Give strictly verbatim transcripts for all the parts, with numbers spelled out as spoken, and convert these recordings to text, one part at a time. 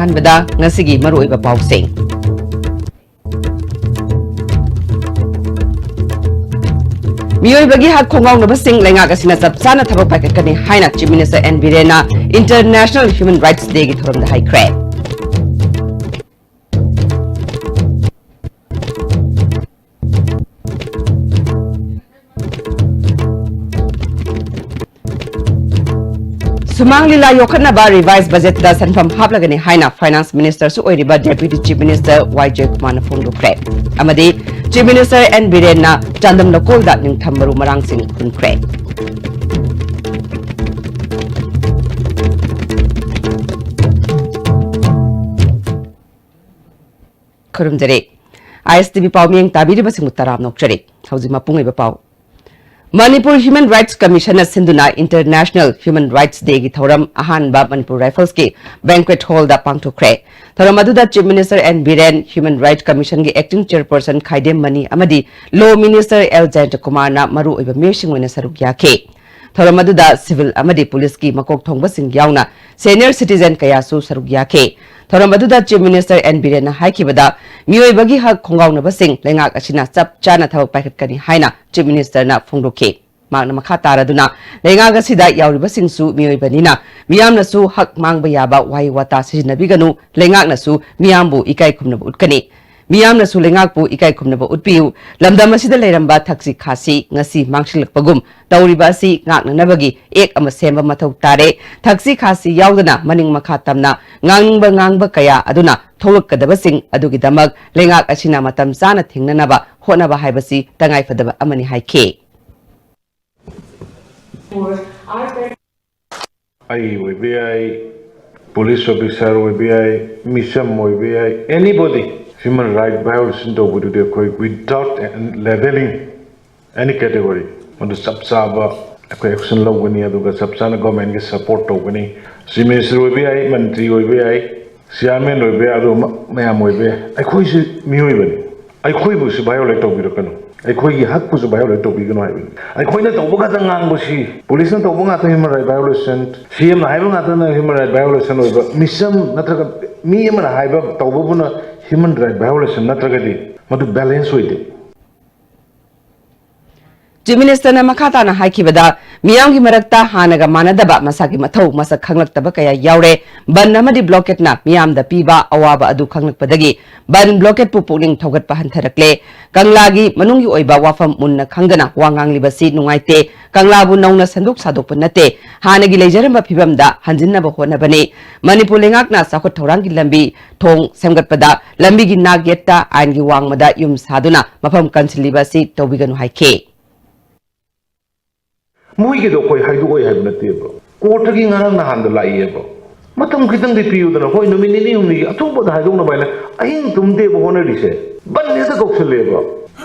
ꯑꯍꯥꯟꯕꯗ ꯉꯁꯤꯒꯤ ꯃꯔꯨꯑꯣꯏꯕ ꯄꯥꯎꯁꯤꯡ꯫ ꯃꯤꯑꯣꯏꯕꯒꯤ ꯍꯛ ꯈꯣꯡꯒꯥꯎꯅꯕꯁꯤꯡ ꯂꯩꯉꯥꯛ ꯑꯁꯤꯅ ꯆꯞ ꯆꯥꯅ ꯊꯕꯛ ꯄꯥꯏꯈꯠꯀꯅꯤ ꯍꯥꯏꯅ Chief Minister N ꯕꯤꯔꯦꯟꯅ International Human Rights Dayꯒꯤ ꯊꯧꯔꯝꯗ ꯍꯥꯏꯈ꯭ꯔꯦ꯫ ꯁꯨꯃꯥꯡ ꯂꯤꯂꯥ ꯌꯣꯛꯈꯠꯅꯕ revised budgetꯇ ꯁꯦꯟꯐꯝ ꯍꯥꯞꯂꯒꯅꯤ ꯍꯥꯏꯅ Finance Ministerꯁꯨ ꯑꯣꯏꯔꯤꯕ Deputy Chief Minister ꯋꯥꯏ ꯖꯌꯀꯨꯃꯥꯔꯅ ꯐꯣꯡꯗꯣꯛꯈ꯭ꯔꯦ꯫ ꯑꯃꯗꯤ Chief Minister N ꯕꯤꯔꯦꯟꯅ ꯆꯥꯟꯗꯝ ꯂꯧꯀꯣꯜꯗ ꯅꯤꯡꯊꯝ ꯃꯔꯨ ꯃꯔꯥꯡꯁꯤꯡ ꯍꯨꯟꯈ꯭ꯔꯦ꯫ ꯈꯨꯔꯨꯝꯖꯔꯤ꯫ ꯑꯥꯏ ꯑꯦꯁ ꯇꯤ ꯚꯤ ꯄꯥꯎꯃꯤꯌꯦꯡ ꯇꯥꯕꯤꯔꯤꯕꯁꯤꯡꯕꯨ ꯇꯔꯥꯝꯅ ꯑꯣꯛꯆꯔꯤ꯫ ꯍꯧꯖꯤꯛ ꯃꯄꯨꯡ ꯑꯣꯏꯕ ꯄꯥꯎ꯫ ꯃꯅꯤꯄꯨꯔ Human Rights Commissionꯅ ꯁꯤꯟꯗꯨꯅ International Human Rights Dayꯒꯤ ꯊꯧꯔꯝ ꯑꯍꯥꯟꯕ ꯃꯅꯤꯄꯨꯔ Riflesꯀꯤ Banquet Hallꯗ ꯄꯥꯡꯊꯣꯛꯈ꯭ꯔꯦ꯫ ꯊꯧꯔꯝ ꯑꯗꯨꯗ Chief Minister N Biren, Human Rights Commissionꯒꯤ Acting Chairperson ꯈꯥꯏꯗꯦꯝ ꯃꯅꯤ ꯑꯃꯗꯤ Law Minister ꯑꯦꯜ ꯖꯌꯟꯇꯀꯨꯃꯥꯔꯅ ꯃꯔꯨꯑꯣꯏꯕ ꯃꯤꯑꯣꯏꯁꯤꯡ ꯑꯣꯏꯅ ꯁꯔꯨꯛ ꯌꯥꯈꯤ꯫ ꯊꯧꯔꯝ ꯑꯗꯨꯗ civil ꯑꯃꯗꯤ policeꯀꯤ ꯃꯀꯣꯛ ꯊꯣꯡꯕꯁꯤꯡ ꯌꯥꯎꯅ senior citizen ꯀꯌꯥꯁꯨ ꯁꯔꯨꯛ ꯌꯥꯈꯤ꯫ ꯊꯧꯔꯝ ꯑꯗꯨꯗ Chief Minister N ꯕꯤꯔꯦꯟꯅ ꯍꯥꯏꯈꯤꯕꯗ, ꯃꯤꯑꯣꯏꯕꯒꯤ ꯍꯛ ꯈꯣꯡꯒꯥꯎꯅꯕꯁꯤꯡ ꯂꯩꯉꯥꯛ ꯑꯁꯤꯅ ꯆꯞ ꯆꯥꯅ ꯊꯕꯛ ꯄꯥꯏꯈꯠꯀꯅꯤ ꯍꯥꯏꯅ Chief Ministerꯅ ꯐꯣꯡꯗꯣꯛꯈꯤ꯫ ꯃꯍꯥꯛꯅ ꯃꯈꯥ ꯇꯥꯔꯗꯨꯅ, ꯂꯩꯉꯥꯛ ꯑꯁꯤꯗ ꯌꯥꯎꯔꯤꯕꯁꯤꯡꯁꯨ ꯃꯤꯑꯣꯏꯕꯅꯤꯅ, ꯃꯤꯌꯥꯝꯅꯁꯨ ꯍꯛ ꯃꯥꯡꯕ ꯌꯥꯕ ꯋꯥꯍꯩ ꯋꯥꯇꯥ ꯁꯤꯖꯤꯟꯅꯕꯤꯒꯅꯨ, ꯂꯩꯉꯥꯛꯅꯁꯨ ꯃꯤꯌꯥꯝꯕꯨ ꯏꯀꯥꯏ ꯈꯨꯝꯅꯕ ꯎꯠꯀꯅꯤ꯫ ꯃꯤꯌꯥꯝꯅꯁꯨ ꯂꯩꯉꯥꯛꯄꯨ ꯏꯀꯥꯏ ꯈꯨꯝꯅꯕ ꯎꯠꯄꯤꯌꯨ꯫ ꯂꯝꯗꯝ ꯑꯁꯤꯗ ꯂꯩꯔꯝꯕ ꯊꯛꯁꯤ ꯈꯥꯁꯤ ꯉꯁꯤ ꯃꯥꯡꯁꯤꯜꯂꯛꯄꯒꯨꯝ ꯇꯧꯔꯤꯕ ꯑꯁꯤ ꯉꯥꯛꯅꯅꯕꯒꯤ act ꯑꯃ ꯁꯦꯝꯕ ꯃꯊꯧ ꯇꯥꯔꯦ꯫ ꯊꯛꯁꯤ ꯈꯥꯁꯤ ꯌꯥꯎꯗꯅ ꯃꯅꯤꯡ ꯃꯈꯥ ꯇꯝꯅ ꯉꯥꯡꯅꯤꯡꯕ ꯉꯥꯡꯕ ꯀꯌꯥ ꯑꯗꯨꯅ ꯊꯣꯛꯂꯛꯀꯗꯕꯁꯤꯡ ꯑꯗꯨꯒꯤꯗꯃꯛ ꯂꯩꯉꯥꯛ ꯑꯁꯤꯅ ꯃꯇꯝ ꯆꯥꯅ ꯊꯦꯡꯅꯅꯕ ꯍꯣꯠꯅꯕ ꯍꯥꯏꯕꯁꯤ ꯇꯉꯥꯏꯐꯗꯕ ꯑꯃꯅꯤ ꯍꯥꯏꯈꯤ꯫ ꯑꯩ ꯑꯣꯏꯕ ꯌꯥꯏ, police officer ꯑꯣꯏꯕ ꯌꯥꯏ, ꯃꯤꯆꯝ ꯑꯣꯏꯕ ꯌꯥꯏ, anybody human right violation ꯇꯧꯕꯗꯨꯗꯤ ꯑꯩꯈꯣꯏ without leveling any category ꯃꯗꯨ ꯆꯞ ꯆꯥꯕ ꯑꯩꯈꯣꯏ action ꯂꯧꯒꯅꯤ, ꯑꯗꯨꯒ ꯆꯞ ꯆꯥꯅ governmentꯀꯤ support ꯇꯧꯒꯅꯤ꯫ Chief Minister ꯑꯣꯏꯕ ꯌꯥꯏ, ꯃꯟꯇ꯭ꯔꯤ ꯑꯣꯏꯕ ꯌꯥꯏ, chairman ꯑꯣꯏꯕ ꯌꯥꯏ, ꯑꯗꯨ ꯃꯌꯥꯝ ꯑꯣꯏꯕ ꯌꯥꯏ꯫ ꯑꯩꯈꯣꯏꯁꯨ ꯃꯤꯑꯣꯏꯕꯅꯤ꯫ ꯑꯩꯈꯣꯏꯕꯨꯁꯨ violate ꯇꯧꯕꯤꯔꯛꯀꯅꯨ, ꯑꯩꯈꯣꯏꯒꯤ ꯍꯛꯄꯨꯁꯨ violate ꯇꯧꯕꯤꯒꯅꯨ ꯍꯥꯏꯕꯅꯤ꯫ ꯑꯩꯈꯣꯏꯅ ꯇꯧꯕ ꯈꯛꯇ ꯉꯥꯡꯕꯁꯤ, policeꯅ ꯇꯧꯕ ꯉꯥꯛꯇ human right violation, CMꯅ ꯍꯥꯏꯕ ꯉꯥꯛꯇꯅ human right violation ꯑꯣꯏꯕ, ꯃꯤꯆꯝ ꯅꯠꯇ꯭ꯔꯒ ꯃꯤ ꯑꯃꯅ ꯍꯥꯏꯕ ꯇꯧꯕꯕꯨꯅ human right violation ꯅꯠꯇ꯭ꯔꯒꯗꯤ ꯃꯗꯨ balance ꯑꯣꯏꯗꯦ꯫ Chief Minister ꯅ ꯃꯈꯥ ꯇꯥꯅ ꯍꯥꯏꯈꯤꯕꯗ, ꯃꯤꯌꯥꯝꯒꯤ ꯃꯔꯛꯇ ꯍꯥꯟꯅꯒ ꯃꯥꯟꯅꯗꯕ ꯃꯁꯥꯒꯤ ꯃꯊꯧ ꯃꯁꯛ ꯈꯪꯂꯛꯇꯕ ꯀꯌꯥ ꯌꯥꯎꯔꯦ꯫ ꯕꯟ ꯑꯃꯗꯤ blockade ꯅ ꯃꯤꯌꯥꯝꯗ ꯄꯤꯕ ꯑꯋꯥꯕ ꯑꯗꯨ ꯈꯪꯂꯛꯄꯗꯒꯤ ꯕꯟ blockade ꯄꯨ ꯄꯨꯛꯅꯤꯡ ꯊꯧꯒꯠꯄ ꯍꯟꯊꯔꯛꯂꯦ꯫ ꯀꯪꯂꯥꯒꯤ ꯃꯅꯨꯡꯒꯤ ꯑꯣꯏꯕ ꯋꯥꯐꯝ ꯃꯨꯟꯅ ꯈꯪꯗꯅ ꯋꯥ ꯉꯥꯡꯂꯤꯕꯁꯤ ꯅꯨꯡꯉꯥꯏꯇꯦ꯫ ꯀꯪꯂꯥꯕꯨ ꯅꯧꯅ ꯁꯦꯝꯗꯣꯛ ꯁꯥꯗꯣꯛꯄ ꯅꯠꯇꯦ, ꯍꯥꯟꯅꯒꯤ ꯂꯩꯖꯔꯝꯕ ꯐꯤꯕꯝꯗ ꯍꯟꯖꯤꯟꯅꯕ ꯍꯣꯠꯅꯕꯅꯤ꯫ ꯃꯅꯤꯄꯨꯔ ꯂꯩꯉꯥꯛꯅ ꯆꯥꯎꯈꯠ ꯊꯧꯔꯥꯡꯒꯤ ꯂꯝꯕꯤ ꯊꯣꯡ ꯁꯦꯝꯒꯠꯄꯗ ꯂꯝꯕꯤꯒꯤ ꯅꯥꯛ ꯌꯦꯠꯇ ꯑꯥꯏꯟꯒꯤ ꯋꯥꯡꯃꯗ ꯌꯨꯝ ꯁꯥꯗꯨꯅ ꯃꯐꯝ ꯀꯟꯁꯤꯜꯂꯤꯕ ꯑꯁꯤ ꯇꯧꯕꯤꯒꯅꯨ ꯍꯥꯏꯈꯤ꯫ ꯃꯣꯏꯒꯤꯗꯣ ꯑꯩꯈꯣꯏ ꯍꯥꯏꯗꯣꯛꯑꯣꯏ ꯍꯥꯏꯕ ꯅꯠꯇꯦꯕ꯫ Court ꯇꯒꯤ ꯉꯔꯥꯡ ꯅꯍꯥꯟꯗ ꯂꯥꯛꯏꯑꯕ꯫ ꯃꯇꯝ ꯈꯤꯇꯪꯗꯤ ꯄꯤꯌꯨꯗꯅ, ꯍꯣꯏ, ꯅꯨꯃꯤꯠ ꯅꯤꯅꯤ ꯍꯨꯝꯅꯤꯒꯤ ꯑꯊꯨꯕꯗ ꯍꯥꯏꯗꯣꯛꯅꯕ ꯍꯥꯏꯅ ꯑꯍꯤꯡ ꯇꯨꯝꯗꯦꯕ ꯍꯣꯠꯅꯔꯤꯁꯦ꯫ ꯕꯟ ꯍꯦꯛꯇ ꯀꯧꯁꯜꯂꯦꯕ꯫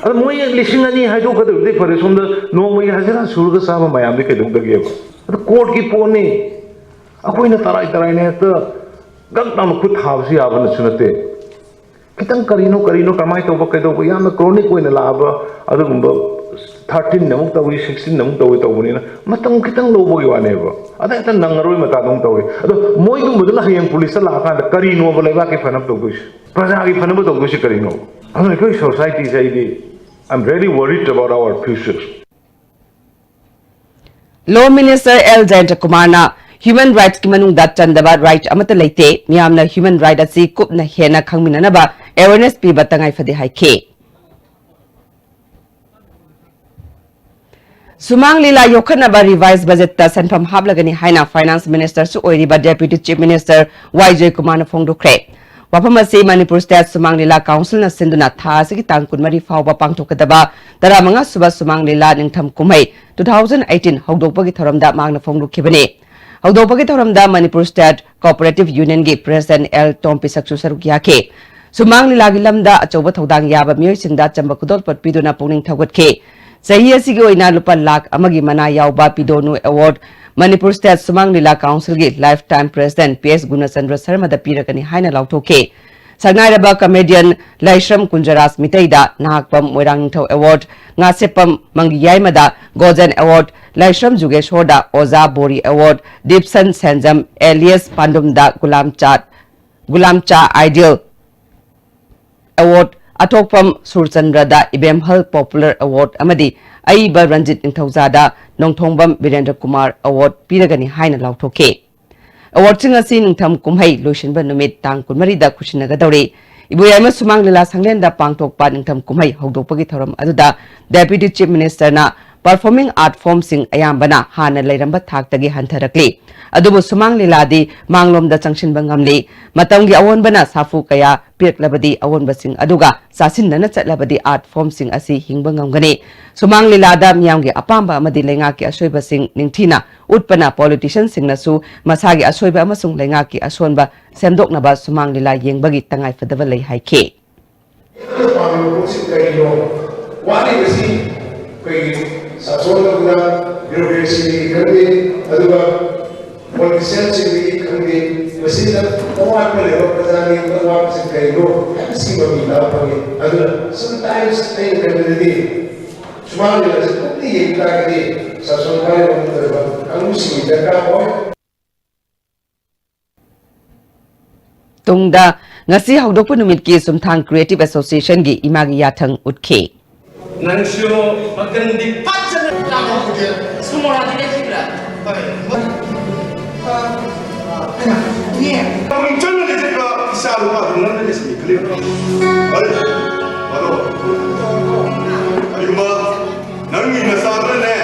ꯑꯗ ꯃꯣꯏ ꯂꯤꯁꯤꯡ ꯑꯅꯤ ꯍꯥꯏꯗꯣꯛꯀꯗꯕꯗꯤ ꯐꯔꯦ, ꯁꯣꯝꯗ ꯅꯣꯡꯃꯒꯤ ꯍꯖꯤꯔꯥ ꯁꯨꯔꯒ ꯆꯥꯕ ꯃꯌꯥꯝꯗꯤ ꯀꯩꯗꯧꯗꯒꯦꯕ? ꯑꯗ court ꯀꯤ ꯄꯣꯠꯅꯤ꯫ ꯑꯩꯈꯣꯏꯅ ꯇꯔꯥꯏ ꯇꯔꯥꯏꯅ ꯍꯦꯛꯇ ꯒꯛ ꯂꯥꯎꯅ ꯈꯨꯠ ꯊꯥꯕꯁꯨ ꯌꯥꯕ ꯅꯠꯁꯨ ꯅꯠꯇꯦ꯫ ꯈꯤꯇꯪ ꯀꯔꯤꯅꯣ ꯀꯔꯤꯅꯣ ꯀꯃꯥꯏꯅ ꯇꯧꯕ ꯀꯩꯗꯧꯕ ꯌꯥꯝꯅ chronic ꯑꯣꯏꯅ ꯂꯥꯛꯑꯕ ꯑꯗꯨꯒꯨꯝꯕ thirteen ꯅ ꯑꯃꯨꯛ ꯇꯧꯏ, sixteen ꯅ ꯑꯃꯨꯛ ꯇꯧꯏ ꯇꯧꯕꯅꯤꯅ ꯃꯇꯝ ꯈꯤꯇꯪ ꯂꯧꯕꯒꯤ ꯋꯥꯅꯦꯕ꯫ ꯑꯗ ꯍꯦꯛꯇ ꯅꯪꯉꯔꯣꯏ ꯃꯇꯥꯗ ꯑꯃꯨꯛ ꯇꯧꯏ꯫ ꯑꯗꯣ ꯃꯣꯏꯒꯨꯝꯕꯗꯨꯅ ꯍꯌꯦꯡ police ꯇ ꯂꯥꯛꯑꯀꯥꯟꯗ ꯀꯔꯤꯅꯣꯕ ꯂꯩꯕꯥꯛꯀꯤ ꯐꯅꯕ ꯇꯧꯗꯣꯏꯁꯦ? ꯄ꯭ꯔꯖꯥꯒꯤ ꯐꯅꯕ ꯇꯧꯗꯣꯏꯁꯦ ꯀꯔꯤꯅꯣ? ꯑꯗꯨꯅ ꯑꯩꯈꯣꯏ society ꯁꯦ ꯑꯩꯗꯤ I'm very worried about our future. Law Minister L Jayanta Kumar ꯅ human rights ꯀꯤ ꯃꯅꯨꯡꯗ ꯆꯟꯗꯕ right ꯑꯃꯠꯇ ꯂꯩꯇꯦ, ꯃꯤꯌꯥꯝꯅ human right ꯑꯁꯤ ꯀꯨꯞꯅ ꯍꯦꯟꯅ ꯈꯪꯃꯤꯟꯅꯅꯕ awareness ꯄꯤꯕ ꯇꯉꯥꯏ ꯐꯗꯦ ꯍꯥꯏꯈꯤ꯫ ꯁꯨꯃꯥꯡ ꯂꯤꯂꯥ ꯌꯣꯛꯈꯠꯅꯕ revised budget ꯇ ꯁꯦꯟꯐꯝ ꯍꯥꯞꯂꯒꯅꯤ ꯍꯥꯏꯅ Finance Minister ꯁꯨ ꯑꯣꯏꯔꯤꯕ Deputy Chief Minister ꯋꯥꯏ ꯖꯣꯏꯀꯨꯃꯥꯔꯅ ꯐꯣꯡꯗꯣꯛꯈ꯭ꯔꯦ꯫ ꯋꯥꯐꯝ ꯑꯁꯤ ꯃꯅꯤꯄꯨꯔ State ꯁꯨꯃꯥꯡ ꯂꯤꯂꯥ Council ꯅ ꯁꯤꯟꯗꯨꯅ ꯊꯥ ꯑꯁꯤꯒꯤ ꯇꯥꯡ ꯀꯨꯟꯃꯔꯤ ꯐꯥꯎꯕ ꯄꯥꯡꯊꯣꯛꯀꯗꯕ ꯇꯔꯥꯃꯉꯥ ꯁꯨꯕ ꯁꯨꯃꯥꯡ ꯂꯤꯂꯥ ꯅꯤꯡꯊꯝ ꯀꯨꯝꯍꯩ two thousand eighteen ꯍꯧꯗꯣꯛꯄꯒꯤ ꯊꯧꯔꯝꯗ ꯃꯍꯥꯛꯅ ꯐꯣꯡꯗꯣꯛꯈꯤꯕꯅꯤ꯫ ꯍꯧꯗꯣꯛꯄꯒꯤ ꯊꯧꯔꯝꯗ ꯃꯅꯤꯄꯨꯔ State Cooperative Union ꯒꯤ President ꯑꯦꯜ ꯇꯣꯝꯄꯤꯁꯛꯁꯨ ꯁꯔꯨꯛ ꯌꯥꯈꯤ꯫ ꯁꯨꯃꯥꯡ ꯂꯤꯂꯥꯒꯤ ꯂꯝꯗ ꯑꯆꯧꯕ ꯊꯧꯗꯥꯡ ꯌꯥꯕ ꯃꯤꯑꯣꯏꯁꯤꯡꯗ ꯑꯆꯝꯕ ꯈꯨꯗꯣꯜꯄꯣꯠ ꯄꯤꯗꯨꯅ ꯄꯨꯛꯅꯤꯡ ꯊꯧꯒꯠꯈꯤ꯫ ꯆꯍꯤ ꯑꯁꯤꯒꯤ ꯑꯣꯏꯅ ꯂꯨꯄꯥ ꯂꯥꯈ ꯑꯃꯒꯤ ꯃꯅꯥ ꯌꯥꯎꯕ ꯄꯤꯗꯣꯅꯨ Award ꯃꯅꯤꯄꯨꯔ State ꯁꯨꯃꯥꯡ ꯂꯤꯂꯥ Council ꯒꯤ Lifetime President ꯄꯤ ꯑꯦꯁ ꯒꯨꯅꯆꯟꯗ꯭ꯔ ꯁꯔꯃꯗ ꯄꯤꯔꯒꯅꯤ ꯍꯥꯏꯅ ꯂꯥꯎꯊꯣꯛꯈꯤ꯫ ꯁꯛꯅꯥꯏꯔꯕ comedian ꯂꯥꯏꯁ꯭ꯔꯝ ꯀꯨꯟꯖꯔꯥꯖ ꯃꯤꯇꯩꯗ, ꯅꯍꯥꯛꯄꯝ ꯃꯣꯏꯔꯥꯡꯅꯤꯡꯊꯧ Award, ꯉꯥꯁꯦꯞꯄꯝ ꯃꯪꯒꯤ ꯌꯥꯏꯃꯗ ꯒꯣꯖꯟ Award, ꯂꯥꯏꯁ꯭ꯔꯝ ꯖꯨꯒꯦꯁꯣꯔꯗ ꯑꯣꯖꯥ ꯕꯣꯔꯤ Award, ꯗꯤꯞꯁꯟ ꯁꯦꯟꯖꯝ alias ꯄꯥꯟꯗꯨꯝꯗ ꯒꯨꯂꯥꯝꯆꯥꯠ ꯒꯨꯂꯥꯝ ꯆꯥ ꯑꯥꯏꯗꯤꯌꯦꯜ ꯑꯦꯋꯥꯔꯗ, ꯑꯊꯣꯛꯐꯝ ꯁꯨꯔꯆꯟꯗ꯭ꯔꯗ ꯏꯕꯦꯝꯍꯜ ꯄꯣꯄꯨꯂꯔ ꯑꯦꯋꯥꯔꯗ ꯑꯃꯗꯤ ꯑꯏꯕ ꯔꯟꯖꯤꯠ ꯅꯤꯡꯊꯧꯖꯥꯗ ꯅꯣꯡꯊꯣꯡꯕꯝ ꯕꯤꯔꯦꯟꯗ꯭ꯔ ꯀꯨꯃꯥꯔ ꯑꯦꯋꯥꯔꯗ ꯄꯤꯔꯒꯅꯤ ꯍꯥꯏꯅ ꯂꯥꯎꯊꯣꯛꯈꯤ꯫ ꯑꯦꯋꯥꯔꯗꯁꯤꯡ ꯑꯁꯤ ꯅꯤꯡꯊꯝ ꯀꯨꯝꯍꯩ ꯂꯣꯏꯁꯤꯟꯕ ꯅꯨꯃꯤꯠ ꯇꯥꯡ ꯀꯨꯟꯃꯔꯤꯗ ꯈꯨꯠꯁꯤꯟꯅꯒꯗꯧꯔꯤ꯫ ꯏꯕꯣꯌꯥꯏꯃ ꯁꯨꯃꯥꯡ ꯂꯤꯂꯥ ꯁꯪꯂꯦꯟꯗ ꯄꯥꯡꯊꯣꯛꯄ ꯅꯤꯡꯊꯝ ꯀꯨꯝꯍꯩ ꯍꯧꯗꯣꯛꯄꯒꯤ ꯊꯧꯔꯝ ꯑꯗꯨꯗ Deputy Chief Ministerꯅ performing art formꯁꯤꯡ ꯑꯌꯥꯝꯕꯅ ꯍꯥꯟꯅ ꯂꯩꯔꯝꯕ ꯊꯥꯛꯇꯒꯤ ꯍꯟꯊꯔꯛꯂꯤ꯫ ꯑꯗꯨꯕꯨ ꯁꯨꯃꯥꯡ ꯂꯤꯂꯥꯗꯤ ꯃꯥꯡꯂꯣꯝꯗ ꯆꯪꯁꯤꯟꯕ ꯉꯝꯂꯤ꯫ ꯃꯇꯝꯒꯤ ꯑꯑꯣꯟꯕꯅ ꯁꯥꯐꯨ ꯀꯌꯥ ꯄꯤꯔꯛꯂꯕꯗꯤ ꯑꯑꯣꯟꯕꯁꯤꯡ ꯑꯗꯨꯒ ꯆꯥꯁꯤꯟꯅꯅ ꯆꯠꯂꯕꯗꯤ art formꯁꯤꯡ ꯑꯁꯤ ꯍꯤꯡꯕ ꯉꯝꯒꯅꯤ꯫ ꯁꯨꯃꯥꯡ ꯂꯤꯂꯥꯗ ꯃꯤꯌꯥꯝꯒꯤ ꯑꯄꯥꯝꯕ ꯑꯃꯗꯤ ꯂꯩꯉꯥꯛꯀꯤ ꯑꯁꯣꯏꯕꯁꯤꯡ ꯅꯤꯡꯊꯤꯅ ꯎꯠꯄꯅ politicianꯁꯤꯡꯅꯁꯨ ꯃꯁꯥꯒꯤ ꯑꯁꯣꯏꯕ ꯑꯃꯁꯨꯡ ꯂꯩꯉꯥꯛꯀꯤ ꯑꯁꯣꯟꯕ ꯁꯦꯝꯗꯣꯛꯅꯕ ꯁꯨꯃꯥꯡ ꯂꯤꯂꯥ ꯌꯦꯡꯕꯒꯤ ꯇꯉꯥꯏꯐꯗꯕ ꯂꯩ ꯍꯥꯏꯈꯤ꯫ ꯑꯩꯈꯣꯏꯅ ꯄꯥꯝꯃꯤꯕ ꯄꯣꯠꯁꯤ ꯀꯔꯤꯅꯣ? ꯋꯥꯠꯂꯤꯕꯁꯤ ꯑꯩꯈꯣꯏꯒꯤ ꯁꯥꯁꯣꯟ ꯑꯗꯨꯅ bureaucracyꯗꯒꯤ ꯈꯪꯗꯦ, ꯑꯗꯨꯒ politicianꯁꯤꯡꯗꯒꯤ ꯈꯪꯗꯦ, ꯃꯁꯤꯗ ꯑꯋꯥꯠꯄ ꯂꯩꯕ ꯄ꯭ꯔꯖꯥꯒꯤ ꯑꯋꯥꯠꯄꯁꯤ ꯀꯔꯤꯅꯣ ꯍꯥꯏꯕꯁꯤ ꯃꯃꯤ ꯇꯥꯕ ꯐꯪꯉꯤ꯫ ꯑꯗꯨꯅ sometimes ꯑꯩꯅ ꯈꯟꯕꯗꯗꯤ ꯁꯨꯃꯥꯡ ꯂꯤꯂꯥꯁꯤ ꯄꯨꯟꯅ ꯌꯦꯡꯕ ꯇꯥꯔꯒꯗꯤ ꯁꯥꯁꯣꯟ ꯄꯥꯏꯔꯤꯕ ꯅꯠꯇ꯭ꯔꯒ ꯀꯥꯡꯕꯨꯁꯤꯡꯒꯤ ꯗꯔꯀꯥꯔ ꯑꯣꯏ꯫ ꯇꯨꯡꯗ ꯉꯁꯤ ꯍꯧꯗꯣꯛꯄ ꯅꯨꯃꯤꯠꯀꯤ ꯆꯨꯝꯊꯥꯡ Creative Associationꯒꯤ ꯏꯃꯥꯒꯤ ꯌꯥꯊꯪ ꯎꯠꯈꯤ꯫ ꯅꯪꯁꯨ ꯃꯈꯟꯗꯤ ꯐꯖꯅ ꯇꯥꯛꯍꯧꯗꯦ꯫ ꯁꯨꯃꯣꯔꯥꯗꯤ ꯂꯩꯈꯤꯕ꯭ꯔꯥ? ꯍꯣꯏ꯫ ꯄꯨꯡ ꯆꯪꯅ ꯂꯩꯖꯕ ꯏꯆꯥ ꯅꯨꯄꯥꯗꯨ ꯅꯪꯅ ꯂꯩꯁꯤꯟꯕꯤ ꯈꯜꯂꯤꯕ꯭ꯔꯥ? ꯍꯣꯏ꯫ ꯑꯗꯣ ꯀꯔꯤꯒꯨꯝꯕ ꯅꯪꯒꯤ ꯅꯆꯥꯗꯨꯅꯅꯦ꯫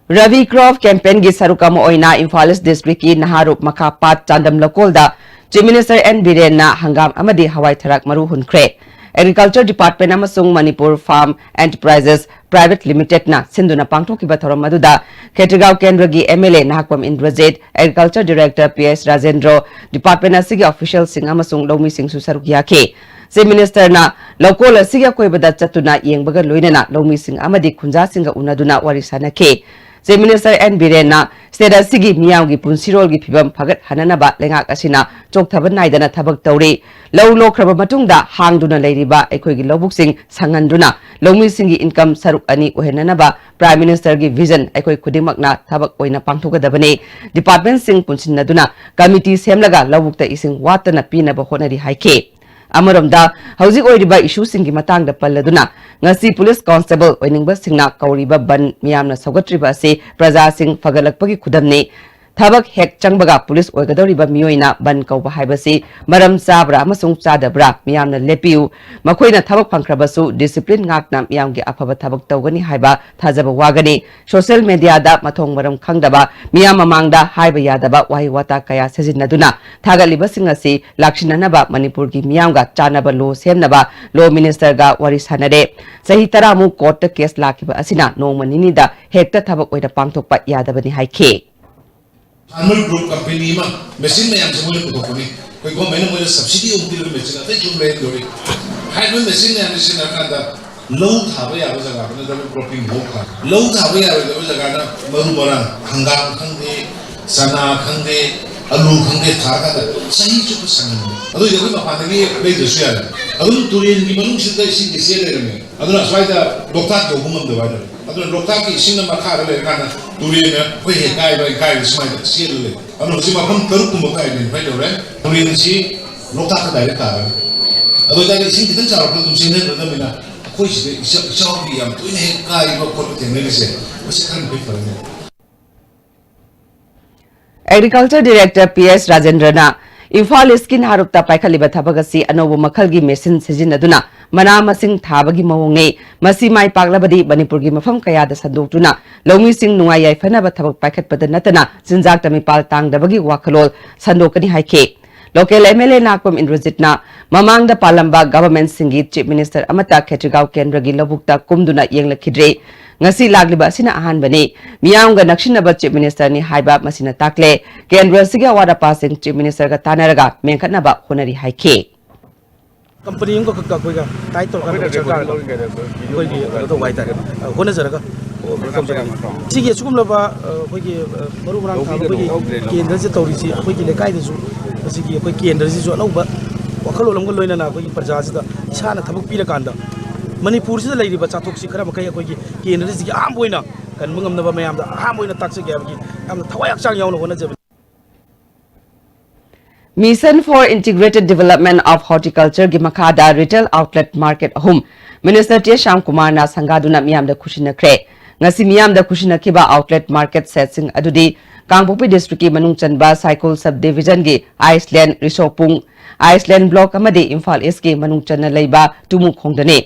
Rabi Crop Campaignꯒꯤ ꯁꯔꯨꯛ ꯑꯃ ꯑꯣꯏꯅ ꯏꯝꯐꯥꯜ ꯏꯁ ꯗꯤꯁꯇ꯭ꯔꯤꯛꯀꯤ ꯅꯍꯥꯔꯨꯞ ꯃꯈꯥ ꯄꯥꯠ ꯆꯥꯟꯗꯝ ꯂꯧꯀꯣꯜꯗ Chief Minister ꯑꯦꯟ ꯕꯤꯔꯦꯟꯅ ꯍꯪꯒꯥꯝ ꯑꯃꯗꯤ ꯍꯋꯥꯏ ꯊꯔꯥꯛ ꯃꯔꯨ ꯍꯨꯟꯈ꯭ꯔꯦ꯫ Agriculture Department ꯑꯃꯁꯨꯡ ꯃꯅꯤꯄꯨꯔ Farm Enterprises Private Limitedꯅ ꯁꯤꯟꯗꯨꯅ ꯄꯥꯡꯊꯣꯛꯈꯤꯕ ꯊꯧꯔꯝ ꯑꯗꯨꯗ ꯈꯦꯇ꯭ꯔꯤꯒꯥꯎ ꯀꯦꯟꯗ꯭ꯔꯒꯤ M L A Nahakpam Indrajit, Agriculture Director P S Rajendro, department ꯑꯁꯤꯒꯤ officialꯁꯤꯡ ꯑꯃꯁꯨꯡ ꯂꯧꯃꯤꯁꯤꯡꯁꯨ ꯁꯔꯨꯛ ꯌꯥꯈꯤ꯫ Chief Ministerꯅ ꯂꯧꯀꯣꯜ ꯑꯁꯤꯒꯤ ꯑꯀꯣꯏꯕꯗ ꯆꯠꯇꯨꯅ ꯌꯦꯡꯕꯒ ꯂꯣꯏꯅꯅ ꯂꯧꯃꯤꯁꯤꯡ ꯑꯃꯗꯤ ꯈꯨꯟꯖꯥꯁꯤꯡꯒ ꯎꯅꯗꯨꯅ ꯋꯥꯔꯤ ꯁꯥꯅꯈꯤ꯫ Chief Minister N Birenna state ꯑꯁꯤꯒꯤ ꯃꯤꯌꯥꯝꯒꯤ ꯄꯨꯟꯁꯤꯔꯣꯜꯒꯤ ꯐꯤꯕꯝ ꯐꯒꯠꯍꯟꯅꯅꯕ ꯂꯩꯉꯥꯛ ꯑꯁꯤꯅ ꯆꯣꯛꯊꯕ ꯅꯥꯏꯗꯅ ꯊꯕꯛ ꯇꯧꯔꯤ꯫ ꯂꯧ ꯂꯣꯛꯈ꯭ꯔꯕ ꯃꯇꯨꯡꯗ ꯍꯥꯡꯗꯨꯅ ꯂꯩꯔꯤꯕ ꯑꯩꯈꯣꯏꯒꯤ ꯂꯧꯕꯨꯛꯁꯤꯡ ꯁꯪꯍꯟꯗꯨꯅ ꯂꯧꯃꯤꯁꯤꯡꯒꯤ income ꯁꯔꯨꯛ ꯑꯅꯤ ꯑꯣꯏꯍꯟꯅꯅꯕ Prime Minister ꯒꯤ vision ꯑꯩꯈꯣꯏ ꯈꯨꯗꯤꯡꯃꯛꯅ ꯊꯕꯛ ꯑꯣꯏꯅ ꯄꯥꯡꯊꯣꯛꯀꯗꯕꯅꯤ꯫ Department ꯁꯤꯡ ꯄꯨꯟꯁꯤꯟꯅꯗꯨꯅ committee ꯁꯦꯝꯂꯒ ꯂꯧꯕꯨꯛꯇ ꯏꯁꯤꯡ ꯋꯥꯠꯇꯅ ꯄꯤꯅꯕ ꯍꯣꯠꯅꯔꯤ ꯍꯥꯏꯈꯤ꯫ ꯑꯃꯔꯣꯝꯗ, ꯍꯧꯖꯤꯛ ꯑꯣꯏꯔꯤꯕ issue ꯁꯤꯡꯒꯤ ꯃꯇꯥꯡꯗ ꯄꯜꯂꯗꯨꯅ, ꯉꯁꯤ police constable ꯑꯣꯏꯅꯤꯡꯕꯁꯤꯡꯅ ꯀꯧꯔꯤꯕ ꯕꯟ ꯃꯤꯌꯥꯝꯅ ꯁꯧꯒꯠꯇ꯭ꯔꯤꯕ ꯑꯁꯤ ꯄ꯭ꯔꯖꯥꯁꯤꯡ ꯐꯒꯠꯂꯛꯄꯒꯤ ꯈꯨꯗꯝꯅꯤ꯫ ꯊꯕꯛ ꯍꯦꯛ ꯆꯪꯕꯒ police ꯑꯣꯏꯒꯗꯧꯔꯤꯕ ꯃꯤꯑꯣꯏꯅ ꯕꯟ ꯀꯧꯕ ꯍꯥꯏꯕꯁꯤ ꯃꯔꯝ ꯆꯥꯕ꯭ꯔꯥ ꯑꯃꯁꯨꯡ ꯆꯥꯗꯕ꯭ꯔꯥ ꯃꯤꯌꯥꯝꯅ ꯂꯦꯞꯄꯤꯌꯨ꯫ ꯃꯈꯣꯏꯅ ꯊꯕꯛ ꯐꯪꯈ꯭ꯔꯕꯁꯨ discipline ꯉꯥꯛꯅ ꯃꯤꯌꯥꯝꯒꯤ ꯑꯐꯕ ꯊꯕꯛ ꯇꯧꯒꯅꯤ ꯍꯥꯏꯕ ꯊꯥꯖꯕ ꯋꯥꯒꯅꯤ꯫ Social media ꯗ ꯃꯊꯣꯡ ꯃꯔꯝ ꯈꯪꯗꯕ, ꯃꯤꯌꯥꯝ ꯃꯃꯥꯡꯗ ꯍꯥꯏꯕ ꯌꯥꯗꯕ ꯋꯥꯍꯩ ꯋꯥꯇꯥ ꯀꯌꯥ ꯁꯤꯖꯤꯟꯅꯗꯨꯅ ꯊꯥꯒꯠꯂꯤꯕꯁꯤꯡ ꯑꯁꯤ ꯂꯥꯛꯁꯤꯟꯅꯅꯕ ꯃꯅꯤꯄꯨꯔꯒꯤ ꯃꯤꯌꯥꯝꯒ ꯆꯥꯟꯅꯕ law ꯁꯦꯝꯅꯕ law minister ꯒ ꯋꯥꯔꯤ ꯁꯥꯟꯅꯔꯦ꯫ ꯆꯍꯤ ꯇꯔꯥꯃꯨꯛ court ꯇ case ꯂꯥꯛꯈꯤꯕ ꯑꯁꯤꯅ ꯅꯣꯡꯃ ꯅꯤꯅꯤꯗ ꯍꯦꯛꯇ ꯊꯕꯛ ꯑꯣꯏꯅ ꯄꯥꯡꯊꯣꯛꯄ ꯌꯥꯗꯕꯅꯤ ꯍꯥꯏꯈꯤ꯫ Farmer Group company ꯑꯃ machine ꯃꯌꯥꯝꯁꯦ ꯃꯣꯏꯅ ꯄꯨꯊꯣꯛꯄꯅꯤ꯫ ꯑꯩꯈꯣꯏ government ꯅ ꯃꯣꯏꯗ subsidy ꯑꯃꯨꯛ ꯄꯤꯔꯒ machine ꯑꯇꯩꯁꯨ ꯑꯃꯨꯛ ꯂꯩꯍꯟꯗꯣꯔꯤ꯫ ꯍꯥꯏꯔꯤꯕ machine ꯃꯌꯥꯝꯁꯦ ꯁꯤꯖꯤꯟꯅꯔꯀꯥꯟꯗ ꯂꯧ ꯊꯥꯕ ꯌꯥꯕ ꯖꯒꯥꯗꯨꯅ double cropping ꯃꯍꯧ ꯐꯥꯅꯤ꯫ ꯂꯧ ꯊꯥꯕ ꯌꯥꯔꯣꯏꯗꯕ ꯖꯒꯥꯗ ꯃꯔꯨ ꯃꯔꯥꯡ, ꯍꯪꯒꯥꯝ ꯈꯪꯗꯦ, ꯆꯅꯥ ꯈꯪꯗꯦ, ꯑꯂꯨ ꯈꯪꯗꯦ ꯊꯥꯔꯀꯥꯟꯗ ꯆꯍꯤ ꯆꯨꯞꯄ ꯁꯪꯍꯟꯕ꯫ ꯑꯗꯨꯏꯗꯤ ꯑꯩꯈꯣꯏ ꯃꯄꯥꯟꯗꯒꯤ ꯂꯩꯗ꯭ꯔꯁꯨ ꯌꯥꯔꯦ꯫ ꯑꯗꯨꯝ ꯇꯨꯔꯦꯜꯒꯤ ꯃꯅꯨꯡꯁꯤꯗ ꯏꯁꯤꯡꯁꯦ ꯆꯦꯟ ꯂꯩꯔꯝꯃꯦ꯫ ꯑꯗꯨꯅ ꯑꯁ꯭ꯋꯥꯏꯗ ꯂꯣꯛꯇꯥꯛ ꯌꯧꯕ ꯉꯝꯗꯕ ꯍꯥꯏꯇꯥꯔꯦ꯫ ꯑꯗꯨꯅ ꯂꯣꯛꯇꯥꯛꯀꯤ ꯏꯁꯤꯡꯅ ꯃꯈꯥꯗ ꯂꯩꯔꯀꯥꯟꯗ ꯇꯨꯔꯦꯜꯅ ꯑꯩꯈꯣꯏ ꯍꯦꯛ ꯀꯥꯏꯕ ꯀꯥꯏꯕ ꯁꯨꯃꯥꯏꯅ ꯆꯦꯜꯂ ꯂꯩ꯫ ꯑꯗꯨꯅ ꯍꯧꯖꯤꯛ ꯃꯐꯝ ꯇꯔꯨꯛ ꯀꯨꯝꯕ ꯑꯩꯈꯣꯏ identify ꯇꯧꯔꯦ꯫ ꯇꯨꯔꯦꯜꯁꯤ ꯂꯣꯛꯇꯥꯛꯇ direct ꯇꯥꯔꯅꯤ꯫ ꯑꯗꯨ ꯑꯣꯏꯇꯥꯔꯗꯤ ꯏꯁꯤꯡ ꯈꯤꯇꯪ ꯆꯥꯎꯔꯛꯄꯗ ꯑꯗꯨꯝ ꯆꯦꯟꯊꯈ꯭ꯔꯗꯕꯅꯤꯅ ꯑꯩꯈꯣꯏ ꯁꯤꯗ ꯏꯆꯥ-, ꯏꯆꯥꯎꯒꯤ ꯌꯥꯝ ꯇꯣꯏꯅ ꯍꯦꯛ ꯀꯥꯏꯕ ꯈꯣꯠꯄ ꯊꯦꯡꯅꯔꯤꯁꯦ, ꯃꯁꯤ ꯈꯔ ꯃꯈꯩ ꯐꯔꯅꯤ꯫ Agriculture Director P S ꯔꯥꯖꯦꯟꯗ꯭ꯔꯅ Imphal ꯏꯁꯀꯤ ꯅꯍꯥꯔꯨꯞꯇ ꯄꯥꯏꯈꯠꯂꯤꯕ ꯊꯕꯛ ꯑꯁꯤ ꯑꯅꯧꯕ ꯃꯈꯜꯒꯤ machine ꯁꯤꯖꯤꯟꯅꯗꯨꯅ ꯃꯅꯥ ꯃꯁꯤꯡ ꯊꯥꯕꯒꯤ ꯃꯑꯣꯡꯅꯤ꯫ ꯃꯁꯤ ꯃꯥꯏ ꯄꯥꯛꯂꯕꯗꯤ ꯃꯅꯤꯄꯨꯔꯒꯤ ꯃꯐꯝ ꯀꯌꯥꯗ ꯁꯟꯗꯣꯛꯇꯨꯅ ꯂꯧꯃꯤꯁꯤꯡ ꯅꯨꯡꯉꯥꯏ ꯌꯥꯏꯐꯅꯕ ꯊꯕꯛ ꯄꯥꯏꯈꯠꯄꯗ ꯅꯠꯇꯅ ꯆꯤꯟꯖꯥꯛꯇ ꯃꯤꯄꯥꯜ ꯇꯥꯡꯗꯕꯒꯤ ꯋꯥꯈꯜꯂꯣꯜ ꯁꯟꯗꯣꯛꯀꯅꯤ ꯍꯥꯏꯈꯤ꯫ Local M L A ꯅꯥꯀꯄꯝ ꯏꯟꯗ꯭ꯔꯖꯤꯠꯅ ꯃꯃꯥꯡꯗ ꯄꯥꯜꯂꯝꯕ government ꯁꯤꯡꯒꯤ Chief Minister ꯑꯃꯠꯇ ꯈꯦꯇ꯭ꯔꯤꯒꯥꯎ ꯀꯦꯟꯗ꯭ꯔꯒꯤ ꯂꯧꯕꯨꯛꯇ ꯀꯨꯝꯗꯨꯅ ꯌꯦꯡꯂꯛꯈꯤꯗ꯭ꯔꯤ꯫ ꯉꯁꯤ ꯂꯥꯛꯂꯤꯕ ꯑꯁꯤꯅ ꯑꯍꯥꯟꯕꯅꯤ꯫ ꯃꯤꯌꯥꯝꯒ ꯅꯛꯁꯤꯟꯅꯕ Chief Minister ꯅꯤ ꯍꯥꯏꯕ ꯃꯁꯤꯅ ꯇꯥꯛꯂꯦ꯫ ꯀꯦꯟꯗ꯭ꯔ ꯑꯁꯤꯒꯤ ꯑꯋꯥꯠ ꯑꯄꯥꯁꯤꯡ Chief Minister ꯒ ꯇꯥꯟꯅꯔꯒ ꯃꯦꯟꯈꯠꯅꯕ ꯍꯣꯠꯅꯔꯤ ꯍꯥꯏꯈꯤ꯫ Company ꯑꯃꯈꯛ ꯑꯩꯈꯣꯏꯒ tie ꯇꯧꯔꯀꯥꯟꯗ ꯑꯩꯈꯣꯏꯅ ꯁꯔꯀꯥꯔꯒ regular ꯂꯧꯔꯤꯉꯩꯗ video ꯑꯩꯈꯣꯏꯒꯤ ꯀꯩꯅꯣ ꯇꯧꯕ ꯍꯥꯏꯇꯥꯔꯦ, ꯍꯣꯠꯅꯖꯔꯒ ꯁꯤꯒꯤ ꯑꯁꯤꯒꯨꯝꯂꯕ ꯑ, ꯑꯩꯈꯣꯏꯒꯤ ꯑ, ꯃꯔꯨ ꯃꯔꯥꯡ ꯊꯥꯕ ꯑꯩꯈꯣꯏꯒꯤ ꯀꯦꯟꯗ꯭ꯔꯁꯦ ꯇꯧꯔꯤꯁꯤ ꯑꯩꯈꯣꯏꯒꯤ ꯂꯩꯀꯥꯏꯗꯁꯨ ꯃꯁꯤꯒꯤ ꯑꯩꯈꯣꯏ ꯀꯦꯟꯗ꯭ꯔꯁꯤꯁꯨ ꯑꯅꯧꯕ ꯋꯥꯈꯜꯂꯣꯟ ꯑꯃꯒ ꯂꯣꯏꯅꯅ ꯑꯩꯈꯣꯏꯒꯤ ꯄ꯭ꯔꯖꯥꯁꯤꯗ ꯏꯁꯥꯅ ꯊꯕꯛ ꯄꯤꯔꯀꯥꯟꯗ ꯃꯅꯤꯄꯨꯔꯁꯤꯗ ꯂꯩꯔꯤꯕ ꯆꯥꯊꯣꯛꯁꯤ ꯈꯔ ꯃꯈꯩ ꯑꯩꯈꯣꯏꯒꯤ ꯀꯦꯟꯗ꯭ꯔꯁꯤꯒꯤ ꯑꯍꯥꯟꯕ ꯑꯣꯏꯅ ꯀꯟꯕ ꯉꯝꯅꯕ ꯃꯌꯥꯝꯗ ꯑꯍꯥꯟꯕ ꯑꯣꯏꯅ ꯇꯥꯛꯆꯒꯦ ꯍꯥꯏꯕꯒꯤ ꯌꯥꯝꯅ ꯊꯋꯥꯏ ꯍꯛꯆꯥꯡ ꯌꯥꯎꯅ ꯍꯣꯠꯅꯖꯕꯅꯤ꯫ Mission for Integrated Development of Horticulture ꯒꯤ ꯃꯈꯥꯗ retail outlet market ꯑꯍꯨꯝ Minister ꯇꯦ ꯁ꯭ꯌꯥꯝ ꯀꯨꯃꯥꯔꯅ ꯁꯪꯒꯥꯗꯨꯅ ꯃꯤꯌꯥꯝꯗ ꯈꯨꯠꯁꯤꯟꯅꯈ꯭ꯔꯦ꯫ ꯉꯁꯤ ꯃꯤꯌꯥꯝꯗ ꯈꯨꯠꯁꯤꯟꯅꯈꯤꯕ outlet market shed ꯁꯤꯡ ꯑꯗꯨꯗꯤ ꯀꯥꯡꯄꯣꯛꯄꯤ district ꯀꯤ ꯃꯅꯨꯡ ꯆꯟꯕ ꯁꯥꯏꯈꯣꯜ sub division ꯒꯤ ꯑꯥꯏꯁꯂꯦꯟ, ꯔꯤꯁꯣꯄꯨꯡ, ꯑꯥꯏꯁꯂꯦꯟ block ꯑꯃꯗꯤ ꯏꯝꯐꯥꯜ East ꯀꯤ ꯃꯅꯨꯡ ꯆꯟꯅ ꯂꯩꯕ ꯇꯨꯃꯨꯈꯣꯡꯗꯅꯤ꯫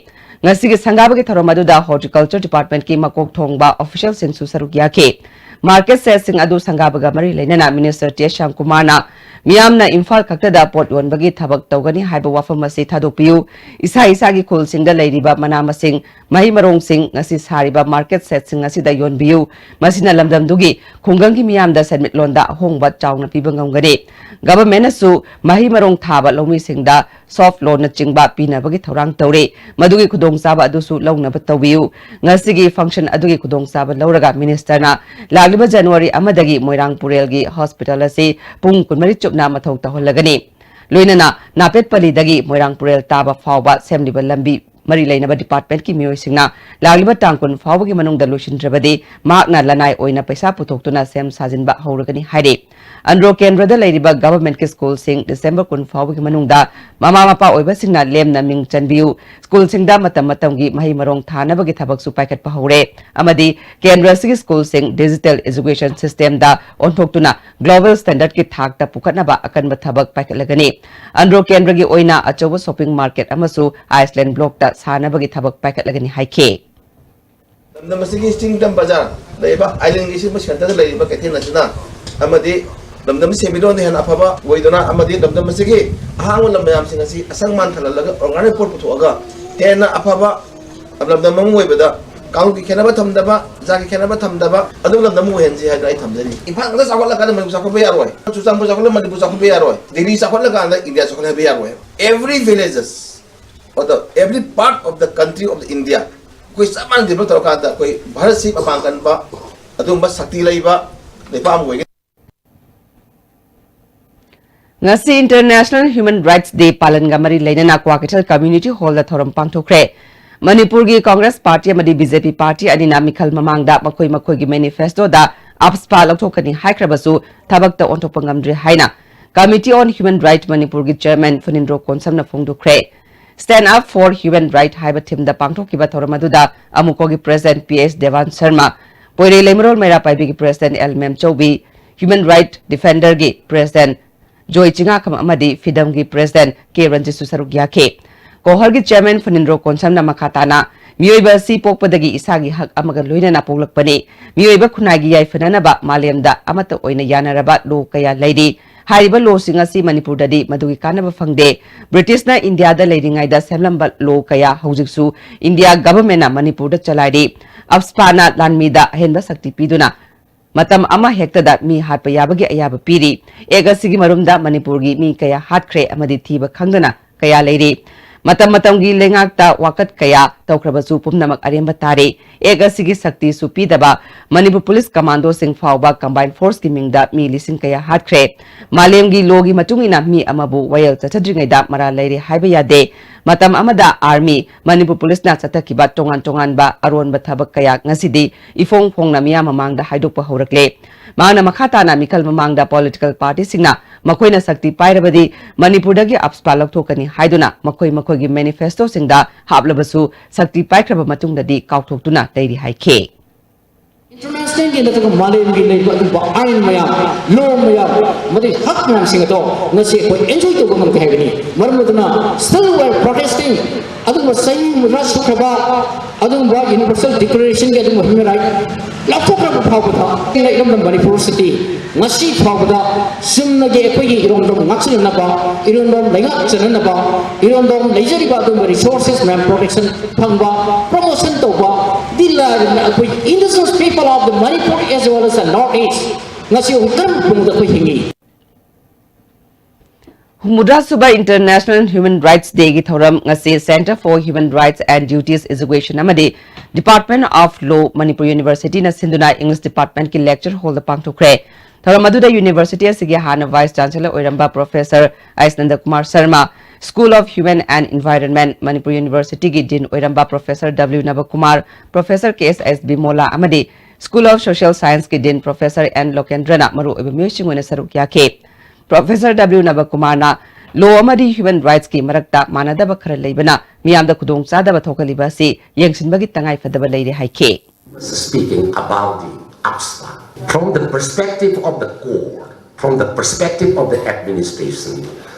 ꯉꯁꯤꯒꯤ ꯁꯪꯒꯥꯕꯒꯤ ꯊꯧꯔꯝ ꯑꯗꯨꯗ Horticulture Department ꯀꯤ ꯃꯀꯣꯛ ꯊꯣꯡꯕ official ꯁꯤꯡꯁꯨ ꯁꯔꯨꯛ ꯌꯥꯈꯤ꯫ Market shed ꯁꯤꯡ ꯑꯗꯨ ꯁꯪꯒꯥꯕꯒ ꯃꯔꯤ ꯂꯩꯅꯅ Minister ꯇꯦ ꯁ꯭ꯌꯥꯝ ꯀꯨꯃꯥꯔꯅ ꯃꯤꯌꯥꯝꯅ ꯏꯝꯐꯥꯜ ꯈꯛꯇꯗ ꯄꯣꯠ ꯌꯣꯟꯕꯒꯤ ꯊꯕꯛ ꯇꯧꯒꯅꯤ ꯍꯥꯏꯕ ꯋꯥꯐꯝ ꯑꯁꯤ ꯊꯥꯗꯣꯛꯄꯤꯌꯨ꯫ ꯏꯁꯥ ꯏꯁꯥꯒꯤ ꯈꯨꯜꯁꯤꯡꯗ ꯂꯩꯔꯤꯕ ꯃꯅꯥ ꯃꯁꯤꯡ, ꯃꯍꯩ ꯃꯔꯣꯡꯁꯤꯡ, ꯉꯁꯤ ꯁꯥꯔꯤꯕ market shed ꯁꯤꯡ ꯑꯁꯤꯗ ꯌꯣꯟꯕꯤꯌꯨ꯫ ꯃꯁꯤꯅ ꯂꯝꯗꯝꯗꯨꯒꯤ ꯈꯨꯡꯒꯪꯒꯤ ꯃꯤꯌꯥꯝꯗ ꯁꯦꯟꯃꯤꯠꯂꯣꯟꯗ ꯑꯍꯣꯡꯕ ꯆꯥꯎꯅ ꯄꯤꯕ ꯉꯝꯒꯅꯤ꯫ Government ꯅꯁꯨ ꯃꯍꯩ ꯃꯔꯣꯡ ꯊꯥꯕ ꯂꯧꯃꯤꯁꯤꯡꯗ soft loan ꯅꯆꯤꯡꯕ ꯄꯤꯅꯕꯒꯤ ꯊꯧꯔꯥꯡ ꯇꯧꯔꯤ꯫ ꯃꯗꯨꯒꯤ ꯈꯨꯗꯣꯡꯆꯥꯕ ꯑꯗꯨꯁꯨ ꯂꯧꯅꯕ ꯇꯧꯕꯤꯌꯨ꯫ ꯉꯁꯤꯒꯤ function ꯑꯗꯨꯒꯤ ꯈꯨꯗꯣꯡꯆꯥꯕ ꯂꯧꯔꯒ Minister ꯅ ꯂꯥꯛꯂꯤꯕ January ꯑꯃꯗꯒꯤ ꯃꯣꯏꯔꯥꯡ ꯄꯨꯔꯦꯜꯒꯤ hospital ꯑꯁꯤ ꯄꯨꯡ ꯀꯨꯟꯃꯔꯤ ꯆꯨꯞꯅ ꯃꯊꯧ ꯇꯧꯍꯜꯂꯒꯅꯤ꯫ ꯂꯣꯏꯅꯅ ꯅꯥꯄꯦꯠꯄꯂꯤꯗꯒꯤ ꯃꯣꯏꯔꯥꯡ ꯄꯨꯔꯦꯜ ꯇꯥꯕ ꯐꯥꯎꯕ ꯁꯦꯝꯂꯤꯕ ꯂꯝꯕꯤ ꯃꯔꯤ ꯂꯩꯅꯕ department ꯀꯤ ꯃꯤꯑꯣꯏꯁꯤꯡꯅ ꯂꯥꯛꯂꯤꯕ ꯇꯥꯡ ꯀꯨꯟ ꯐꯥꯎꯕꯒꯤ ꯃꯅꯨꯡꯗ ꯂꯣꯏꯁꯤꯟꯗ꯭ꯔꯕꯗꯤ ꯃꯍꯥꯛꯅ ꯂꯅꯥꯏ ꯑꯣꯏꯅ ꯄꯩꯁꯥ ꯄꯨꯊꯣꯛꯇꯨꯅ ꯁꯦꯝ ꯁꯥꯖꯤꯟꯕ ꯍꯧꯔꯒꯅꯤ ꯍꯥꯏꯔꯤ꯫ ꯑꯟꯗ꯭ꯔꯣ ꯀꯦꯟꯗ꯭ꯔꯗ ꯂꯩꯔꯤꯕ government ꯀꯤ school ꯁꯤꯡ December ꯀꯨꯟ ꯐꯥꯎꯕꯒꯤ ꯃꯅꯨꯡꯗ ꯃꯃꯥ ꯃꯄꯥ ꯑꯣꯏꯕꯁꯤꯡꯅ ꯂꯦꯝꯅ ꯃꯤꯡ ꯆꯟꯕꯤꯌꯨ꯫ School ꯁꯤꯡꯗ ꯃꯇꯝ ꯃꯇꯝꯒꯤ ꯃꯍꯩ ꯃꯔꯣꯡ ꯊꯥꯅꯕꯒꯤ ꯊꯕꯛꯁꯨ ꯄꯥꯏꯈꯠꯄ ꯍꯧꯔꯦ ꯑꯃꯗꯤ ꯀꯦꯟꯗ꯭ꯔ ꯑꯁꯤꯒꯤ school ꯁꯤꯡ digital education system ꯗ ꯑꯣꯟꯊꯣꯛꯇꯨꯅ global standard ꯀꯤ ꯊꯥꯛꯇ ꯄꯨꯈꯠꯅꯕ ꯑꯀꯟꯕ ꯊꯕꯛ ꯄꯥꯏꯈꯠꯂꯒꯅꯤ꯫ ꯑꯟꯗ꯭ꯔꯣ ꯀꯦꯟꯗ꯭ꯔꯒꯤ ꯑꯣꯏꯅ ꯑꯆꯧꯕ shopping market ꯑꯃꯁꯨ ꯑꯥꯏꯁꯂꯦꯟ block ꯇ ꯁꯥꯅꯕꯒꯤ ꯊꯕꯛ ꯄꯥꯏꯈꯠꯂꯒꯅꯤ ꯍꯥꯏꯈꯤ꯫ ꯂꯝꯗꯝ ꯑꯁꯤꯒꯤ ꯆꯤꯡ ꯇꯝ ꯕꯖꯥꯔ ꯂꯩꯔꯤꯕ, island ꯒꯤ ꯁꯤꯒꯨꯝꯕ centre ꯗ ꯂꯩꯔꯤꯕ ꯀꯩꯊꯦꯜ ꯑꯁꯤꯅ ꯑꯃꯗꯤ ꯂꯝꯗꯝ ꯁꯦꯟꯃꯤꯠꯂꯣꯟꯗ ꯍꯦꯟꯅ ꯑꯐꯕ ꯑꯣꯏꯗꯨꯅ ꯑꯃꯗꯤ ꯂꯝꯗꯝ ꯑꯁꯤꯒꯤ ꯑꯍꯥꯡꯕ ꯂꯝ ꯃꯌꯥꯝꯁꯤꯡ ꯑꯁꯤ ꯑꯁꯪ ꯃꯥꯟ ꯊꯜꯍꯜꯂꯒ organic ꯄꯣꯠ ꯄꯨꯊꯣꯛꯑꯒ ꯍꯦꯟꯅ ꯑꯐꯕ ꯂꯝꯗꯝ ꯑꯃ ꯑꯣꯏꯕꯗ ꯀꯥꯡꯂꯨꯞꯀꯤ ꯈꯦꯠꯅꯕ ꯊꯝꯗꯕ, ꯖꯥꯠꯀꯤ ꯈꯦꯠꯅꯕ ꯊꯝꯗꯕ ꯑꯗꯨꯒꯨꯝꯕ ꯂꯝꯗꯝ ꯑꯃ ꯑꯣꯏꯍꯟꯁꯤ ꯍꯥꯏꯗꯅ ꯑꯩ ꯊꯝꯖꯔꯤ꯫ ꯏꯝꯐꯥꯜ ꯈꯛꯇ ꯆꯥꯎꯈꯠꯂꯀꯥꯟꯗ ꯃꯅꯤꯄꯨꯔ ꯆꯥꯎꯈꯠꯄ ꯌꯥꯔꯣꯏ, ꯆꯨꯔꯆꯥꯟꯄꯨꯔ ꯆꯥꯎꯈꯠꯂ ꯃꯅꯤꯄꯨꯔ ꯆꯥꯎꯈꯠꯄ ꯌꯥꯔꯣꯏ, ꯗꯦꯜꯂꯤ ꯆꯥꯎꯈꯠꯂꯀꯥꯟꯗ ꯏꯟꯗꯤꯌꯥ ꯆꯥꯎꯈꯠ ꯍꯥꯏꯕ ꯌꯥꯔꯣꯏ꯫ Every villages or the every part of the country of the India ꯑꯩꯈꯣꯏ ꯆꯞ ꯃꯥꯟꯅ ꯗꯤꯕꯦꯂꯞ ꯇꯧꯔꯀꯥꯟꯗ ꯑꯩꯈꯣꯏ ꯚꯥꯔꯠꯁꯤ ꯃꯄꯥꯡ ꯀꯟꯕ, ꯑꯗꯨꯒꯨꯝꯕ ꯁꯛꯇꯤ ꯂꯩꯕ ꯂꯩꯕꯥꯛ ꯑꯃ ꯑꯣꯏꯒꯅꯤ꯫ ꯉꯁꯤ International Human Rights Day ꯄꯥꯂꯟꯒ ꯃꯔꯤ ꯂꯩꯅꯅ ꯀ꯭ꯋꯥꯀꯩꯊꯦꯜ Community Hallꯗ ꯊꯧꯔꯝ ꯄꯥꯡꯊꯣꯛꯈ꯭ꯔꯦ꯫ ꯃꯅꯤꯄꯨꯔꯒꯤ Congress Party ꯑꯃꯗꯤ B J P Party ꯑꯅꯤꯅ ꯃꯤꯈꯜ ꯃꯃꯥꯡꯗ ꯃꯈꯣꯏ ꯃꯈꯣꯏꯒꯤ manifestoꯗ AFSPA ꯂꯧꯊꯣꯛꯀꯅꯤ ꯍꯥꯏꯈ꯭ꯔꯕꯁꯨ ꯊꯕꯛꯇ ꯑꯣꯟꯊꯣꯛꯄ ꯉꯝꯗ꯭ꯔꯤ ꯍꯥꯏꯅ Committee on Human Rights ꯃꯅꯤꯄꯨꯔꯒꯤ Chairman ꯐꯨꯅꯤꯟꯗ꯭ꯔꯣ ꯀꯣꯟꯁꯝꯅ ꯐꯣꯡꯗꯣꯛꯈ꯭ꯔꯦ꯫ Stand Up for Human Right ꯍꯥꯏꯕ themeꯗ ꯄꯥꯡꯊꯣꯛꯈꯤꯕ ꯊꯧꯔꯝ ꯑꯗꯨꯗ ꯑꯃꯨꯀꯣꯒꯤ President P S ꯗꯦꯋꯥꯟ Sharma, ꯄꯣꯏꯔꯩ ꯂꯩꯃꯔꯣꯜ ꯃꯩꯔꯥ ꯄꯥꯏꯕꯤꯒꯤ President L ꯃꯦꯝꯆꯧꯕꯤ, Human Right Defenderꯒꯤ President ꯖꯣꯏ ꯆꯤꯉꯥꯈꯝ ꯑꯃꯗꯤ ꯐꯤꯗꯝꯒꯤ President ꯀꯦ ꯔꯟꯖꯤꯠꯁꯨ ꯁꯔꯨꯛ ꯌꯥꯈꯤ꯫ ꯀꯣꯍꯜꯒꯤ Chairman ꯐꯨꯅꯤꯟꯗ꯭ꯔꯣ ꯀꯣꯟꯁꯝꯅ ꯃꯈꯥ ꯇꯥꯅ, ꯃꯤꯑꯣꯏꯕ ꯑꯁꯤ ꯄꯣꯛꯄꯗꯒꯤ ꯏꯁꯥꯒꯤ ꯍꯛ ꯑꯃꯒ ꯂꯣꯏꯅꯅ ꯄꯣꯛꯂꯛꯄꯅꯤ꯫ ꯃꯤꯑꯣꯏꯕ ꯈꯨꯟꯅꯥꯏꯒꯤ ꯌꯥꯏꯐꯅꯅꯕ ꯃꯥꯂꯦꯝꯗ ꯑꯃꯠꯇ ꯑꯣꯏꯅ ꯌꯥꯅꯔꯕ law ꯀꯌꯥ ꯂꯩꯔꯤ꯫ ꯍꯥꯏꯔꯤꯕ lawꯁꯤꯡ ꯑꯁꯤ ꯃꯅꯤꯄꯨꯔꯗꯗꯤ ꯃꯗꯨꯒꯤ ꯀꯥꯟꯅꯕ ꯐꯪꯗꯦ꯫ ꯕ꯭ꯔꯤꯇꯤꯁꯅ ꯏꯟꯗꯤꯌꯥꯗ ꯂꯩꯔꯤꯉꯩꯗ ꯁꯦꯝꯂꯝꯕ law ꯀꯌꯥ ꯍꯧꯖꯤꯛꯁꯨ ꯏꯟꯗꯤꯌꯥ governmentꯅ ꯃꯅꯤꯄꯨꯔꯗ ꯆꯂꯥꯏꯔꯤ꯫ AFSPAꯅ ꯂꯥꯟꯃꯤꯗ ꯑꯍꯦꯟꯕ ꯁꯛꯇꯤ ꯄꯤꯗꯨꯅ ꯃꯇꯝ ꯑꯃ ꯍꯦꯛꯇꯗ ꯃꯤ ꯍꯥꯠꯄ ꯌꯥꯕꯒꯤ ꯑꯌꯥꯕ ꯄꯤꯔꯤ꯫ Act ꯑꯁꯤꯒꯤ ꯃꯔꯨꯝꯗ ꯃꯅꯤꯄꯨꯔꯒꯤ ꯃꯤ ꯀꯌꯥ ꯍꯥꯠꯈ꯭ꯔꯦ ꯑꯃꯗꯤ ꯊꯤꯕ ꯈꯪꯗꯅ ꯀꯌꯥ ꯂꯩꯔꯤ꯫ ꯃꯇꯝ ꯃꯇꯝꯒꯤ ꯂꯩꯉꯥꯛꯇ ꯋꯥꯀꯠ ꯀꯌꯥ ꯇꯧꯈ꯭ꯔꯕꯁꯨ ꯄꯨꯝꯅꯃꯛ ꯑꯔꯦꯝꯕ ꯇꯥꯔꯦ꯫ Act ꯑꯁꯤꯒꯤ ꯁꯛꯇꯤꯁꯨ ꯄꯤꯗꯕ, ꯃꯅꯤꯄꯨꯔ police commandoꯁꯤꯡ ꯐꯥꯎꯕ combined forceꯀꯤ ꯃꯤꯡꯗ ꯃꯤ ꯂꯤꯁꯤꯡ ꯀꯌꯥ ꯍꯥꯠꯈ꯭ꯔꯦ꯫ ꯃꯥꯂꯦꯝꯒꯤ lawꯒꯤ ꯃꯇꯨꯡ ꯏꯟꯅ ꯃꯤ ꯑꯃꯕꯨ ꯋꯥꯌꯦꯜ ꯆꯠꯊꯗ꯭ꯔꯤꯉꯩꯗ ꯃꯔꯥꯜ ꯂꯩꯔꯦ ꯍꯥꯏꯕ ꯌꯥꯗꯦ꯫ ꯃꯇꯝ ꯑꯃꯗ army, ꯃꯅꯤꯄꯨꯔ policeꯅ ꯆꯠꯊꯈꯤꯕ ꯇꯣꯉꯥꯟ ꯇꯣꯉꯥꯟꯕ ꯑꯔꯣꯟꯕ ꯊꯕꯛ ꯀꯌꯥ ꯉꯁꯤꯗꯤ ꯏꯐꯣꯡ ꯐꯣꯡꯅ ꯃꯤꯌꯥꯝ ꯃꯃꯥꯡꯗ ꯍꯥꯏꯗꯣꯛꯄ ꯍꯧꯔꯛꯂꯦ꯫ ꯃꯍꯥꯛꯅ ꯃꯈꯥ ꯇꯥꯅ ꯃꯤꯈꯜ ꯃꯃꯥꯡꯗ political partyꯁꯤꯡꯅ ꯃꯈꯣꯏꯅ ꯁꯛꯇꯤ ꯄꯥꯏꯔꯕꯗꯤ ꯃꯅꯤꯄꯨꯔꯗꯒꯤ AFSPA ꯂꯧꯊꯣꯛꯀꯅꯤ ꯍꯥꯏꯗꯨꯅ ꯃꯈꯣꯏ ꯃꯈꯣꯏꯒꯤ manifestoꯁꯤꯡꯗ ꯍꯥꯞꯂꯕꯁꯨ ꯁꯛꯇꯤ ꯄꯥꯏꯈ꯭ꯔꯕ ꯃꯇꯨꯡꯗꯗꯤ ꯀꯥꯎꯊꯣꯛꯇꯨꯅ ꯂꯩꯔꯤ ꯍꯥꯏꯈꯤ꯫ Internationalꯒꯤ ꯅꯠꯇ꯭ꯔꯒ ꯃꯥꯂꯦꯝꯒꯤ ꯂꯩꯕ ꯑꯗꯨꯒꯨꯝꯕ ꯑꯥꯏꯟ ꯃꯌꯥꯝ, law ꯃꯌꯥꯝ, ꯃꯗꯨꯒꯤ ꯍꯛ ꯃꯌꯥꯝꯁꯤꯡ ꯑꯗꯣ ꯉꯁꯤ ꯑꯩꯈꯣꯏ enjoy ꯇꯧꯕ ꯉꯝꯗꯦ ꯍꯥꯏꯕꯅꯤ꯫ ꯃꯔꯝ ꯑꯗꯨꯅ still we are protesting, ꯑꯗꯨꯒꯨꯝꯕ ꯆꯍꯤ ꯍꯨꯝꯐꯨꯇꯔꯥ ꯁꯨꯈ꯭ꯔꯕ ꯑꯗꯨꯒꯨꯝꯕ Universal Declarationꯒꯤ ꯑꯗꯨꯒꯨꯝꯕ human right ꯂꯥꯎꯊꯣꯛꯈ꯭ꯔꯕ ꯐꯥꯎꯕꯗ ꯂꯩꯔꯝꯕ ꯃꯅꯤꯄꯨꯔ ꯁꯤꯇꯤ ꯉꯁꯤ ꯐꯥꯎꯕꯗ ꯆꯨꯝꯅꯒꯤ ꯑꯩꯈꯣꯏꯒꯤ ꯏꯔꯣꯝꯗꯣꯝ ꯉꯥꯛꯁꯤꯟꯅꯅꯕ, ꯏꯔꯣꯝꯗꯣꯝ ꯂꯩꯉꯥꯛꯆꯅꯅꯕ, ꯏꯔꯣꯝꯗꯣꯝ ꯂꯩꯖꯔꯤꯕ ꯑꯗꯨꯒꯨꯝꯕ resources ꯃꯌꯥꯝ protection ꯐꯪꯕ, promotion ꯇꯧꯕ ꯗꯤ ꯂꯥꯏꯔꯗꯅ ꯑꯩꯈꯣꯏ indigenous people of the Manipur as well as the North East ꯉꯁꯤ ꯑꯃꯨꯛ ꯀꯔꯝꯕ ꯄꯨꯡꯗ ꯑꯩꯈꯣꯏ ꯍꯤꯡꯉꯤ? ꯍꯨꯝꯐꯨꯇꯔꯥ ꯁꯨꯕ International Human Rights Day ꯒꯤ ꯊꯧꯔꯝ ꯉꯁꯤ Centre for Human Rights and Duties Education ꯑꯃꯗꯤ Department of Law, Manipur University ꯅ ꯁꯤꯟꯗꯨꯅ English Department ꯀꯤ lecture hall ꯗ ꯄꯥꯡꯊꯣꯛꯈ꯭ꯔꯦ꯫ ꯊꯧꯔꯝ ꯑꯗꯨꯗ university ꯑꯁꯤꯒꯤ ꯍꯥꯟꯅ Vice Chancellor ꯑꯣꯏꯔꯝꯕ Professor H Nanda Kumar Sharma, School of Human and Environment, Manipur University ꯒꯤ Dean ꯑꯣꯏꯔꯝꯕ Professor W ꯅꯕꯀꯨꯃꯥꯔ, Professor ꯀꯦ ꯑꯦꯁ ꯑꯦꯁ ꯕꯤꯃꯣꯂꯥ ꯑꯃꯗꯤ School of Social Science ꯀꯤ Dean Professor ꯑꯦꯟ ꯂꯣꯀꯦꯟꯗ꯭ꯔꯅ ꯃꯔꯨꯑꯣꯏꯕ ꯃꯤꯑꯣꯏꯁꯤꯡ ꯑꯣꯏꯅ ꯁꯔꯨꯛ ꯌꯥꯈꯤ꯫ Professor W ꯅꯕꯀꯨꯃꯥꯔꯅ law ꯑꯃꯗꯤ human rights ꯀꯤ ꯃꯔꯛꯇ ꯃꯥꯟꯅꯗꯕ ꯈꯔ ꯂꯩꯕꯅ ꯃꯤꯌꯥꯝꯗ ꯈꯨꯗꯣꯡꯆꯥꯗꯕ ꯊꯣꯛꯍꯜꯂꯤꯕ ꯑꯁꯤ ꯌꯦꯡꯁꯤꯟꯕꯒꯤ ꯇꯉꯥꯏꯐꯗꯕ ꯂꯩꯔꯦ ꯍꯥꯏꯈꯤ꯫ Speaking about the AFSPA, from the perspective of the court, from the perspective of the administration,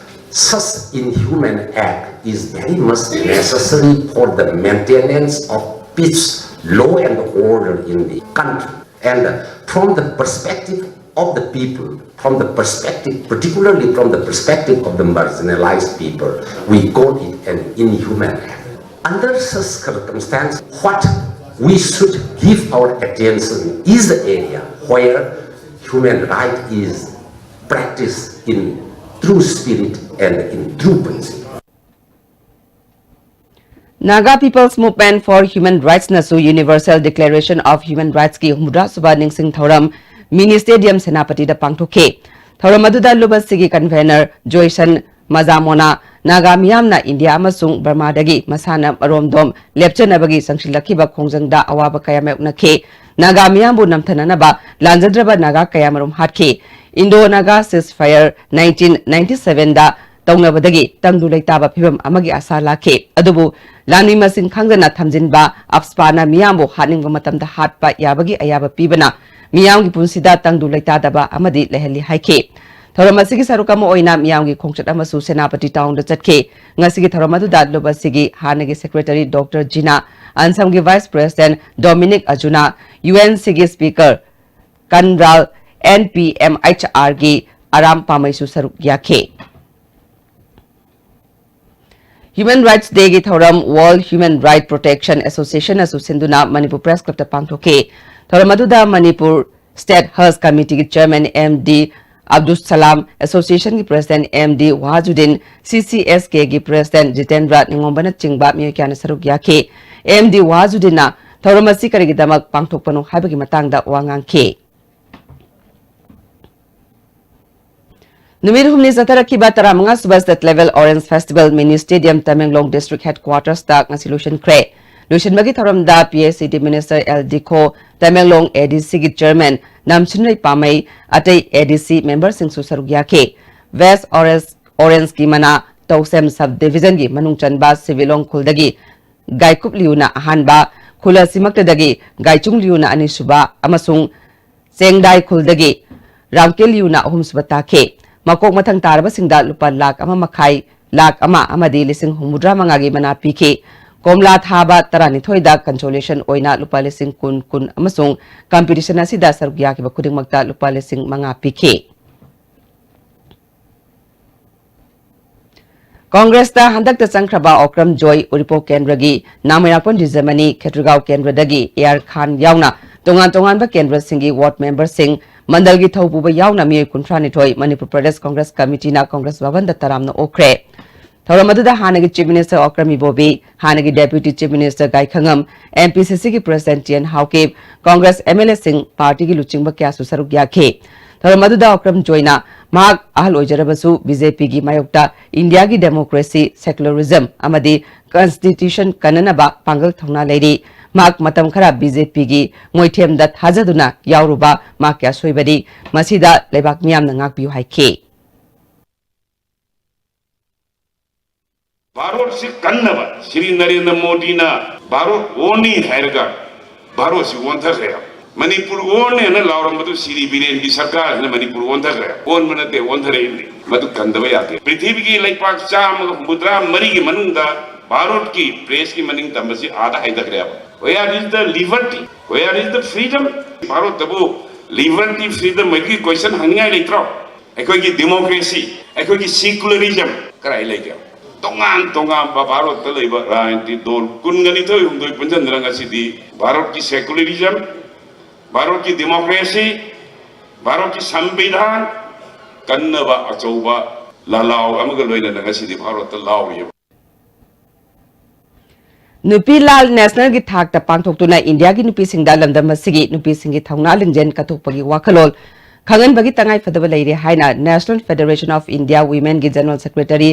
such inhuman act is very much necessary for the maintenance of peace, law and order in the country. And from the perspective of the people, from the perspective, particularly from the perspective of the marginalized people, we call it an inhuman act. Under such circumstance, what we should give our attention is the area where human right is practiced in true spirit and in true principle. Naga People's Movement for Human Rights ꯅꯁꯨ Universal Declaration of Human Rights ꯀꯤ ꯍꯨꯝꯐꯨꯇꯔꯥ ꯁꯨꯕ ꯅꯤꯡꯁꯤꯡ ꯊꯧꯔꯝ Mini Stadium ꯁꯦꯅꯥꯄꯇꯤꯗ ꯄꯥꯡꯊꯣꯛꯈꯤ꯫ ꯊꯧꯔꯝ ꯑꯗꯨꯗ ꯂꯨꯕꯁꯤꯒꯤ convener ꯖꯣꯏꯁꯟ ꯃꯖꯥꯃꯣꯅ Naga ꯃꯤꯌꯥꯝꯅ ꯏꯟꯗꯤꯌꯥ ꯑꯃꯁꯨꯡ ꯕꯔꯃꯥꯗꯒꯤ ꯃꯁꯥꯅ ꯃꯔꯣꯝꯗꯣꯝ ꯂꯦꯞꯆꯅꯕꯒꯤ ꯆꯪꯁꯤꯜꯂꯛꯈꯤꯕ ꯈꯣꯡꯖꯪꯗ ꯑꯋꯥꯕ ꯀꯌꯥ ꯃꯥꯌꯣꯛꯅꯈꯤ꯫ ꯅꯥꯒꯥ ꯃꯤꯌꯥꯝꯕꯨ ꯅꯝꯊꯅꯅꯕ ꯂꯥꯟꯖꯗ꯭ꯔꯕ ꯅꯥꯒꯥ ꯀꯌꯥꯃꯔꯨꯝ ꯍꯥꯠꯈꯤ꯫ Indo-Naga ceasefire nineteen ninety-seven ꯗ ꯇꯧꯅꯕꯗꯒꯤ ꯇꯪꯗꯨ ꯂꯩꯇꯥꯕ ꯐꯤꯚꯝ ꯑꯃꯒꯤ ꯑꯥꯁꯥ ꯂꯥꯛꯈꯤ꯫ ꯑꯗꯨꯕꯨ ꯂꯥꯟꯃꯤ ꯃꯁꯤꯡ ꯈꯪꯗꯅ ꯊꯝꯖꯤꯟꯕ, ꯑꯞꯁꯄꯥꯅ ꯃꯤꯌꯥꯝꯕꯨ ꯍꯥꯠꯅꯤꯡꯕ ꯃꯇꯝꯗ ꯍꯥꯠꯄ ꯌꯥꯕꯒꯤ ꯑꯌꯥꯕ ꯄꯤꯕꯅ ꯃꯤꯌꯥꯝꯒꯤ ꯄꯨꯟꯁꯤꯗ ꯇꯪꯗꯨ ꯂꯩꯇꯥꯗꯕ ꯑꯃꯗꯤ ꯂꯩꯍꯜꯂꯤ ꯍꯥꯏꯈꯤ꯫ ꯊꯧꯔꯝ ꯑꯁꯤꯒꯤ ꯁꯔꯨꯛ ꯑꯃ ꯑꯣꯏꯅ ꯃꯤꯌꯥꯝꯒꯤ ꯈꯣꯡꯆꯠ ꯑꯃꯁꯨ ꯁꯦꯅꯥꯄꯇꯤ ꯇꯥꯎꯟꯗ ꯆꯠꯈꯤ꯫ ꯉꯁꯤꯒꯤ ꯊꯧꯔꯝ ꯑꯗꯨꯗ ꯂꯨꯕꯁꯤꯒꯤ ꯍꯥꯟꯅꯒꯤ Secretary Doctor ꯖꯤꯅꯥ, ꯑꯟꯁꯝꯒꯤ Vice President Dominic Ajuna, U N ꯁꯤꯒꯤ Speaker ꯀꯟꯔꯥꯜ, ꯑꯦꯟ ꯄꯤ ꯑꯦꯝ ꯑꯩꯆ ꯑꯥꯔꯒꯤ ꯑꯔꯥꯝ ꯄꯥꯃꯩꯁꯨ ꯁꯔꯨꯛ ꯌꯥꯈꯤ꯫ Human Rights Day ꯒꯤ ꯊꯧꯔꯝ World Human Right Protection Association ꯅꯁꯨ ꯁꯤꯟꯗꯨꯅ ꯃꯅꯤꯄꯨꯔ Press Club ꯇ ꯄꯥꯡꯊꯣꯛꯈꯤ꯫ ꯊꯧꯔꯝ ꯑꯗꯨꯗ ꯃꯅꯤꯄꯨꯔ State Hush Committee ꯒꯤ Chairman ꯑꯦꯝ ꯗꯤ ꯑꯕꯗꯨꯁ ꯁꯂꯥꯝ ꯑꯦꯁꯣꯁꯤꯌꯦꯁꯟꯒꯤ ꯄ꯭ꯔꯦꯁꯤꯗꯦꯟꯠ ꯑꯦꯝ ꯗꯤ ꯋꯥꯍꯖꯨꯗꯤꯟ, ꯁꯤ ꯁꯤ ꯑꯦꯁ ꯀꯦꯒꯤ ꯄ꯭ꯔꯦꯁꯤꯗꯦꯟꯠ ꯖꯤꯇꯦꯟꯗ꯭ꯔ ꯅꯤꯉꯣꯝꯕꯅꯆꯤꯡꯕ ꯃꯤꯑꯣꯏ ꯀꯌꯥꯅ ꯁꯔꯨꯛ ꯌꯥꯈꯤ꯫ ꯑꯦꯝ ꯗꯤ ꯋꯥꯍꯖꯨꯗꯤꯟꯅ ꯊꯧꯔꯝ ꯑꯁꯤ ꯀꯔꯤꯒꯤꯗꯃꯛ ꯄꯥꯡꯊꯣꯛꯄꯅꯣ ꯍꯥꯏꯕꯒꯤ ꯃꯇꯥꯡꯗ ꯋꯥ ꯉꯥꯡꯈꯤ꯫ ꯅꯨꯃꯤꯠ ꯍꯨꯝꯅꯤ ꯆꯠꯊꯔꯛꯈꯤꯕ ꯇꯔꯥꯃꯉꯥ ꯁꯨꯕ State Level Orange Festival Mini Stadium, Tamenglong District Headquarters ꯇ ꯉꯁꯤ ꯂꯣꯏꯁꯤꯟꯈ꯭ꯔꯦ꯫ ꯂꯣꯏꯁꯤꯟꯕꯒꯤ ꯊꯧꯔꯝꯗ P I C D Minister L Dikho, Tamenglong A D C ꯒꯤ Chairman ꯅꯝꯁꯤꯟꯔꯩ ꯄꯥꯃꯩ, ꯑꯇꯩ A D C member ꯁꯤꯡꯁꯨ ꯁꯔꯨꯛ ꯌꯥꯈꯤ꯫ West Orange, Orange ꯀꯤ ꯃꯅꯥ ꯇꯧꯁꯦꯝ Sub Division ꯒꯤ ꯃꯅꯨꯡ ꯆꯟꯕ ꯁꯤꯕꯤꯂꯣꯡ ꯈꯨꯜꯗꯒꯤ ꯒꯥꯏꯀꯨꯞ ꯂꯤꯌꯨꯅ ꯑꯍꯥꯟꯕ, ꯈꯨꯜ ꯑꯁꯤꯃꯛꯇꯗꯒꯤ ꯒꯥꯏꯆꯨꯡ ꯂꯤꯌꯨꯅ ꯑꯅꯤꯁꯨꯕ ꯑꯃꯁꯨꯡ ꯆꯦꯡꯗꯥꯏ ꯈꯨꯜꯗꯒꯤ ꯔꯥꯝꯀꯦꯜ ꯂꯤꯌꯨꯅ ꯑꯍꯨꯝꯁꯨꯕ ꯇꯥꯈꯤ꯫ ꯃꯀꯣꯛ ꯃꯊꯪ ꯇꯥꯔꯕꯁꯤꯡꯗ ꯂꯨꯄꯥ ꯂꯥꯈ ꯑꯃ ꯃꯈꯥꯏ, ꯂꯥꯈ ꯑꯃ ꯑꯃꯗꯤ ꯂꯤꯁꯤꯡ ꯍꯨꯝꯐꯨꯇꯔꯥ ꯃꯉꯥꯒꯤ ꯃꯅꯥ ꯄꯤꯈꯤ꯫ ꯀꯣꯝꯂꯥ ꯊꯥꯕ ꯇꯔꯥꯅꯤꯊꯣꯏꯗ consolation ꯑꯣꯏꯅ ꯂꯨꯄꯥ ꯂꯤꯁꯤꯡ ꯀꯨꯟ, ꯀꯨꯟ ꯑꯃꯁꯨꯡ competition ꯑꯁꯤꯗ ꯁꯔꯨꯛ ꯌꯥꯈꯤꯕ ꯈꯨꯗꯤꯡꯃꯛꯇ ꯂꯨꯄꯥ ꯂꯤꯁꯤꯡ ꯃꯉꯥ ꯄꯤꯈꯤ꯫ ꯀꯣꯡꯒ꯭ꯔꯦꯁꯇ ꯍꯟꯗꯛꯇ ꯆꯪꯈ꯭ꯔꯕ ꯑꯣꯀ꯭ꯔꯝ ꯖꯣꯏ, ꯎꯔꯤꯄꯣꯛ ꯀꯦꯟꯗ꯭ꯔꯒꯤ ꯅꯥꯃꯩꯔꯥꯛꯄꯝ ꯗꯤꯖꯃꯅꯤ, ꯈꯦꯇ꯭ꯔꯤꯒꯥꯎ ꯀꯦꯟꯗ꯭ꯔꯗꯒꯤ ꯑꯦ ꯑꯥꯔ ꯈꯥꯟ ꯌꯥꯎꯅ ꯇꯣꯉꯥꯟ ꯇꯣꯉꯥꯟꯕ ꯀꯦꯟꯗ꯭ꯔꯁꯤꯡꯒꯤ ward memberꯁꯤꯡ, ꯃꯟꯗꯜꯒꯤ ꯊꯧꯄꯨꯕ ꯌꯥꯎꯅ ꯃꯤꯑꯣꯏ ꯀꯨꯟꯊ꯭ꯔꯥꯅꯤꯊꯣꯏ ꯃꯅꯤꯄꯨꯔ ꯄ꯭ꯔꯗꯦꯁ ꯀꯣꯡꯒ꯭ꯔꯦꯁ ꯀꯃꯤꯇꯤꯅ ꯀꯣꯡꯒ꯭ꯔꯦꯁ ꯚꯕꯟꯗ ꯇꯔꯥꯝꯅ ꯑꯣꯛꯈ꯭ꯔꯦ꯫ ꯊꯧꯔꯝ ꯑꯗꯨꯗ ꯍꯥꯟꯅꯒꯤ Chief Minister ꯑꯣꯀ꯭ꯔꯝ ꯏꯕꯣꯕꯤ, ꯍꯥꯟꯅꯒꯤ Deputy Chief Minister Gaikhangam, M P C C ꯒꯤ President T N Haokip, Congress M L A ꯁꯤꯡ, ꯄꯥꯔꯇꯤꯒꯤ ꯂꯨꯆꯤꯡꯕ ꯀꯌꯥꯁꯨ ꯁꯔꯨꯛ ꯌꯥꯈꯤ꯫ ꯊꯧꯔꯝ ꯑꯗꯨꯗ ꯑꯣꯀ꯭ꯔꯝ ꯖꯣꯏꯅ ꯃꯍꯥꯛ ꯑꯍꯜ ꯑꯣꯏꯖꯔꯕꯁꯨ B J P ꯒꯤ ꯃꯥꯌꯣꯛꯇ ꯏꯟꯗꯤꯌꯥꯒꯤ democracy, secularism ꯑꯃꯗꯤ constitution ꯀꯟꯅꯅꯕ ꯄꯥꯡꯒꯜ ꯊꯧꯅꯥ ꯂꯩꯔꯤ꯫ ꯃꯍꯥꯛ ꯃꯇꯝ ꯈꯔ B J P ꯒꯤ ꯃꯣꯏꯊꯦꯝꯗ ꯊꯥꯖꯗꯨꯅ ꯌꯥꯎꯔꯨꯕ ꯃꯍꯥꯛꯀꯤ ꯑꯁꯣꯏꯕꯅꯤ꯫ ꯃꯁꯤꯗ ꯂꯩꯕꯥꯛ ꯃꯤꯌꯥꯝꯅ ꯉꯥꯛꯄꯤꯌꯨ ꯍꯥꯏꯈꯤ꯫ ꯚꯥꯔꯠꯁꯤ ꯀꯟꯅꯕ ꯁ꯭ꯔꯤ ꯅꯔꯦꯟꯗ꯭ꯔ ꯃꯣꯗꯤꯅ ꯚꯥꯔꯠ ꯑꯣꯟꯅꯤ ꯍꯥꯏꯔꯒ ꯚꯥꯔꯠꯁꯤ ꯑꯣꯟꯊꯈ꯭ꯔꯦ꯫ ꯃꯅꯤꯄꯨꯔ ꯑꯣꯟꯅꯦꯅ ꯂꯥꯎꯔꯝꯕꯗꯨ ꯁ꯭ꯔꯤ ꯕꯤꯔꯦꯟꯒꯤ ꯁꯔꯀꯥꯔꯁꯤꯅ ꯃꯅꯤꯄꯨꯔ ꯑꯣꯟꯊꯈ꯭ꯔꯦ꯫ ꯑꯣꯟꯕ ꯅꯠꯇꯦ, ꯑꯣꯟꯊꯔꯛꯏꯅꯤ꯫ ꯃꯗꯨ ꯀꯟꯗꯕ ꯌꯥꯗꯦ꯫ ꯄ꯭ꯔꯤꯊꯤꯕꯤꯒꯤ ꯂꯩꯄꯥꯛ ꯆꯥꯝꯃꯒ ꯍꯨꯝꯐꯨꯇꯔꯥ ꯃꯔꯤꯒꯤ ꯃꯅꯨꯡꯗ ꯚꯥꯔꯠꯀꯤ press ꯀꯤ ꯃꯅꯤꯡ ꯇꯝꯕꯁꯤ ꯑꯥꯗ ꯍꯥꯏꯊꯈ꯭ꯔꯦꯕ꯫ Where is the liberty? Where is the freedom? ꯚꯥꯔꯠꯇꯕꯨ liberty, freedom ꯍꯥꯏꯕꯒꯤ question ꯍꯪꯅꯤꯡꯉꯥꯏ ꯂꯩꯇ꯭ꯔꯣ? ꯑꯩꯈꯣꯏꯒꯤ democracy, ꯑꯩꯈꯣꯏꯒꯤ secularism ꯀꯗꯥꯏ ꯂꯩꯒꯦ? ꯇꯣꯉꯥꯟ ꯇꯣꯉꯥꯟꯕ ꯚꯥꯔꯠꯇ ꯂꯩꯕ ꯔꯥꯖꯅꯤꯇꯤ ꯗꯣꯜ ꯀꯨꯟꯒ ꯅꯤꯊꯣꯏ ꯍꯨꯝꯗꯣꯏ ꯄꯨꯟꯁꯤꯟꯗꯅ ꯉꯁꯤꯗꯤ ꯚꯥꯔꯠꯀꯤ secularism, ꯚꯥꯔꯠꯀꯤ democracy, ꯚꯥꯔꯠꯀꯤ ꯁꯪꯕꯤꯙꯥꯟ, ꯀꯟꯅꯕ ꯑꯆꯧꯕ ꯂꯥꯂꯥꯎ ꯑꯃꯒ ꯂꯣꯏꯅꯅ ꯉꯁꯤꯗꯤ ꯚꯥꯔꯠꯇ ꯂꯥꯎꯔꯤꯕ꯫ ꯅꯨꯄꯤ ꯂꯥꯜ ꯅꯦꯁꯅꯦꯜꯒꯤ ꯊꯥꯛꯇ ꯄꯥꯡꯊꯣꯛꯇꯨꯅ ꯏꯟꯗꯤꯌꯥꯒꯤ ꯅꯨꯄꯤꯁꯤꯡꯗ ꯂꯝꯗꯝ ꯑꯁꯤꯒꯤ ꯅꯨꯄꯤꯁꯤꯡꯒꯤ ꯊꯧꯅꯥ ꯂꯤꯡꯖꯦꯜ ꯀꯠꯊꯣꯛꯄꯒꯤ ꯋꯥꯈꯜꯂꯣꯟ ꯈꯪꯍꯟꯕꯒꯤ ꯇꯉꯥꯏꯐꯗꯕ ꯂꯩꯔꯦ ꯍꯥꯏꯅ National Federation of India Womenꯒꯤ General Secretary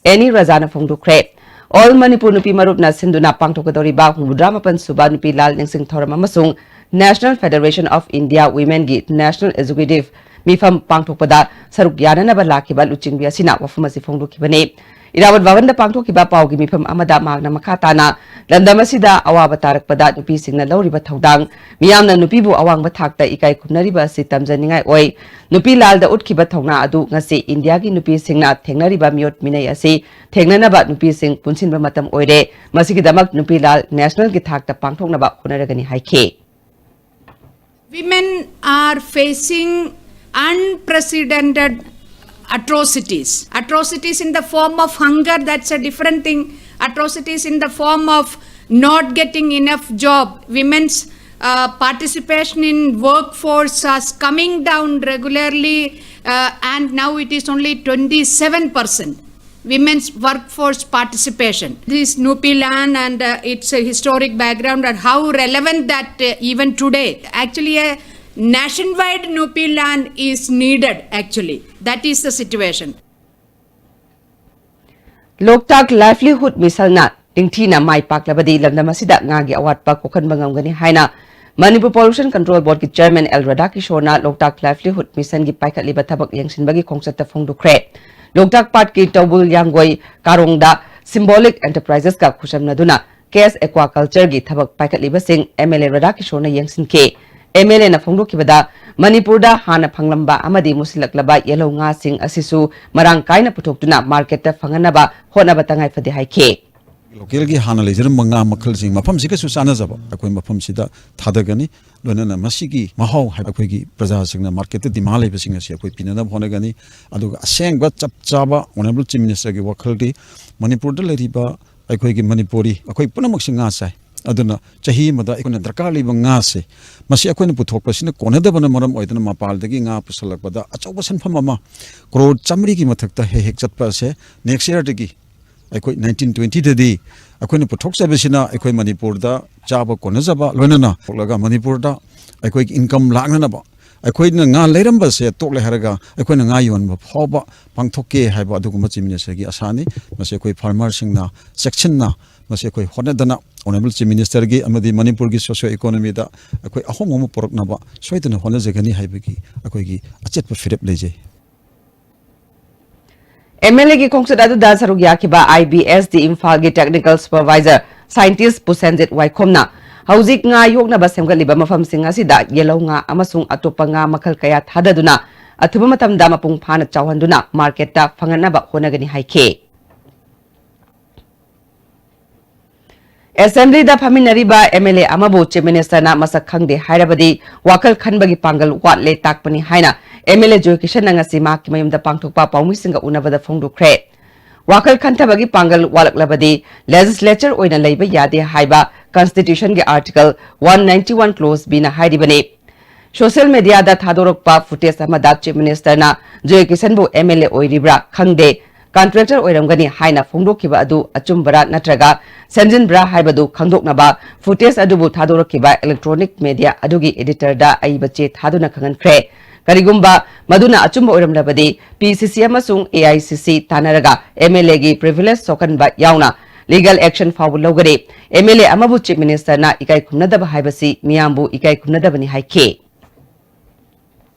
any ꯔꯖꯥꯅ ꯐꯣꯡꯗꯣꯛꯈ꯭ꯔꯦ꯫ All Manipur ꯅꯨꯄꯤ ꯃꯔꯨꯞꯅ ꯁꯤꯟꯗꯨꯅ ꯄꯥꯡꯊꯣꯛꯀꯗꯧꯔꯤꯕ ꯍꯨꯝꯐꯨꯇꯔꯥ ꯃꯥꯄꯟ ꯁꯨꯕ ꯅꯨꯄꯤ ꯂꯥꯜ ꯅꯤꯡꯁꯤꯡ ꯊꯧꯔꯝ ꯑꯃꯁꯨꯡ National Federation of India Womenꯒꯤ National Executive ꯃꯤꯐꯝ ꯄꯥꯡꯊꯣꯛꯄꯗ ꯁꯔꯨꯛ ꯌꯥꯅꯅꯕ ꯂꯥꯛꯈꯤꯕ ꯂꯨꯆꯤꯡꯕꯤ ꯑꯁꯤꯅ ꯋꯥꯐꯝ ꯑꯁꯤ ꯐꯣꯡꯗꯣꯛꯈꯤꯕꯅꯤ꯫ ꯏꯔꯥꯕꯣꯠ ꯚꯕꯟꯗ ꯄꯥꯡꯊꯣꯛꯈꯤꯕ ꯄꯥꯎꯒꯤ ꯃꯤꯐꯝ ꯑꯃꯗ ꯃꯍꯥꯛꯅ ꯃꯈꯥ ꯇꯥꯅ ꯂꯝꯗꯝ ꯑꯁꯤꯗ ꯑꯋꯥꯕ ꯇꯥꯔꯛꯄꯗ ꯅꯨꯄꯤꯁꯤꯡꯅ ꯂꯧꯔꯤꯕ ꯊꯧꯗꯥꯡ, ꯃꯤꯌꯥꯝꯅ ꯅꯨꯄꯤꯕꯨ ꯑꯋꯥꯡꯕ ꯊꯥꯛꯇ ꯏꯀꯥꯏ ꯈꯨꯝꯅꯔꯤꯕ ꯑꯁꯤ ꯇꯝꯖꯅꯤꯡꯉꯥꯏ ꯑꯣꯏ꯫ ꯅꯨꯄꯤ ꯂꯥꯜꯗ ꯎꯠꯈꯤꯕ ꯊꯧꯅꯥ ꯑꯗꯨ ꯉꯁꯤ ꯏꯟꯗꯤꯌꯥꯒꯤ ꯅꯨꯄꯤꯁꯤꯡꯅ ꯊꯦꯡꯅꯔꯤꯕ ꯃꯤꯑꯣꯠ ꯃꯤꯅꯩ ꯑꯁꯤ ꯊꯦꯡꯅꯅꯕ ꯅꯨꯄꯤꯁꯤꯡ ꯄꯨꯟꯁꯤꯟꯕ ꯃꯇꯝ ꯑꯣꯏꯔꯦ꯫ ꯃꯁꯤꯒꯤꯗꯃꯛ ꯅꯨꯄꯤ ꯂꯥꯜ ꯅꯦꯁꯅꯦꯜꯒꯤ ꯊꯥꯛꯇ ꯄꯥꯡꯊꯣꯛꯅꯕ ꯍꯣꯠꯅꯔꯒꯅꯤ ꯍꯥꯏꯈꯤ꯫ Women are facing unprecedented atrocities. Atrocities in the form of hunger, that's a different thing. Atrocities in the form of not getting enough job. Women's uh, participation in workforce is coming down regularly, uh, and now it is only twenty-seven percent. Women's workforce participation. This Nupi Lan and uh, its a historic background and how relevant that uh, even today. Actually, a nationwide Nupi Lan is needed, actually. That is the situation. ꯂꯣꯛꯇꯥꯛ ꯂꯥꯏꯚꯂꯤꯍꯨꯗ ꯃꯤꯁꯟꯅ ꯅꯤꯡꯊꯤꯅ ꯃꯥꯏ ꯄꯥꯛꯂꯕꯗꯤ ꯂꯝꯗꯝ ꯑꯁꯤꯗ ꯉꯥꯒꯤ ꯑꯋꯥꯠꯄ ꯀꯣꯛꯍꯟꯕ ꯉꯝꯒꯅꯤ ꯍꯥꯏꯅ Manipur pollution control ꯕꯣꯔꯗꯀꯤ chairman L ꯔꯥꯙꯥꯀꯤꯁꯣꯔꯅ ꯂꯣꯛꯇꯥꯛ ꯂꯥꯏꯚꯂꯤꯍꯨꯗ ꯃꯤꯁꯟꯒꯤ ꯄꯥꯏꯈꯠꯂꯤꯕ ꯊꯕꯛ ꯌꯦꯡꯁꯤꯟꯕꯒꯤ ꯈꯣꯡꯆꯠꯇ ꯐꯣꯡꯗꯣꯛꯈ꯭ꯔꯦ꯫ ꯂꯣꯛꯇꯥꯛ ꯄꯥꯠꯀꯤ ꯇꯧꯕꯨꯜ ꯌꯥꯡꯒꯣꯏ ꯀꯥꯔꯣꯡꯗ ꯁꯤꯝꯕꯣꯂꯤꯛ ꯑꯦꯟꯇꯔꯄ꯭ꯔꯥꯏꯖꯦꯁꯀ ꯈꯨꯠꯁꯝꯅꯗꯨꯅ ꯀꯦꯁ ꯑꯦꯀ꯭ꯋꯥꯀꯜꯆꯔꯒꯤ ꯊꯕꯛ ꯄꯥꯏꯈꯠꯂꯤꯕꯁꯤꯡ ꯑꯦꯝ ꯑꯦꯜ ꯑꯦ ꯔꯥꯙꯥꯀꯤꯁꯣꯔꯅ ꯌꯦꯡꯁꯤꯟꯈꯤ꯫ ꯑꯦꯝ ꯑꯦꯜ ꯑꯦꯅ ꯐꯣꯡꯗꯣꯛꯈꯤꯕꯗ, ꯃꯅꯤꯄꯨꯔꯗ ꯍꯥꯟꯅ ꯐꯪꯂꯝꯕ ꯑꯃꯗꯤ ꯃꯨꯁꯤꯜꯂꯛꯂꯕ ꯌꯦꯜꯍꯧ ꯉꯥꯁꯤꯡ ꯑꯁꯤꯁꯨ ꯃꯔꯥꯡ ꯀꯥꯏꯅ ꯄꯨꯊꯣꯛꯇꯨꯅ ꯃꯥꯔꯀꯦꯠꯇ ꯐꯪꯍꯟꯅꯕ ꯍꯣꯠꯅꯕ ꯇꯉꯥꯏꯐꯗꯦ ꯍꯥꯏꯈꯤ꯫ ꯂꯣꯀꯦꯜꯒꯤ ꯍꯥꯟꯅ ꯂꯩꯖꯔꯝꯕ ꯉꯥ ꯃꯈꯜꯁꯤꯡ ꯃꯐꯝꯁꯤꯒꯁꯨ ꯆꯥꯟꯅꯖꯕ ꯑꯩꯈꯣꯏ ꯃꯐꯝꯁꯤꯗ ꯊꯥꯗꯒꯅꯤ꯫ ꯂꯣꯏꯅꯅ ꯃꯁꯤꯒꯤ ꯃꯍꯥꯎ ꯍꯥꯏꯕ ꯑꯩꯈꯣꯏꯒꯤ ꯄ꯭ꯔꯖꯥꯁꯤꯡꯅ ꯃꯥꯔꯀꯦꯠꯇ ꯗꯤꯃꯥꯟ ꯂꯩꯕꯁꯤꯡ ꯑꯁꯤ ꯑꯩꯈꯣꯏ ꯄꯤꯅꯅꯕ ꯍꯣꯠꯅꯒꯅꯤ꯫ ꯑꯗꯨꯒ ꯑꯁꯦꯡꯕ ꯆꯞ ꯆꯥꯕ ꯑꯣꯅꯔꯦꯕꯜ ꯆꯤꯐ ꯃꯤꯅꯤꯁꯇꯔꯒꯤ ꯋꯥꯈꯜꯗꯤ ꯃꯅꯤꯄꯨꯔꯗ ꯂꯩꯔꯤꯕ ꯑꯩꯈꯣꯏꯒꯤ ꯃꯅꯤꯄꯨꯔꯤ ꯑꯩꯈꯣꯏ ꯄꯨꯝꯅꯃꯛꯁꯤ ꯉꯥ ꯆꯥꯏ꯫ ꯑꯗꯨꯅ ꯆꯍꯤ ꯑꯃꯗ ꯑꯩꯈꯣꯏꯅ ꯗꯔꯀꯥꯔ ꯂꯩꯕ ꯉꯥꯁꯦ, ꯃꯁꯤ ꯑꯩꯈꯣꯏꯅ ꯄꯨꯊꯣꯛꯄꯁꯤꯅ ꯀꯣꯟꯅꯗꯕꯅ ꯃꯔꯝ ꯑꯣꯏꯗꯨꯅ ꯃꯄꯥꯟꯗꯒꯤ ꯉꯥ ꯄꯨꯁꯜꯂꯛꯄꯗ ꯑꯆꯧꯕ ꯁꯦꯟꯐꯝ ꯑꯃ, ꯀ꯭ꯔꯣꯔ ꯆꯥꯃꯔꯤꯒꯤ ꯃꯊꯛꯇ ꯍꯦꯛ ꯍꯦꯛ ꯆꯠꯄ ꯑꯁꯦ next yearꯗꯒꯤ, ꯑꯩꯈꯣꯏ ꯅꯥꯏꯟꯇꯤꯟ ꯇ꯭ꯋꯦꯟꯇꯤꯗꯗꯤ ꯑꯩꯈꯣꯏꯅ ꯄꯨꯊꯣꯛꯆꯕꯁꯤꯅ ꯑꯩꯈꯣꯏ ꯃꯅꯤꯄꯨꯔꯗ ꯆꯥꯕ ꯀꯣꯟꯅꯖꯕ, ꯂꯣꯏꯅꯅ ꯊꯣꯛꯂꯒ ꯃꯅꯤꯄꯨꯔꯗ ꯑꯩꯈꯣꯏꯒꯤ income ꯂꯥꯛꯅꯅꯕ, ꯑꯩꯈꯣꯏꯅ ꯉꯥ ꯂꯩꯔꯝꯕꯁꯦ ꯇꯣꯛꯂꯦ ꯍꯥꯏꯔꯒ ꯑꯩꯈꯣꯏꯅ ꯉꯥ ꯌꯣꯟꯕ ꯐꯥꯎꯕ ꯄꯥꯡꯊꯣꯛꯀꯦ ꯍꯥꯏꯕ ꯑꯗꯨꯒꯨꯝꯕ Chief Ministerꯒꯤ ꯑꯁꯥꯅꯤ꯫ ꯃꯁꯤ ꯑꯩꯈꯣꯏ farmerꯁꯤꯡꯅ ꯆꯦꯛꯁꯤꯟꯅ, ꯃꯁꯤ ꯑꯩꯈꯣꯏ ꯍꯣꯠꯅꯗꯅ, Honourable Chief Ministerꯒꯤ ꯑꯃꯗꯤ ꯃꯅꯤꯄꯨꯔꯒꯤ socio economyꯗ ꯑꯩꯈꯣꯏ ꯑꯍꯣꯡꯕ ꯑꯃ ꯄꯨꯔꯛꯅꯕ ꯁꯣꯏꯗꯅ ꯍꯣꯠꯅꯖꯒꯅꯤ ꯍꯥꯏꯕꯒꯤ ꯑꯩꯈꯣꯏꯒꯤ ꯑꯆꯦꯠꯄ ꯐꯤꯔꯦꯞ ꯂꯩꯖꯩ꯫ MLAꯒꯤ ꯈꯣꯡꯆꯠ ꯑꯗꯨꯗ ꯁꯔꯨꯛ ꯌꯥꯈꯤꯕ IBSD ꯏꯝꯐꯥꯜꯒꯤ technical supervisor scientist ꯄꯨꯁꯦꯟꯖꯤꯠ ꯋꯥꯏꯈꯣꯝꯅ ꯍꯧꯖꯤꯛ ꯉꯥ ꯌꯣꯛꯅꯕ ꯁꯦꯝꯒꯠꯂꯤꯕ ꯃꯐꯝꯁꯤꯡ ꯑꯁꯤꯗ ꯌꯦꯜꯍꯧ ꯉꯥ ꯑꯃꯁꯨꯡ ꯑꯇꯣꯞꯄ ꯉꯥ ꯃꯈꯜ ꯀꯌꯥ ꯊꯥꯗꯗꯨꯅ ꯑꯊꯨꯕ ꯃꯇꯝꯗ ꯃꯄꯨꯡ ꯐꯥꯅ ꯆꯥꯎꯍꯟꯗꯨꯅ marketꯇ ꯐꯪꯍꯟꯅꯕ ꯍꯣꯠꯅꯒꯅꯤ ꯍꯥꯏꯈꯤ꯫ Assemblyꯗ ꯐꯝꯃꯤꯟꯅꯔꯤꯕ MLA ꯑꯃꯕꯨ Chief Ministerꯅ ꯃꯁꯛ ꯈꯪꯗꯦ ꯍꯥꯏꯔꯕꯗꯤ ꯋꯥꯈꯜ ꯈꯟꯕꯒꯤ ꯄꯥꯡꯒꯜ ꯋꯥꯠꯂꯦ ꯇꯥꯛꯄꯅꯤ ꯍꯥꯏꯅ MLA ꯖꯣꯏꯀꯤꯁꯟꯅ ꯉꯁꯤ ꯃꯍꯥꯛꯀꯤ ꯃꯌꯨꯝꯗ ꯄꯥꯡꯊꯣꯛꯄ ꯄꯥꯎꯃꯤꯁꯤꯡꯒ ꯎꯅꯕꯗ ꯐꯣꯡꯗꯣꯛꯈ꯭ꯔꯦ꯫ ꯋꯥꯈꯜ ꯈꯟꯊꯕꯒꯤ ꯄꯥꯡꯒꯜ ꯋꯥꯠꯂꯛꯂꯕꯗꯤ legislature ꯑꯣꯏꯅ ꯂꯩꯕ ꯌꯥꯗꯦ ꯍꯥꯏꯕ Constitutionꯒꯤ Article one ninety one Clause Bꯅ ꯍꯥꯏꯔꯤꯕꯅꯤ꯫ Social mediaꯗ ꯊꯥꯗꯣꯔꯛꯄ footage ꯑꯃꯗ Chief Ministerꯅ ꯖꯣꯏꯀꯤꯁꯟꯕꯨ MLA ꯑꯣꯏꯔꯤꯕ꯭ꯔꯥ ꯈꯪꯗꯦ, contractor ꯑꯣꯏꯔꯝꯒꯅꯤ ꯍꯥꯏꯅ ꯐꯣꯡꯗꯣꯛꯈꯤꯕ ꯑꯗꯨ ꯑꯆꯨꯝꯕꯔꯥ ꯅꯠꯇ꯭ꯔꯒ ꯁꯦꯝꯖꯤꯟꯕ꯭ꯔꯥ ꯍꯥꯏꯕꯗꯨ ꯈꯪꯗꯣꯛꯅꯕ footage ꯑꯗꯨꯕꯨ ꯊꯥꯗꯣꯔꯛꯈꯤꯕ electronic media ꯑꯗꯨꯒꯤ editorꯗ ꯑꯏꯕ ꯆꯦ ꯊꯥꯗꯨꯅ ꯈꯪꯍꯟꯈ꯭ꯔꯦ꯫ ꯀꯔꯤꯒꯨꯝꯕ ꯃꯗꯨꯅ ꯑꯆꯨꯝꯕ ꯑꯣꯏꯔꯝꯂꯕꯗꯤ, PCC ꯑꯃꯁꯨꯡ AICC ꯇꯥꯟꯅꯔꯒ MLAꯒꯤ privilege ꯁꯣꯛꯍꯟꯕ ꯌꯥꯎꯅ legal action ꯐꯥꯎꯕ ꯂꯧꯒꯅꯤ꯫ MLA ꯑꯃꯕꯨ Chief Ministerꯅ ꯏꯀꯥꯏ ꯈꯨꯝꯅꯗꯕ ꯍꯥꯏꯕꯁꯤ ꯃꯤꯌꯥꯝꯕꯨ ꯏꯀꯥꯏ ꯈꯨꯝꯅꯗꯕꯅꯤ ꯍꯥꯏꯈꯤ꯫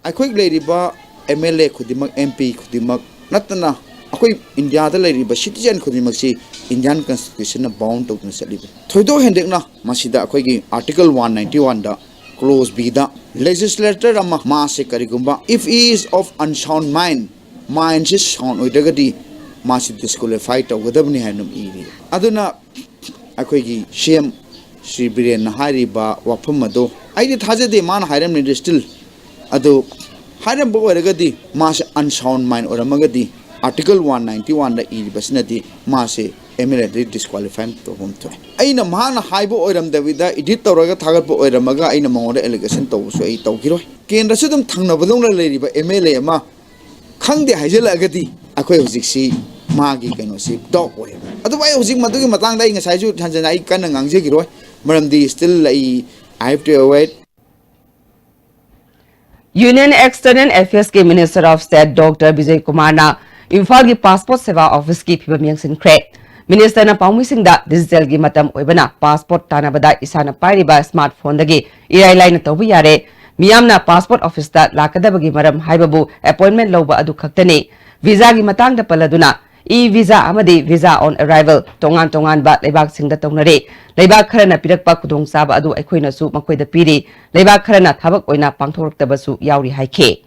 ꯑꯩꯈꯣꯏ ꯂꯩꯔꯤꯕ MLA ꯈꯨꯗꯤꯡꯃꯛ, MP ꯈꯨꯗꯤꯡꯃꯛ ꯅꯠꯇꯅ ꯑꯩꯈꯣꯏ ꯏꯟꯗꯤꯌꯥꯗ ꯂꯩꯔꯤꯕ citizen ꯈꯨꯗꯤꯡꯃꯛꯁꯤ Indian Constitutionꯅ bound ꯇꯧꯗꯨꯅ ꯆꯠꯂꯤꯕꯅꯤ꯫ ꯊꯣꯏꯗꯣꯛ ꯍꯦꯟꯗꯣꯛꯅ ꯃꯁꯤꯗ ꯑꯩꯈꯣꯏꯒꯤ Article one ninety oneꯗ Clause Bꯗ legislator ꯑꯃ ꯃꯥꯁꯦ ꯀꯔꯤꯒꯨꯝꯕ if he is of unsound mind, mindꯁꯤ sound ꯑꯣꯏꯗ꯭ꯔꯒꯗꯤ ꯃꯥꯁꯤ disqualify ꯇꯧꯒꯗꯕꯅꯤ ꯍꯥꯏꯅ ꯑꯗꯨꯝ ꯏꯔꯤ꯫ ꯑꯗꯨꯅ ꯑꯩꯈꯣꯏꯒꯤ CM ꯁ꯭ꯔꯤ ꯕꯤꯔꯦꯟꯅ ꯍꯥꯏꯔꯤꯕ ꯋꯥꯐꯝ ꯑꯗꯣ ꯑꯩꯗꯤ ꯊꯥꯖꯗꯦ ꯃꯥꯅ ꯍꯥꯏꯔꯝꯃꯤꯗꯨ still꯫ ꯑꯗꯨ ꯍꯥꯏꯔꯝꯕ ꯑꯣꯏꯔꯒꯗꯤ ꯃꯥꯁꯦ unsound mind ꯑꯣꯏꯔꯝꯃꯒꯗꯤ Article one ninety oneꯗ ꯏꯔꯤꯕꯁꯤꯅꯗꯤ ꯃꯥꯁꯦ ꯑꯦꯝ ꯑꯦꯜ ꯑꯦꯗꯤ ꯗꯤꯁꯀ꯭ꯋꯥꯂꯤꯐꯥꯏ ꯇꯧꯐꯝ ꯊꯣꯛꯑꯦ꯫ ꯑꯩꯅ ꯃꯍꯥꯛꯅ ꯍꯥꯏꯕ ꯑꯣꯏꯔꯝꯗꯕꯤꯗ ꯏꯗꯤꯠ ꯇꯧꯔꯒ ꯊꯥꯒꯠꯄ ꯑꯣꯏꯔꯝꯃꯒ ꯑꯩꯅ ꯃꯉꯣꯟꯗ ꯑꯦꯂꯤꯒꯦꯁꯟ ꯇꯧꯕꯁꯨ ꯑꯩ ꯇꯧꯈꯤꯔꯣꯏ꯫ ꯀꯦꯟꯗ꯭ꯔꯁꯨ ꯑꯗꯨꯝ ꯊꯪꯅꯕꯗꯧꯅ ꯂꯩꯔꯤꯕ ꯑꯦꯝ ꯑꯦꯜ ꯑꯦ ꯑꯃ ꯈꯪꯗꯦ ꯍꯥꯏꯖꯤꯜꯂꯛꯑꯒꯗꯤ ꯑꯩꯈꯣꯏ ꯍꯧꯖꯤꯛꯁꯤ ꯃꯥꯒꯤ ꯀꯩꯅꯣꯁꯤ ꯗꯥꯎꯠ ꯑꯣꯏꯌꯦꯕ꯫ ꯑꯗꯨꯕꯨ ꯑꯩ ꯍꯧꯖꯤꯛ ꯃꯗꯨꯒꯤ ꯃꯇꯥꯡꯗ ꯑꯩ ꯉꯁꯥꯏꯁꯨ ꯍꯟꯖꯟꯅ ꯑꯩ ꯀꯟꯅ ꯉꯥꯡꯖꯈꯤꯔꯣꯏ, ꯃꯔꯝꯗꯤ still ꯑꯩ I have to await꯫ Union External Affairs ꯀꯤ Minister of State Doctor Bijay ꯀꯨꯃꯥꯔꯅ ꯏꯝꯐꯥꯜꯒꯤ Passport Seva Office ꯀꯤ ꯐꯤꯕꯝ ꯌꯦꯡꯁꯤꯟꯈ꯭ꯔꯦ꯫ Minister ꯅ ꯄꯥꯎꯃꯤꯁꯤꯡꯗ digital ꯒꯤ ꯃꯇꯝ ꯑꯣꯏꯕꯅ passport ꯇꯥꯟꯅꯕꯗ ꯏꯁꯥꯅ ꯄꯥꯏꯔꯤꯕ smart phone ꯗꯒꯤ ꯏꯔꯥꯏ ꯂꯥꯏꯅ ꯇꯧꯕ ꯌꯥꯔꯦ꯫ ꯃꯤꯌꯥꯝꯅ Passport Office ꯇ ꯂꯥꯛꯀꯗꯕꯒꯤ ꯃꯔꯝ ꯍꯥꯏꯕꯕꯨ appointment ꯂꯧꯕ ꯑꯗꯨ ꯈꯛꯇꯅꯤ꯫ Visa ꯒꯤ ꯃꯇꯥꯡꯗ ꯄꯜꯂꯗꯨꯅ, E-visa ꯑꯃꯗꯤ Visa on Arrival ꯇꯣꯉꯥꯟ ꯇꯣꯉꯥꯟꯕ ꯂꯩꯕꯥꯛꯁꯤꯡꯗ ꯇꯧꯅꯔꯦ꯫ ꯂꯩꯕꯥꯛ ꯈꯔꯅ ꯄꯤꯔꯛꯄ ꯈꯨꯗꯣꯡꯆꯥꯕ ꯑꯗꯨ ꯑꯩꯈꯣꯏꯅꯁꯨ ꯃꯈꯣꯏꯗ ꯄꯤꯔꯤ꯫ ꯂꯩꯕꯥꯛ ꯈꯔꯅ ꯊꯕꯛ ꯑꯣꯏꯅ ꯄꯥꯡꯊꯣꯔꯛꯇꯕꯁꯨ ꯌꯥꯎꯔꯤ ꯍꯥꯏꯈꯤ꯫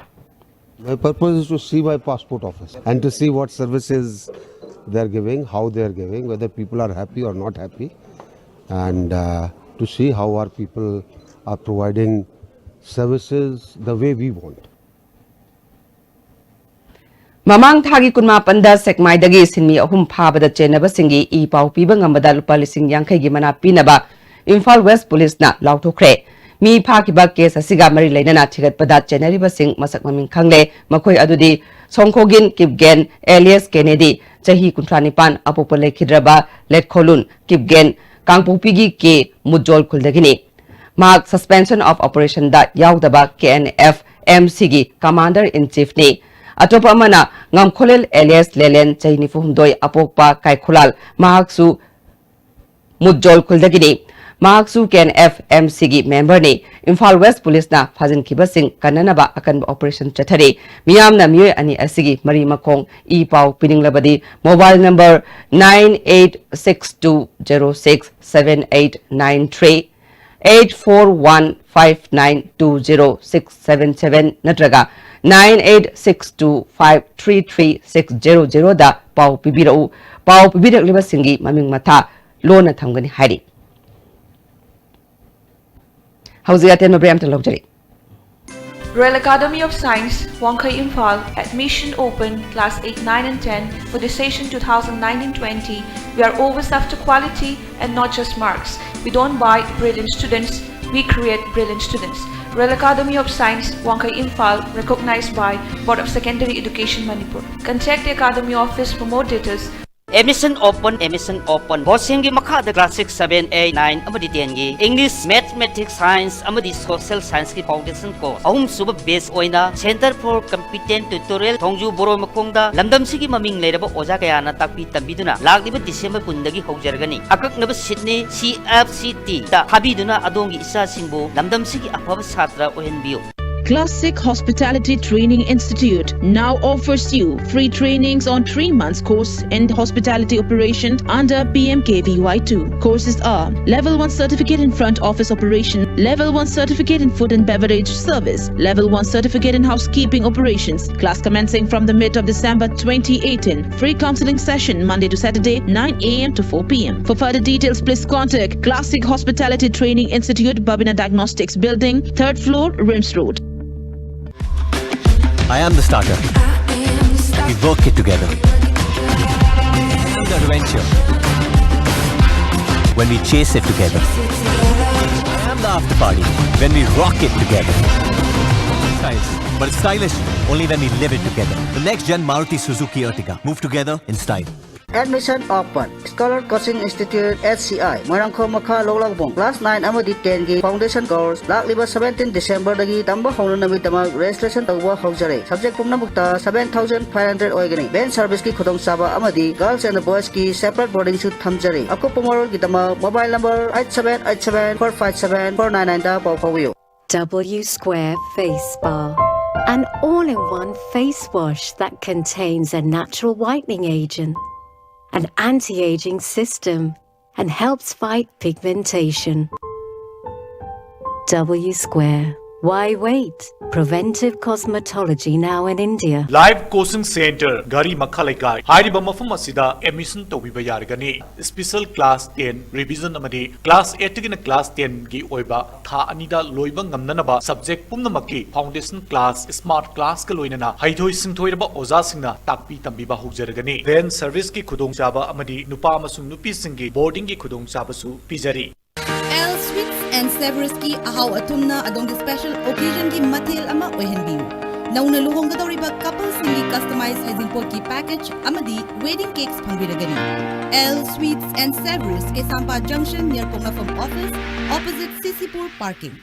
My purpose is to see my passport office and to see what services they are giving, how they are giving, whether people are happy or not happy, and uh, to see how our people are providing services the way we want. ꯃꯃꯥꯡ ꯊꯥꯒꯤ ꯀꯨꯟꯃꯥꯄꯟꯗ ꯁꯦꯛꯃꯥꯏꯗꯒꯤ ꯁꯤꯟꯃꯤ ꯑꯍꯨꯝ ꯐꯥꯕꯗ ꯆꯦꯟꯅꯕꯁꯤꯡꯒꯤ E ꯄꯥꯎ ꯄꯤꯕ ꯉꯝꯕꯗ ꯂꯨꯄꯥ ꯂꯤꯁꯤꯡ ꯌꯥꯡꯈꯩꯒꯤ ꯃꯅꯥ ꯄꯤꯅꯕ ꯏꯝꯐꯥꯜ West Police ꯅ ꯂꯥꯎꯊꯣꯛꯈ꯭ꯔꯦ꯫ ꯃꯤ ꯐꯥꯈꯤꯕ case ꯑꯁꯤꯒ ꯃꯔꯤ ꯂꯩꯅꯅ ꯊꯤꯒꯠꯄꯗ ꯆꯦꯟꯅꯔꯤꯕꯁꯤꯡ ꯃꯁꯛ ꯃꯃꯤꯡ ꯈꯪꯂꯦ꯫ ꯃꯈꯣꯏ ꯑꯗꯨꯗꯤ ꯁꯣꯡꯈꯣꯒꯤꯟ ꯀꯤꯞꯒꯦꯟ alias ꯀꯦꯅꯦꯗꯤ, ꯆꯍꯤ ꯀꯨꯟꯊ꯭ꯔꯥ ꯅꯤꯄꯥꯟ, ꯑꯄꯣꯛꯄ ꯂꯩꯈꯤꯗ꯭ꯔꯕ ꯂꯦꯠꯈꯣꯂꯨꯟ ꯀꯤꯞꯒꯦꯟ, ꯀꯥꯡꯄꯣꯛꯄꯤꯒꯤ ꯀꯦ ꯃꯨꯖꯣꯜ ꯈꯨꯜꯗꯒꯤꯅꯤ꯫ ꯃꯍꯥꯛ Suspension of Operation ꯗ ꯌꯥꯎꯗꯕ K N F M C ꯒꯤ Commander in Chief ꯅꯤ꯫ ꯑꯇꯣꯞꯄ ꯑꯃꯅ ꯉꯝꯈꯣꯂꯦꯜ alias ꯂꯦꯂꯦꯟ, ꯆꯍꯤ ꯅꯤꯐꯨ ꯍꯨꯝꯗꯣꯏ, ꯑꯄꯣꯛꯄ ꯀꯥꯏꯈꯨꯂꯥꯜ, ꯃꯍꯥꯛꯁꯨ ꯃꯨꯠꯖꯣꯜ ꯈꯨꯜꯗꯒꯤꯅꯤ꯫ ꯃꯍꯥꯛꯁꯨ K N F M C ꯒꯤ member ꯅꯤ꯫ ꯏꯝꯐꯥꯜ West Police ꯅ ꯐꯥꯖꯤꯟꯈꯤꯕꯁꯤꯡ ꯀꯟꯅꯅꯕ ꯑꯀꯟꯕ operation ꯆꯠꯊꯔꯤ꯫ ꯃꯤꯌꯥꯝꯅ ꯃꯤꯑꯣꯏ ꯑꯅꯤ ꯑꯁꯤꯒꯤ ꯃꯔꯤ ꯃꯈꯣꯡ ꯏ ꯄꯥꯎ ꯄꯤꯅꯤꯡꯂꯕꯗꯤ mobile number nine eight six two zero six seven eight nine three, eight four one five nine two zero six seven seven ꯅꯠꯇ꯭ꯔꯒ nine eight six two five three three six zero zero ꯗ ꯄꯥꯎ ꯄꯤꯕꯤꯔꯛꯎ꯫ ꯄꯥꯎ ꯄꯤꯕꯤꯔꯛꯂꯤꯕꯁꯤꯡꯒꯤ ꯃꯃꯤꯡ ꯃꯊꯥ ꯂꯣꯟꯅ ꯊꯝꯒꯅꯤ ꯍꯥꯏꯔꯤ꯫ ꯍꯧꯖꯤꯛ ꯑꯇꯦꯟꯕ break ꯑꯃꯇ ꯂꯧꯖꯔꯤ꯫ Royal Academy of Science, Wangkhei, Imphal, admission open, class eight, nine and ten, for the session two thousand nineteen twenty. We are always after quality and not just marks. We don't buy brilliant students, we create brilliant students. Royal Academy of Science, Wangkhei, Imphal, recognized by Board of Secondary Education, Manipur. Contact the Academy office for more details. Admission open, admission open. ꯕꯣꯁꯦꯝꯒꯤ ꯃꯈꯥꯗ class six, seven, eight, nine ꯑꯃꯗꯤ ten ꯒꯤ English, Mathematics, Science ꯑꯃꯗꯤ Social Science ꯀꯤ foundation course ꯑꯍꯨꯝꯁꯨꯕ batch ꯑꯣꯏꯅ Center for Competent Tutorial ꯊꯣꯡꯖꯨ ꯕꯣꯔꯣ ꯃꯈꯣꯡꯗ ꯂꯝꯗꯝꯁꯤꯒꯤ ꯃꯃꯤꯡ ꯂꯩꯔꯕ ꯑꯣꯖꯥ ꯀꯌꯥꯅ ꯇꯥꯛꯄꯤ ꯇꯝꯕꯤꯗꯨꯅ ꯂꯥꯛꯂꯤꯕ December ꯀꯨꯟꯗꯒꯤ ꯍꯧꯖꯔꯒꯅꯤ꯫ ꯑꯀꯛꯅꯕ seat ꯅꯤ C F C T ꯗ ꯊꯥꯕꯤꯗꯨꯅ ꯑꯗꯣꯝꯒꯤ ꯏꯆꯥꯁꯤꯡꯕꯨ ꯂꯝꯗꯝꯁꯤꯒꯤ ꯑꯐꯕ ꯁꯥꯇ꯭ꯔ ꯑꯣꯏꯍꯟꯕꯤꯌꯨ꯫ Classic Hospitality Training Institute now offers you free trainings on three months course in hospitality operations under P M K V Y two. Courses are Level one Certificate in Front Office Operation, Level one Certificate in Food and Beverage Service, Level one Certificate in Housekeeping Operations. Class commencing from the mid of December twenty eighteen. Free counseling session Monday to Saturday, nine a m to four p m. For further details, please contact Classic Hospitality Training Institute, Babina Diagnostics Building, third floor, RIMS Road. I am the starter. We work it together. I am the adventure. When we chase it together. I am the after party. When we rock it together. Styles, but it's stylish only when we live it together. The next gen Maruti Suzuki Ertiga. Move together in style. Admission open. Scholar Coaching Institute, H C I, Moirangkhom ꯃꯈꯥ ꯂꯧꯂꯥꯛꯕꯣꯡ class nine ꯑꯃꯗꯤ ten ꯒꯤ foundation course ꯂꯥꯛꯂꯤꯕ seventeen December ꯗꯒꯤ ꯇꯝꯕ ꯍꯧꯅꯅꯕꯒꯤꯗꯃꯛ registration ꯇꯧꯕ ꯍꯧꯖꯔꯦ꯫ Subject ꯄꯨꯝꯅꯃꯛꯇ seven thousand five hundred ꯑꯣꯏꯒꯅꯤ꯫ Van service ꯀꯤ ꯈꯨꯗꯣꯡꯆꯥꯕ ꯑꯃꯗꯤ girls and boys ꯀꯤ separate boarding ꯁꯨ ꯊꯝꯖꯔꯤ꯫ ꯑꯀꯨꯞꯄ ꯃꯔꯣꯜꯒꯤꯗꯃꯛ mobile number eight seven eight seven four five seven four nine nine ꯗ ꯄꯥꯎ ꯐꯥꯎꯕꯤꯌꯨ꯫ W Square Face Bar. An all in one face wash that contains a natural whitening agent, an anti aging system, and helps fight pigmentation. W Square. Why wait? Preventive cosmetology now in India. Live Coaching Center, ꯘꯔꯤ ꯃꯈꯥ ꯂꯩꯀꯥꯏ ꯍꯥꯏꯔꯤꯕ ꯃꯐꯝ ꯑꯁꯤꯗ admission ꯇꯧꯕꯤꯕ ꯌꯥꯔꯒꯅꯤ꯫ Special class ten revision ꯑꯃꯗꯤ class eight ꯇꯒꯤꯅ class ten ꯒꯤ ꯑꯣꯏꯕ ꯊꯥ ꯑꯅꯤꯗ ꯂꯣꯏꯕ ꯉꯝꯅꯅꯕ subject ꯄꯨꯝꯅꯃꯛꯀꯤ foundation class, smart class ꯀ ꯂꯣꯏꯅꯅ ꯍꯩꯊꯣꯏ ꯁꯤꯡꯊꯣꯏꯔꯕ ꯑꯣꯖꯥꯁꯤꯡꯅ ꯇꯥꯛꯄꯤ ꯇꯝꯕꯤꯕ ꯍꯧꯖꯔꯒꯅꯤ꯫ Van service ꯀꯤ ꯈꯨꯗꯣꯡꯆꯥꯕ ꯑꯃꯗꯤ ꯅꯨꯄꯥ ꯑꯃꯁꯨꯡ ꯅꯨꯄꯤꯁꯤꯡꯒꯤ boarding ꯒꯤ ꯈꯨꯗꯣꯡꯆꯥꯕꯁꯨ ꯄꯤꯖꯔꯤ꯫ L Sweets and Savories ꯀꯤ ꯑꯍꯥꯎ ꯑꯊꯨꯝꯅ ꯑꯗꯣꯝꯒꯤ special occasion ꯒꯤ ꯃꯊꯦꯜ ꯑꯃ ꯑꯣꯏꯍꯟꯕꯤꯌꯨ꯫ ꯅꯧꯅ ꯂꯨꯍꯣꯡꯒꯗꯧꯔꯤꯕ couple ꯁꯤꯡꯒꯤ customize ꯍꯩꯖꯤꯡꯄꯣꯠꯀꯤ package ꯑꯃꯗꯤ wedding cakes ꯐꯪꯕꯤꯔꯒꯅꯤ꯫ L Sweets and Savories, Keishampat junction near ꯄꯣꯛꯅꯐꯝ office, opposite C C Pur parking.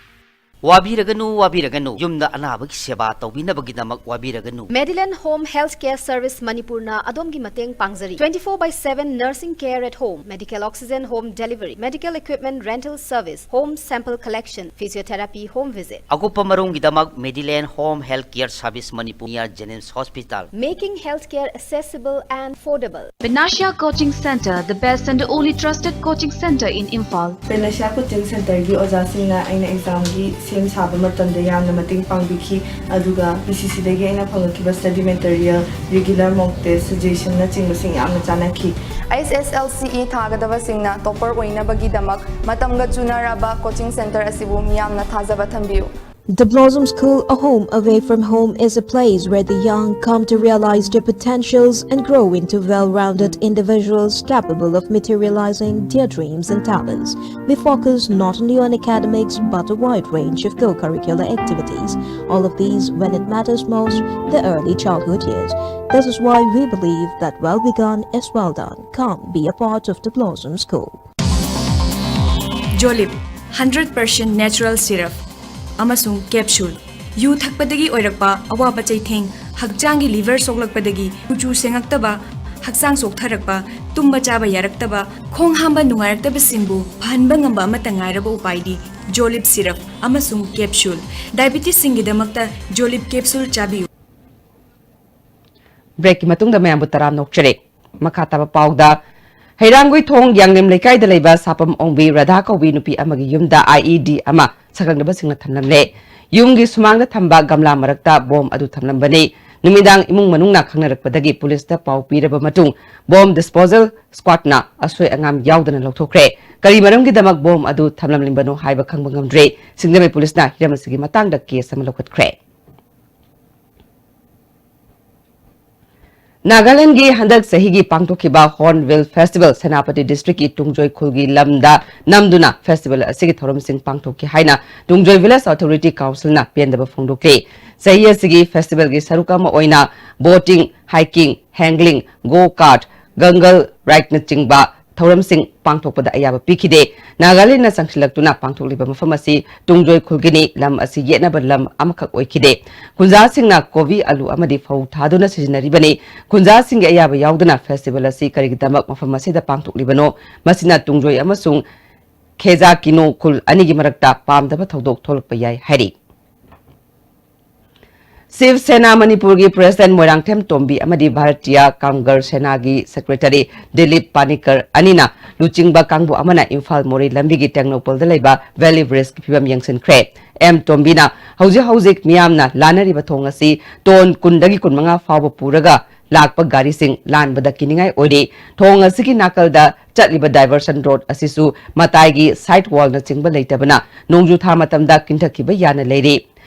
ꯋꯥꯕꯤꯔꯒꯅꯨ, ꯋꯥꯕꯤꯔꯒꯅꯨ꯫ ꯌꯨꯝꯗ ꯑꯅꯥꯕꯒꯤ ꯁꯦꯕꯥ ꯇꯧꯕꯤꯅꯕꯒꯤꯗꯃꯛ ꯋꯥꯕꯤꯔꯒꯅꯨ꯫ Medilane Home Healthcare Service ꯃꯅꯤꯄꯨꯔꯅ ꯑꯗꯣꯝꯒꯤ ꯃꯇꯦꯡ ꯄꯥꯡꯖꯔꯤ꯫ Twenty four by seven nursing care at home, medical oxygen home delivery, medical equipment rental service, home sample collection, physiotherapy home visit. ꯑꯀꯨꯞꯄ ꯃꯔꯣꯜꯒꯤꯗꯃꯛ Medilane Home Healthcare Service Manipur near JNIMS Hospital. Making healthcare accessible and affordable. Panacea Coaching Center, the best and only trusted coaching center in Imphal. Panacea Coaching Centerꯒꯤ ꯑꯣꯖꯥꯁꯤꯡꯅ ꯑꯩꯅ examꯒꯤ ꯁꯦꯝ ꯁꯥꯕ ꯃꯇꯝꯗ ꯌꯥꯝꯅ ꯃꯇꯦꯡ ꯄꯥꯡꯕꯤꯈꯤ, ꯑꯗꯨꯒ P C Cꯗꯒꯤ ꯑꯩꯅ ꯐꯪꯂꯛꯈꯤꯕ study material, regular mock test, suggestionꯅꯆꯤꯡꯕꯁꯤꯡ ꯌꯥꯝꯅ ꯆꯥꯟꯅꯈꯤ꯫ H S L C E ꯊꯥꯒꯗꯕꯁꯤꯡꯅ topper ꯑꯣꯏꯅꯕꯒꯤꯗꯃꯛ ꯃꯇꯝꯒ ꯆꯨꯅꯔꯕ coaching center ꯑꯁꯤꯕꯨ ꯃꯤꯌꯥꯝꯅ ꯊꯥꯖꯕ ꯊꯝꯕꯤꯌꯨ꯫ The Blossom School, a home away from home, is a place where the young come to realize their potentials and grow into well-rounded individuals capable of materializing their dreams and talents. We focus not only on academics but a wide range of co-curricular activities. All of these when it matters most, the early childhood years. This is why we believe that well begun is well done. Come be a part of the Blossom School. Jolib, hundred percent natural syrup ꯑꯃꯁꯨꯡ capsule꯫ U ꯊꯛꯄꯗꯒꯤ ꯑꯣꯏꯔꯛꯄ ꯑꯋꯥꯕ ꯆꯩꯊꯦꯡ, ꯍꯛꯆꯥꯡꯒꯤ liver ꯁꯣꯛꯂꯛꯄꯗꯒꯤ ꯀꯨꯆꯨ ꯁꯦꯡꯉꯛꯇꯕ, ꯍꯛꯆꯥꯡ ꯆꯣꯛꯊꯔꯛꯄ, ꯇꯨꯝꯕ ꯆꯥꯕ ꯌꯥꯔꯛꯇꯕ, ꯈꯣꯡ ꯍꯥꯝꯕ ꯅꯨꯡꯉꯥꯏꯔꯛꯇꯕꯁꯤꯡꯕꯨ ꯐꯍꯟꯕ ꯉꯝꯕ ꯑꯃꯠꯇ ꯉꯥꯏꯔꯕ ꯎꯄꯥꯏꯗꯤ Jolib syrup ꯑꯃꯁꯨꯡ capsule꯫ Diabetesꯁꯤꯡꯒꯤꯗꯃꯛꯇ Jolib capsule ꯆꯥꯕꯤꯌꯨ꯫ Breakꯀꯤ ꯃꯇꯨꯡꯗ ꯃꯌꯥꯝꯕꯨ ꯇꯔꯥꯝꯅ ꯑꯣꯛꯆꯔꯤ꯫ ꯃꯈꯥ ꯇꯥꯕ ꯄꯥꯎꯗ, ꯍꯩꯔꯥꯡꯒꯣꯏꯊꯣꯡ ꯌꯥꯡꯂꯦꯝ ꯂꯩꯀꯥꯏꯗ ꯂꯩꯕ ꯁꯥꯄꯝ ꯑꯣꯡꯕꯤ ꯔꯥꯙꯥ ꯀꯧꯕꯤ ꯅꯨꯄꯤ ꯑꯃꯒꯤ ꯌꯨꯝꯗ I E D ꯑꯃ ꯁꯛꯈꯪꯅꯕꯁꯤꯡꯅ ꯊꯝꯂꯝꯂꯦ꯫ ꯌꯨꯝꯒꯤ ꯁꯨꯃꯥꯡꯗ ꯊꯝꯕ ꯒꯝꯂꯥ ꯃꯔꯛꯇ ꯕꯣꯝ ꯑꯗꯨ ꯊꯝꯂꯝꯕꯅꯤ꯫ ꯅꯨꯃꯤꯗꯥꯡ ꯏꯃꯨꯡ ꯃꯅꯨꯡꯅ ꯈꯪꯅꯔꯛꯄꯗꯒꯤ ꯄꯨꯂꯤꯁꯇ ꯄꯥꯎ ꯄꯤꯔꯕ ꯃꯇꯨꯡ ꯕꯣꯝ ꯗꯤꯁꯄꯣꯖꯦꯜ ꯁ꯭ꯀ꯭ꯋꯥꯗꯅ ꯑꯁꯣꯏ ꯑꯉꯥꯝ ꯌꯥꯎꯗꯅ ꯂꯧꯊꯣꯛꯈ꯭ꯔꯦ꯫ ꯀꯔꯤ ꯃꯔꯝꯒꯤꯗꯃꯛ ꯕꯣꯝ ꯑꯗꯨ ꯊꯝꯂꯝꯂꯤꯕꯅꯣ ꯍꯥꯏꯕ ꯈꯪꯕ ꯉꯝꯗ꯭ꯔꯤ꯫ ꯁꯤꯡꯖꯃꯩ ꯄꯨꯂꯤꯁꯅ ꯍꯤꯔꯝ ꯑꯁꯤꯒꯤ ꯃꯇꯥꯡꯗ ꯀꯦꯁ ꯑꯃ ꯂꯧꯈꯠꯈ꯭ꯔꯦ꯫ ꯅꯥꯒꯥꯂꯦꯟꯗꯒꯤ ꯍꯟꯗꯛ ꯆꯍꯤꯒꯤ ꯄꯥꯡꯊꯣꯛꯈꯤꯕ ꯍꯣꯔꯟꯕꯤꯜ ꯐꯦꯁꯇꯤꯚꯦꯜ ꯁꯦꯅꯥꯄꯇꯤ ꯗꯤꯁꯇ꯭ꯔꯤꯛꯀꯤ ꯇꯨꯡꯖꯣꯏ ꯈꯨꯜꯒꯤ ꯂꯝꯗ ꯅꯝꯗꯨꯅ ꯐꯦꯁꯇꯤꯚꯦꯜ ꯑꯁꯤꯒꯤ ꯊꯧꯔꯝꯁꯤꯡ ꯄꯥꯡꯊꯣꯛꯈꯤ ꯍꯥꯏꯅ ꯇꯨꯡꯖꯣꯏ ꯚꯤꯂꯦꯖ ꯑꯣꯊꯣꯔꯤꯇꯤ ꯀꯥꯎꯟꯁꯤꯜꯅ ꯄꯦꯟꯗꯕ ꯐꯣꯡꯗꯣꯛꯈꯤ꯫ ꯆꯍꯤ ꯑꯁꯤꯒꯤ ꯐꯦꯁꯇꯤꯚꯦꯜꯒꯤ ꯁꯔꯨꯛ ꯑꯃ ꯑꯣꯏꯅ ꯕꯣꯇꯤꯡ, ꯍꯥꯏꯀꯤꯡ, ꯍꯦꯡꯒ꯭ꯂꯤꯡ, ꯒꯣ ꯀꯥꯔꯠ, ꯒꯪꯒꯜ ꯔꯥꯏꯗꯅꯆꯤꯡꯕ ꯊꯧꯔꯝꯁꯤꯡ ꯄꯥꯡꯊꯣꯛꯄꯗ ꯑꯌꯥꯕ ꯄꯤꯈꯤꯗꯦ꯫ ꯅꯥꯒꯥꯂꯦꯟꯗꯅ ꯆꯪꯁꯤꯜꯂꯛꯇꯨꯅ ꯄꯥꯡꯊꯣꯛꯂꯤꯕ ꯃꯐꯝ ꯑꯁꯤ ꯇꯨꯡꯖꯣꯏ ꯈꯨꯜꯒꯤꯅꯤ, ꯂꯝ ꯑꯁꯤ ꯌꯦꯠꯅꯕ ꯂꯝ ꯑꯃꯈꯛ ꯑꯣꯏꯈꯤꯗꯦ꯫ ꯈꯨꯟꯖꯥꯁꯤꯡꯅ ꯀꯣꯕꯤ, ꯑꯂꯨ ꯑꯃꯗꯤ ꯐꯧ ꯊꯥꯗꯨꯅ ꯁꯤꯖꯤꯟꯅꯔꯤꯕꯅꯤ꯫ ꯈꯨꯟꯖꯥꯁꯤꯡꯒꯤ ꯑꯌꯥꯕ ꯌꯥꯎꯗꯅ ꯐꯦꯁꯇꯤꯚꯦꯜ ꯑꯁꯤ ꯀꯔꯤꯒꯤꯗꯃꯛ ꯃꯐꯝ ꯑꯁꯤꯗ ꯄꯥꯡꯊꯣꯛꯂꯤꯕꯅꯣ? ꯃꯁꯤꯅ ꯇꯨꯡꯖꯣꯏ ꯑꯃꯁꯨꯡ ꯈꯦꯖꯥ ꯀꯤꯅꯣ ꯈꯨꯜ ꯑꯅꯤꯒꯤ ꯃꯔꯛꯇ ꯄꯥꯝꯗꯕ ꯊꯧꯗꯣꯛ ꯊꯣꯛꯂꯛꯄ ꯌꯥꯏ ꯍꯥꯏꯔꯤ꯫ ꯁꯤꯕ ꯁꯦꯅꯥ ꯃꯅꯤꯄꯨꯔꯒꯤ ꯄ꯭ꯔꯦꯁꯤꯗꯦꯟꯠ ꯃꯣꯏꯔꯥꯡꯊꯦꯝ ꯇꯣꯝꯕꯤ ꯑꯃꯗꯤ ꯚꯥꯔꯇꯤꯌꯥ ꯀꯥꯝꯒꯔ ꯁꯦꯅꯥꯒꯤ ꯁꯦꯀ꯭ꯔꯦꯇꯔꯤ ꯗꯤꯂꯤꯞ ꯄꯥꯅꯤꯀꯔ ꯑꯅꯤꯅ ꯂꯨꯆꯤꯡꯕ ꯀꯥꯡꯕꯨ ꯑꯃꯅ ꯏꯝꯐꯥꯜ ꯃꯣꯔꯦ ꯂꯝꯕꯤꯒꯤ ꯇꯦꯡꯅꯧꯄꯜꯗ ꯂꯩꯕ ꯚꯦꯂꯤ ꯕ꯭ꯔꯤꯖꯀꯤ ꯐꯤꯕꯝ ꯌꯦꯡꯁꯤꯟꯈ꯭ꯔꯦ꯫ ꯑꯦꯝ ꯇꯣꯝꯕꯤꯅ ꯍꯧꯖꯤꯛ ꯍꯧꯖꯤꯛ ꯃꯤꯌꯥꯝꯅ ꯂꯥꯟꯅꯔꯤꯕ ꯊꯣꯡ ꯑꯁꯤ ꯇꯣꯟ ꯀꯨꯟꯗꯒꯤ ꯀꯨꯟꯃꯉꯥ ꯐꯥꯎꯕ ꯄꯨꯔꯒ ꯂꯥꯛꯄ ꯒꯥꯔꯤꯁꯤꯡ ꯂꯥꯟꯕꯗ ꯀꯤꯅꯤꯡꯉꯥꯏ ꯑꯣꯏꯔꯦ꯫ ꯊꯣꯡ ꯑꯁꯤꯒꯤ ꯅꯥꯀꯜꯗ ꯆꯠꯂꯤꯕ ꯗꯥꯏꯚꯔꯁꯟ ꯔꯣꯗ ꯑꯁꯤꯁꯨ ꯃꯇꯥꯏꯒꯤ ꯁꯥꯏꯗ ꯋꯥꯜꯅꯆꯤꯡꯕ ꯂꯩꯇꯕꯅ ꯅꯣꯡꯖꯨ ꯊꯥ ꯃꯇꯝꯗ ꯀꯤꯟꯊꯈꯤꯕ ꯌꯥꯅ ꯂꯩꯔꯤ꯫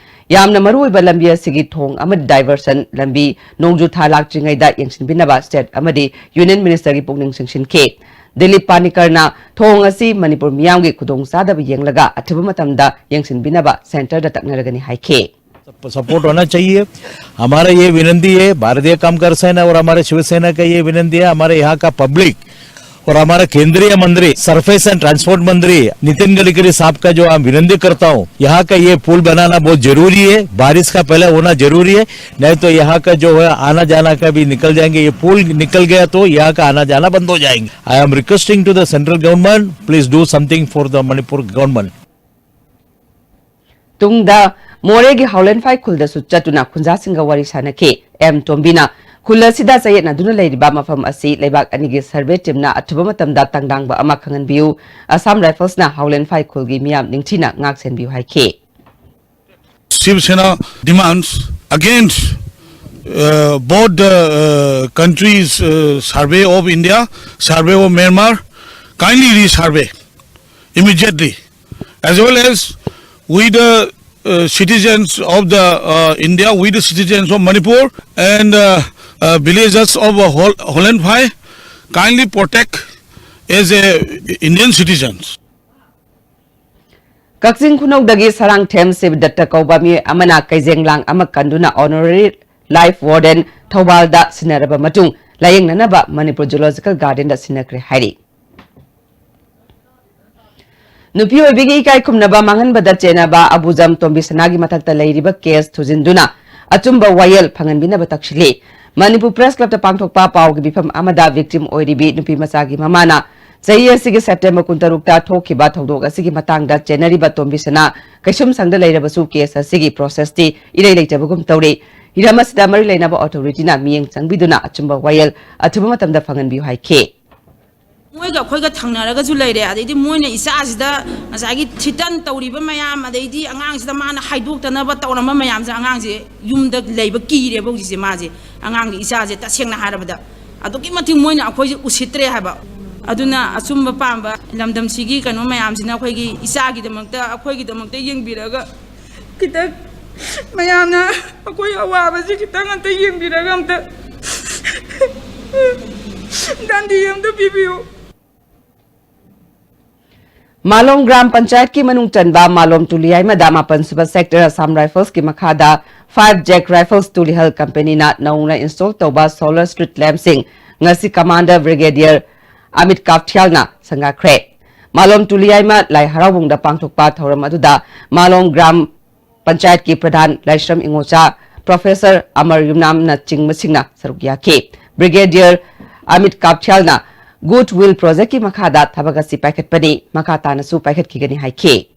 ꯌꯥꯝꯅ ꯃꯔꯨꯑꯣꯏꯕ ꯂꯝꯕꯤ ꯑꯁꯤꯒꯤ ꯊꯣꯡ ꯑꯃꯗꯤ ꯗꯥꯏꯚꯔꯁꯟ ꯂꯝꯕꯤ ꯅꯣꯡꯖꯨ ꯊꯥ ꯂꯥꯛꯇ꯭ꯔꯤꯉꯩꯗ ꯌꯦꯡꯁꯤꯟꯕꯤꯅꯕ ꯁ꯭ꯇꯦꯠ ꯑꯃꯗꯤ ꯌꯨꯅꯤꯌꯟ ꯃꯤꯅꯤꯁꯇꯔꯒꯤ ꯄꯨꯛꯅꯤꯡ ꯆꯤꯡꯁꯤꯟꯈꯤ꯫ ꯗꯤꯂꯤꯞ ꯄꯥꯅꯤꯀꯔꯅ ꯊꯣꯡ ꯑꯁꯤ ꯃꯅꯤꯄꯨꯔ ꯃꯤꯌꯥꯝꯒꯤ ꯈꯨꯗꯣꯡꯆꯥꯗꯕ ꯌꯦꯡꯂꯒ ꯑꯊꯨꯕ ꯃꯇꯝꯗ ꯌꯦꯡꯁꯤꯟꯕꯤꯅꯕ ꯁꯦꯟꯇꯔꯗ ꯇꯛꯅꯔꯒꯅꯤ ꯍꯥꯏꯈꯤ꯫ सपोर्ट होना चाहिए। हमारा ये विनंती है, भारतीय कामगार सेना और हमारे शिवसेना का ये विनंती है, हमारे यहाँ का पब्लिक और हमारा केंद्रीय मंत्री, सरफेस एंड ट्रांसपोर्ट मंत्री नितिन गडकरी साहब का जो हम विनंती करता हूँ, यहाँ का ये पुल बनाना बहुत जरूरी है, बारिश का पहले होना जरूरी है, नहीं तो यहाँ का जो है आना जाना का भी निकल जाएंगे। ये पुल निकल गया तो यहाँ का आना जाना बंद हो जाएंगे। I am requesting to the central government, please do something for the Manipur government. ꯇꯨꯡꯗ ꯃꯣꯔꯦꯒꯤ ꯍꯥꯎꯂꯦꯟꯐꯥꯏ ꯈꯨꯜꯗꯁꯨ ꯆꯠꯇꯨꯅ ꯈꯨꯟꯖꯥꯁꯤꯡꯒ ꯋꯥꯔꯤ ꯁꯥꯅꯈꯤ꯫ ꯑꯦꯝ ꯇꯣꯝꯕꯤꯅ ꯈꯨꯜ ꯑꯁꯤꯗ ꯆꯌꯦꯠꯅꯗꯨꯅ ꯂꯩꯔꯤꯕ ꯃꯐꯝ ꯑꯁꯤ ꯂꯩꯕꯥꯛ ꯑꯅꯤꯒꯤ ꯁꯔꯚꯦ ꯇꯤꯝꯅ ꯑꯊꯨꯕ ꯃꯇꯝꯗ ꯇꯪꯗꯥꯡꯕ ꯑꯃ ꯈꯪꯍꯟꯕꯤꯌꯨ꯫ ꯑꯁꯥꯝ ꯔꯥꯏꯐꯜꯁꯅ ꯍꯥꯎꯂꯦꯟꯐꯥꯏ ꯈꯨꯜꯒꯤ ꯃꯤꯌꯥꯝ ꯅꯤꯡꯊꯤꯅ ꯉꯥꯛ ꯁꯦꯟꯕꯤꯌꯨ ꯍꯥꯏꯈꯤ꯫ Shiv Sena demands against uh, both the uh, countries' uh, survey of India, survey of Myanmar, kindly resurvey immediately, as well as with the uh, citizens of the uh, India, with the citizens of Manipur and uh, uh, villagers of uh, Hol- Holenphai, kindly protect as a Indian citizens. ꯀꯛꯆꯤꯡ ꯈꯨꯅꯧꯗꯒꯤ ꯁꯔꯥꯡꯊꯦꯝ ꯁꯤꯕꯗꯠꯇ ꯀꯧꯕ ꯃꯤꯑꯣꯏ ꯑꯃꯅ ꯀꯩꯖꯦꯡꯂꯥꯡ ꯑꯃ ꯀꯟꯗꯨꯅ Honorary Life Warden ꯊꯧꯕꯥꯜꯗ ꯁꯤꯟꯅꯔꯕ ꯃꯇꯨꯡ ꯂꯥꯌꯦꯡꯅꯅꯕ Manipur zoological ꯒꯥꯔꯗꯦꯟꯗ ꯁꯤꯟꯅꯈ꯭ꯔꯦ ꯍꯥꯏꯔꯤ꯫ ꯅꯨꯄꯤ ꯑꯣꯏꯕꯤꯒꯤ ꯏꯀꯥꯏ ꯈꯨꯝꯅꯕ ꯃꯥꯡꯍꯟꯕꯗ ꯆꯦꯟꯅꯕ ꯑꯕꯨꯖꯝ ꯇꯣꯝꯕꯤꯁꯅꯥꯒꯤ ꯃꯊꯛꯇ ꯂꯩꯔꯤꯕ ꯀꯦꯁ ꯊꯨꯖꯤꯟꯗꯨꯅ ꯑꯆꯨꯝꯕ ꯋꯥꯌꯦꯜ ꯐꯪꯍꯟꯕꯤꯅꯕ ꯇꯛꯁꯤꯜꯂꯤ꯫ ꯃꯅꯤꯄꯨꯔ ꯄ꯭ꯔꯦꯁ ꯀ꯭ꯂꯕꯇ ꯄꯥꯡꯊꯣꯛꯄ ꯄꯥꯎꯒꯤ ꯃꯤꯐꯝ ꯑꯃꯗ ꯚꯤꯛꯇꯤꯝ ꯑꯣꯏꯔꯤꯕꯤ ꯅꯨꯄꯤ ꯃꯆꯥꯒꯤ ꯃꯃꯥꯅ ꯆꯍꯤ ꯑꯁꯤꯒꯤ ꯁꯦꯞꯇꯦꯝꯕꯔ ꯀꯨꯟꯇꯔꯨꯛꯇ ꯊꯣꯛꯈꯤꯕ ꯊꯧꯗꯣꯛ ꯑꯁꯤꯒꯤ ꯃꯇꯥꯡꯗ ꯆꯦꯟꯅꯔꯤꯕ ꯇꯣꯝꯕꯤꯁꯅꯥ ꯀꯩꯁꯨꯝꯁꯪꯗ ꯂꯩꯔꯕꯁꯨ ꯀꯦꯁ ꯑꯁꯤꯒꯤ ꯄ꯭ꯔꯣꯁꯦꯁꯇꯤ ꯏꯔꯩ ꯂꯩꯇꯕꯒꯨꯝ ꯇꯧꯔꯤ꯫ ꯍꯤꯔꯝ ꯑꯁꯤꯗ ꯃꯔꯤ ꯂꯩꯅꯕ ꯑꯣꯊꯣꯔꯤꯇꯤꯅ ꯃꯤꯠꯌꯦꯡ ꯆꯪꯕꯤꯗꯨꯅ ꯑꯆꯨꯝꯕ ꯋꯥꯌꯦꯜ ꯑꯊꯨꯕ ꯃꯇꯝꯗ ꯐꯪꯍꯟꯕꯤꯌꯨ ꯍꯥꯏꯈꯤ꯫ ꯃꯣꯏꯒ ꯑꯩꯈꯣꯏꯒ ꯊꯪꯅꯔꯒꯁꯨ ꯂꯩꯔꯦ, ꯑꯗꯩꯗꯤ ꯃꯣꯏꯅ ꯏꯆꯥꯁꯤꯗ ꯉꯁꯥꯏꯒꯤ ꯊꯤꯇꯟ ꯇꯧꯔꯤꯕ ꯃꯌꯥꯝ, ꯑꯗꯩꯗꯤ ꯑꯉꯥꯡꯁꯤꯗ ꯃꯥꯅ ꯍꯥꯏꯗꯣꯛꯇꯅꯕ ꯇꯧꯔꯝꯕ ꯃꯌꯥꯝꯁꯦ, ꯑꯉꯥꯡꯁꯦ ꯌꯨꯝꯗ ꯂꯩꯕ ꯀꯤꯔꯦꯕ ꯍꯧꯖꯤꯛꯁꯦ꯫ ꯃꯥꯁꯦ, ꯑꯉꯥꯡꯒꯤ ꯏꯆꯥꯁꯦ ꯇꯁꯦꯡꯅ ꯍꯥꯏꯔꯕꯗ ꯑꯗꯨꯛꯀꯤ ꯃꯇꯤꯛ ꯃꯣꯏꯅ ꯑꯩꯈꯣꯏꯁꯦ ꯎꯁꯤꯠꯇ꯭ꯔꯦ ꯍꯥꯏꯕ꯫ ꯑꯗꯨꯅ ꯑꯆꯨꯝꯕ ꯄꯥꯝꯕ ꯂꯝꯗꯝꯁꯤꯒꯤ ꯀꯩꯅꯣ ꯃꯌꯥꯝꯁꯤꯅ ꯑꯩꯈꯣꯏꯒꯤ ꯏꯆꯥꯒꯤꯗꯃꯛꯇ, ꯑꯩꯈꯣꯏꯒꯤꯗꯃꯛꯇ ꯌꯦꯡꯕꯤꯔꯒ ꯈꯤꯇꯪ ꯃꯌꯥꯝꯅ ꯑꯩꯈꯣꯏ ꯑꯋꯥꯕꯁꯤ ꯈꯤꯇꯪ ꯑꯝꯇ ꯌꯦꯡꯕꯤꯔꯒ ꯑꯝꯇ ꯗꯟꯗꯤ ꯑꯝꯇ ꯄꯤꯕꯤꯌꯨ꯫ ꯃꯥꯂꯣꯝ ꯒ꯭ꯔꯥꯝ ꯄꯟꯆꯥꯌꯠꯀꯤ ꯃꯅꯨꯡ ꯆꯟꯕ ꯃꯥꯂꯣꯝ ꯇꯨꯂꯤꯌꯥꯏꯃꯗ ꯃꯥꯄꯟ ꯁꯨꯕ ꯁꯦꯛꯇꯔ ꯑꯁꯥꯝ ꯔꯥꯏꯐꯜꯁꯀꯤ ꯃꯈꯥꯗ Five Jack Rifles Tulihal Companyꯅ ꯅꯧꯅ ꯏꯟꯁꯇꯣꯜ ꯇꯧꯕ ꯁꯣꯂꯔ ꯁ꯭ꯇ꯭ꯔꯤꯠ ꯂꯦꯝꯞꯁꯤꯡ ꯉꯁꯤ ꯀꯃꯥꯟꯗꯔ ꯕ꯭ꯔꯤꯒꯦꯗꯤꯌꯔ ꯑꯃꯤꯠ ꯀꯥꯞꯊꯤꯌꯥꯜꯅ ꯁꯪꯒꯥꯈ꯭ꯔꯦ꯫ ꯃꯥꯂꯣꯝ ꯇꯨꯂꯤꯌꯥꯏꯃ ꯂꯥꯏ ꯍꯔꯥꯎꯕꯨꯡꯗ ꯄꯥꯡꯊꯣꯛꯄ ꯊꯧꯔꯝ ꯑꯗꯨꯗ ꯃꯥꯂꯣꯝ ꯒ꯭ꯔꯥꯝ ꯄꯟꯆꯥꯌꯠꯀꯤ ꯄ꯭ꯔꯙꯥꯟ ꯂꯥꯏꯁ꯭ꯔꯝ ꯏꯉꯣꯆꯥ, ꯄ꯭ꯔꯣꯐꯦꯁꯔ ꯑꯃꯔ ꯌꯨꯝꯅꯥꯝꯅ ꯆꯤꯡꯕꯁꯤꯡꯅ ꯁꯔꯨꯛ ꯌꯥꯈꯤ꯫ ꯕ꯭ꯔꯤꯒꯦꯗꯤꯌꯔ ꯑꯃꯤꯠ ꯀꯥꯞꯊꯤꯌꯥꯜꯅ ꯒꯨꯗ ꯋꯤꯜ ꯄ꯭ꯔꯣꯖꯦꯛꯀꯤ ꯃꯈꯥꯗ ꯊꯕꯛ ꯑꯁꯤ ꯄꯥꯏꯈꯠꯄꯅꯤ, ꯃꯈꯥ ꯇꯥꯅꯁꯨ ꯄꯥꯏꯈꯠꯈꯤꯒꯅꯤ ꯍꯥꯏꯈꯤ꯫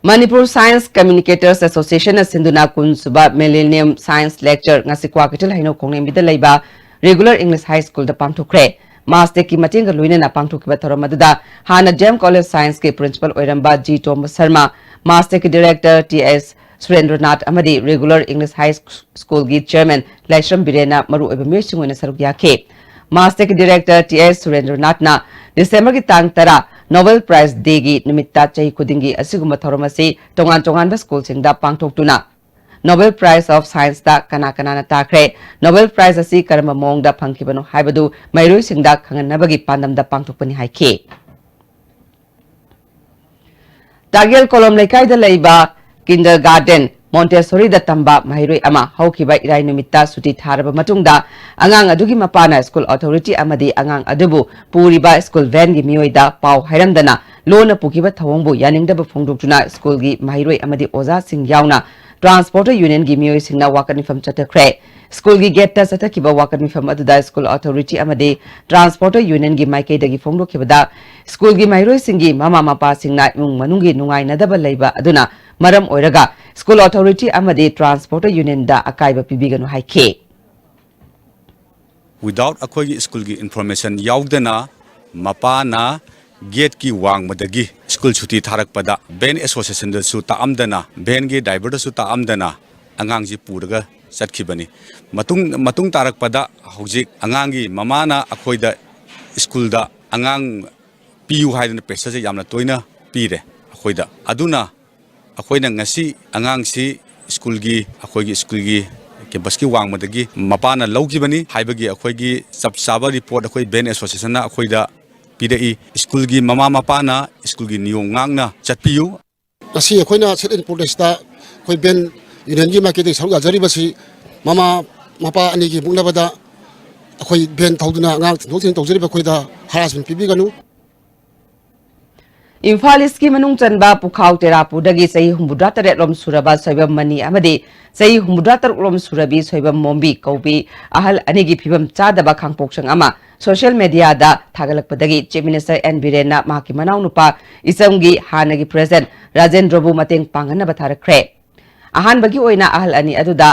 ꯃꯅꯤꯄꯨꯔ ꯁꯥꯏꯟꯁ ꯀꯝꯃ꯭ꯌꯨꯅꯤꯀꯦꯇꯔꯁ ꯑꯦꯁꯣꯁꯤꯌꯦꯁꯟꯅ ꯁꯤꯟꯗꯨꯅ ꯀꯨꯟ ꯁꯨꯕ ꯃꯤꯂꯦꯅꯤꯌꯝ ꯁꯥꯏꯟꯁ ꯂꯦꯛꯆꯔ ꯉꯁꯤ ꯀ꯭ꯋꯥꯀꯩꯊꯦꯜ ꯍꯩꯅꯧ ꯈꯣꯡꯂꯦꯝꯕꯤꯗ ꯂꯩꯕ ꯔꯤꯒꯨꯂꯔ ꯏꯪꯂꯤꯁ ꯍꯥꯏ ꯁ꯭ꯀꯨꯜꯗ ꯄꯥꯡꯊꯣꯛꯈ꯭ꯔꯦ꯫ ꯃꯥꯁ ꯇꯦꯛꯀꯤ ꯃꯇꯦꯡꯒ ꯂꯣꯏꯅꯅ ꯄꯥꯡꯊꯣꯛꯈꯤꯕ ꯊꯧꯔꯝ ꯑꯗꯨꯗ ꯍꯥꯟꯅ ꯗꯤ ꯑꯦꯝ ꯀꯣꯂꯦꯖ ꯁꯥꯏꯟꯁꯀꯤ ꯄ꯭ꯔꯤꯟꯁꯤꯄꯜ ꯑꯣꯏꯔꯝꯕ ꯖꯤ ꯇꯣꯝꯕ ꯁꯔꯃ, ꯃꯥꯁꯇꯦꯛꯀꯤ ꯗꯤꯔꯦꯛꯇꯔ ꯇꯤ ꯑꯦꯁ ꯁꯨꯔꯦꯟꯗ꯭ꯔꯅꯥꯊ ꯑꯃꯗꯤ ꯔꯤꯒꯨꯂꯔ ꯏꯪꯂꯤꯁ ꯍꯥꯏ ꯁ꯭ꯀꯨꯜꯒꯤ ꯆꯦꯌꯔꯃꯦꯟ ꯂꯥꯏꯁ꯭ꯔꯝ ꯕꯤꯔꯦꯟꯅ ꯃꯔꯨꯑꯣꯏꯕ ꯃꯤꯑꯣꯏꯁꯤꯡ ꯑꯣꯏꯅ ꯁꯔꯨꯛ ꯌꯥꯈꯤ꯫ ꯃꯥꯁꯇꯦꯛꯀꯤ ꯗꯤꯔꯦꯛꯇꯔ ꯇꯤ ꯑꯦꯁ ꯁꯨꯔꯦꯟꯗ꯭ꯔꯅꯥꯊꯅ ꯗꯤꯁꯦꯝꯕꯔꯒꯤ ꯇꯥꯡ ꯇꯔꯥ ꯅꯣꯕꯦꯜ ꯄ꯭ꯔꯥꯏꯖ ꯗꯦꯒꯤ ꯅꯨꯃꯤꯠꯇ ꯆꯍꯤ ꯈꯨꯗꯤꯡꯒꯤ ꯑꯁꯤꯒꯨꯝꯕ ꯊꯧꯔꯝ ꯑꯁꯤ ꯇꯣꯉꯥꯟ ꯇꯣꯉꯥꯟꯕ ꯁ꯭ꯀꯨꯜꯁꯤꯡꯗ ꯄꯥꯡꯊꯣꯛꯇꯨꯅ ꯅꯣꯕꯦꯜ ꯄ꯭ꯔꯥꯏꯖ ꯑꯣꯐ ꯁꯥꯏꯟꯁꯇ ꯀꯅꯥ ꯀꯅꯥꯅ ꯇꯥꯈ꯭ꯔꯦ, ꯅꯣꯕꯦꯜ ꯄ꯭ꯔꯥꯏꯖ ꯑꯁꯤ ꯀꯔꯝꯕ ꯃꯑꯣꯡꯗ ꯐꯪꯈꯤꯕꯅꯣ ꯍꯥꯏꯕꯗꯨ ꯃꯍꯩꯔꯣꯏꯁꯤꯡꯗ ꯈꯪꯍꯟꯅꯕꯒꯤ ꯄꯥꯟꯗꯝꯗ ꯄꯥꯡꯊꯣꯛꯄꯅꯤ ꯍꯥꯏꯈꯤ꯫ ꯇꯥꯒꯦꯜ ꯀꯣꯂꯣꯝ ꯂꯩꯀꯥꯏꯗ ꯂꯩꯕ ꯀꯤꯟꯗꯔ ꯒꯥꯔꯗꯦꯟ ꯃꯣꯟꯇꯦꯁꯣꯔꯤꯗ ꯇꯝꯕ ꯃꯍꯩꯔꯣꯏ ꯑꯃ ꯍꯧꯈꯤꯕ ꯏꯔꯥꯏ ꯅꯨꯃꯤꯠꯇ ꯁꯨꯇꯤ ꯊꯥꯔꯕ ꯃꯇꯨꯡꯗ ꯑꯉꯥꯡ ꯑꯗꯨꯒꯤ ꯃꯄꯥꯅ ꯁ꯭ꯀꯨꯜ ꯑꯣꯊꯣꯔꯤꯇꯤ ꯑꯃꯗꯤ ꯑꯉꯥꯡ ꯑꯗꯨꯕꯨ ꯄꯨꯔꯤꯕ ꯁ꯭ꯀꯨꯜ ꯚꯦꯟꯒꯤ ꯃꯤꯑꯣꯏꯗ ꯄꯥꯎ ꯍꯥꯏꯔꯝꯗꯅ ꯂꯣꯟꯅ ꯄꯨꯈꯤꯕ ꯊꯧꯑꯣꯡꯕꯨ ꯌꯥꯅꯤꯡꯗꯕ ꯐꯣꯡꯗꯣꯛꯇꯨꯅ ꯁ꯭ꯀꯨꯜꯒꯤ ꯃꯍꯩꯔꯣꯏ ꯑꯃꯗꯤ ꯑꯣꯖꯥꯁꯤꯡ ꯌꯥꯎꯅ ꯇ꯭ꯔꯥꯟꯁꯄꯣꯔꯇꯔ ꯌꯨꯅꯤꯌꯟꯒꯤ ꯃꯤꯑꯣꯏꯁꯤꯡꯅ ꯋꯥꯀꯠ ꯃꯤꯐꯝ ꯆꯠꯊꯈ꯭ꯔꯦ꯫ ꯁ꯭ꯀꯨꯜꯒꯤ ꯒꯦꯠꯇ ꯆꯠꯊꯈꯤꯕ ꯋꯥꯀꯠ ꯃꯤꯐꯝ ꯑꯗꯨꯗ ꯁ꯭ꯀꯨꯜ ꯑꯣꯊꯣꯔꯤꯇꯤ ꯑꯃꯗꯤ ꯇ꯭ꯔꯥꯟꯁꯄꯣꯔꯇꯔ ꯌꯨꯅꯤꯌꯟꯒꯤ ꯃꯥꯏꯀꯩꯗꯒꯤ ꯐꯣꯡꯗꯣꯛꯈꯤꯕꯗ, ꯁ꯭ꯀꯨꯜꯒꯤ ꯃꯍꯩꯔꯣꯏꯁꯤꯡꯒꯤ ꯃꯃꯥ ꯃꯄꯥꯁꯤꯡꯅ ꯏꯃꯨꯡ ꯃꯅꯨꯡꯒꯤ ꯅꯨꯡꯉꯥꯏꯅꯗꯕ ꯂꯩꯕ ꯑꯗꯨꯅ ꯃꯔꯝ ꯑꯣꯏꯔꯒ ꯁ꯭ꯀꯨꯜ ꯑꯣꯊꯣꯔꯤꯇꯤ ꯑꯃꯗꯤ ꯇ꯭ꯔꯥꯟꯁꯄꯣꯔꯇꯔ ꯌꯨꯅꯤꯌꯟꯗ ꯑꯀꯥꯏꯕ ꯄꯤꯕꯤꯒꯅꯨ ꯍꯥꯏꯈꯤ꯫ Without ꯑꯩꯈꯣꯏꯒꯤ ꯁ꯭ꯀꯨꯜꯒꯤ ꯏꯟꯐꯣꯔꯃꯦꯁꯟ ꯌꯥꯎꯗꯅ ꯃꯄꯥꯅ ꯒꯦꯠꯀꯤ ꯋꯥꯡꯃꯗꯒꯤ ꯁ꯭ꯀꯨꯜ ꯁꯨꯇꯤ ꯊꯥꯔꯛꯄꯗ ꯚꯦꯟ ꯑꯦꯁꯣꯁꯤꯌꯦꯁꯟꯗꯁꯨ ꯇꯥꯛꯑꯝꯗꯅ, ꯚꯦꯟꯒꯤ ꯗ꯭ꯔꯥꯏꯚꯔꯗꯁꯨ ꯇꯥꯛꯑꯝꯗꯅ ꯑꯉꯥꯡꯁꯤ ꯄꯨꯔꯒ ꯆꯠꯈꯤꯕꯅꯤ꯫ ꯃꯇꯨꯡ, ꯃꯇꯨꯡ ꯇꯥꯔꯛꯄꯗ ꯍꯧꯖꯤꯛ ꯑꯉꯥꯡꯒꯤ ꯃꯃꯥꯅ ꯑꯩꯈꯣꯏꯗ ꯁ꯭ꯀꯨꯜꯗ ꯑꯉꯥꯡ ꯄꯤꯌꯨ ꯍꯥꯏꯗꯅ ꯄ꯭ꯔꯦꯁꯔꯁꯦ ꯌꯥꯝꯅ ꯇꯣꯏꯅ ꯄꯤꯔꯦ ꯑꯩꯈꯣꯏꯗ꯫ ꯑꯗꯨꯅ ꯑꯩꯈꯣꯏꯅ ꯉꯁꯤ ꯑꯉꯥꯡꯁꯤ ꯁ꯭ꯀꯨꯜꯒꯤ, ꯑꯩꯈꯣꯏꯒꯤ ꯁ꯭ꯀꯨꯜꯒꯤ ꯀꯦꯝꯄꯁꯀꯤ ꯋꯥꯡꯃꯗꯒꯤ ꯃꯄꯥꯅ ꯂꯧꯈꯤꯕꯅꯤ ꯍꯥꯏꯕꯒꯤ ꯑꯩꯈꯣꯏꯒꯤ ꯆꯞ ꯆꯥꯕ ꯔꯤꯄꯣꯔꯠ ꯑꯩꯈꯣꯏ ꯚꯦꯟ ꯑꯦꯁꯣꯁꯤꯌꯦꯁꯟꯅ ꯑꯩꯈꯣꯏꯗ ꯄꯤꯔꯛꯏ꯫ ꯁ꯭ꯀꯨꯜꯒꯤ ꯃꯃꯥ ꯃꯄꯥꯅ ꯁ꯭ꯀꯨꯜꯒꯤ ꯅꯤꯌꯣꯝ ꯉꯥꯛꯅ ꯆꯠꯄꯤꯌꯨ꯫ ꯉꯁꯤ ꯑꯩꯈꯣꯏꯅ ꯁꯤꯠ ꯏꯟ ꯄ꯭ꯔꯣꯇꯦꯁꯇ ꯑꯩꯈꯣꯏ ꯚꯦꯟ ꯌꯨꯅꯤꯌꯟꯒꯤ ꯃꯥꯏꯀꯩꯗꯒꯤ ꯁꯔꯨꯛ ꯌꯥꯖꯔꯤꯕꯁꯤ ꯃꯃꯥ ꯃꯄꯥ ꯑꯅꯤꯒꯤ ꯃꯨꯛꯅꯕꯗ ꯑꯩꯈꯣꯏ ꯚꯦꯟ ꯊꯧꯗꯨꯅ ꯑꯉꯥꯡ ꯊꯤꯟꯗꯣꯛ ꯊꯤꯟꯖꯤꯟ ꯇꯧꯖꯔꯤꯕ ꯑꯩꯈꯣꯏꯗ ꯍꯔꯥꯁꯃꯦꯟ ꯄꯤꯕꯤꯒꯅꯨ꯫ ꯏꯝꯐꯥꯜ ꯏꯁꯀꯤ ꯃꯅꯨꯡ ꯆꯟꯕ ꯄꯨꯈꯥꯎ ꯇꯦꯔꯥꯄꯨꯔꯗꯒꯤ ꯆꯍꯤ ꯍꯨꯝꯐꯨꯇꯔꯦꯠ ꯂꯣꯝ ꯁꯨꯔꯕ ꯁꯣꯏꯕꯝ ꯃꯅꯤ ꯑꯃꯗꯤ ꯆꯍꯤ ꯍꯨꯝꯐꯨꯇꯔꯨꯛ ꯂꯣꯝ ꯁꯨꯔꯕꯤ ꯁꯣꯏꯕꯝ ꯃꯣꯝꯕꯤ ꯀꯧꯕꯤ ꯑꯍꯜ ꯑꯅꯤꯒꯤ ꯐꯤꯕꯝ ꯆꯥꯗꯕ ꯈꯥꯡꯄꯣꯛꯁꯪ ꯑꯃ ꯁꯣꯁꯤꯌꯦꯜ ꯃꯦꯗꯤꯌꯥꯗ ꯊꯥꯒꯠꯂꯛꯄꯗꯒꯤ ꯆꯤꯐ ꯃꯤꯅꯤꯁꯇꯔ ꯑꯦꯟ ꯕꯤꯔꯦꯟꯅ ꯃꯍꯥꯛꯀꯤ ꯃꯅꯥꯎꯅꯨꯄꯥ ꯏꯆꯝꯒꯤ ꯍꯥꯟꯅꯒꯤ ꯄ꯭ꯔꯦꯁꯤꯗꯦꯟꯠ ꯔꯥꯖꯦꯟꯗ꯭ꯔꯕꯨ ꯃꯇꯦꯡ ꯄꯥꯡꯅꯅꯕ ꯊꯥꯔꯛꯈ꯭ꯔꯦ꯫ ꯑꯍꯥꯟꯕꯒꯤ ꯑꯣꯏꯅ ꯑꯍꯜ ꯑꯅꯤ ꯑꯗꯨꯗ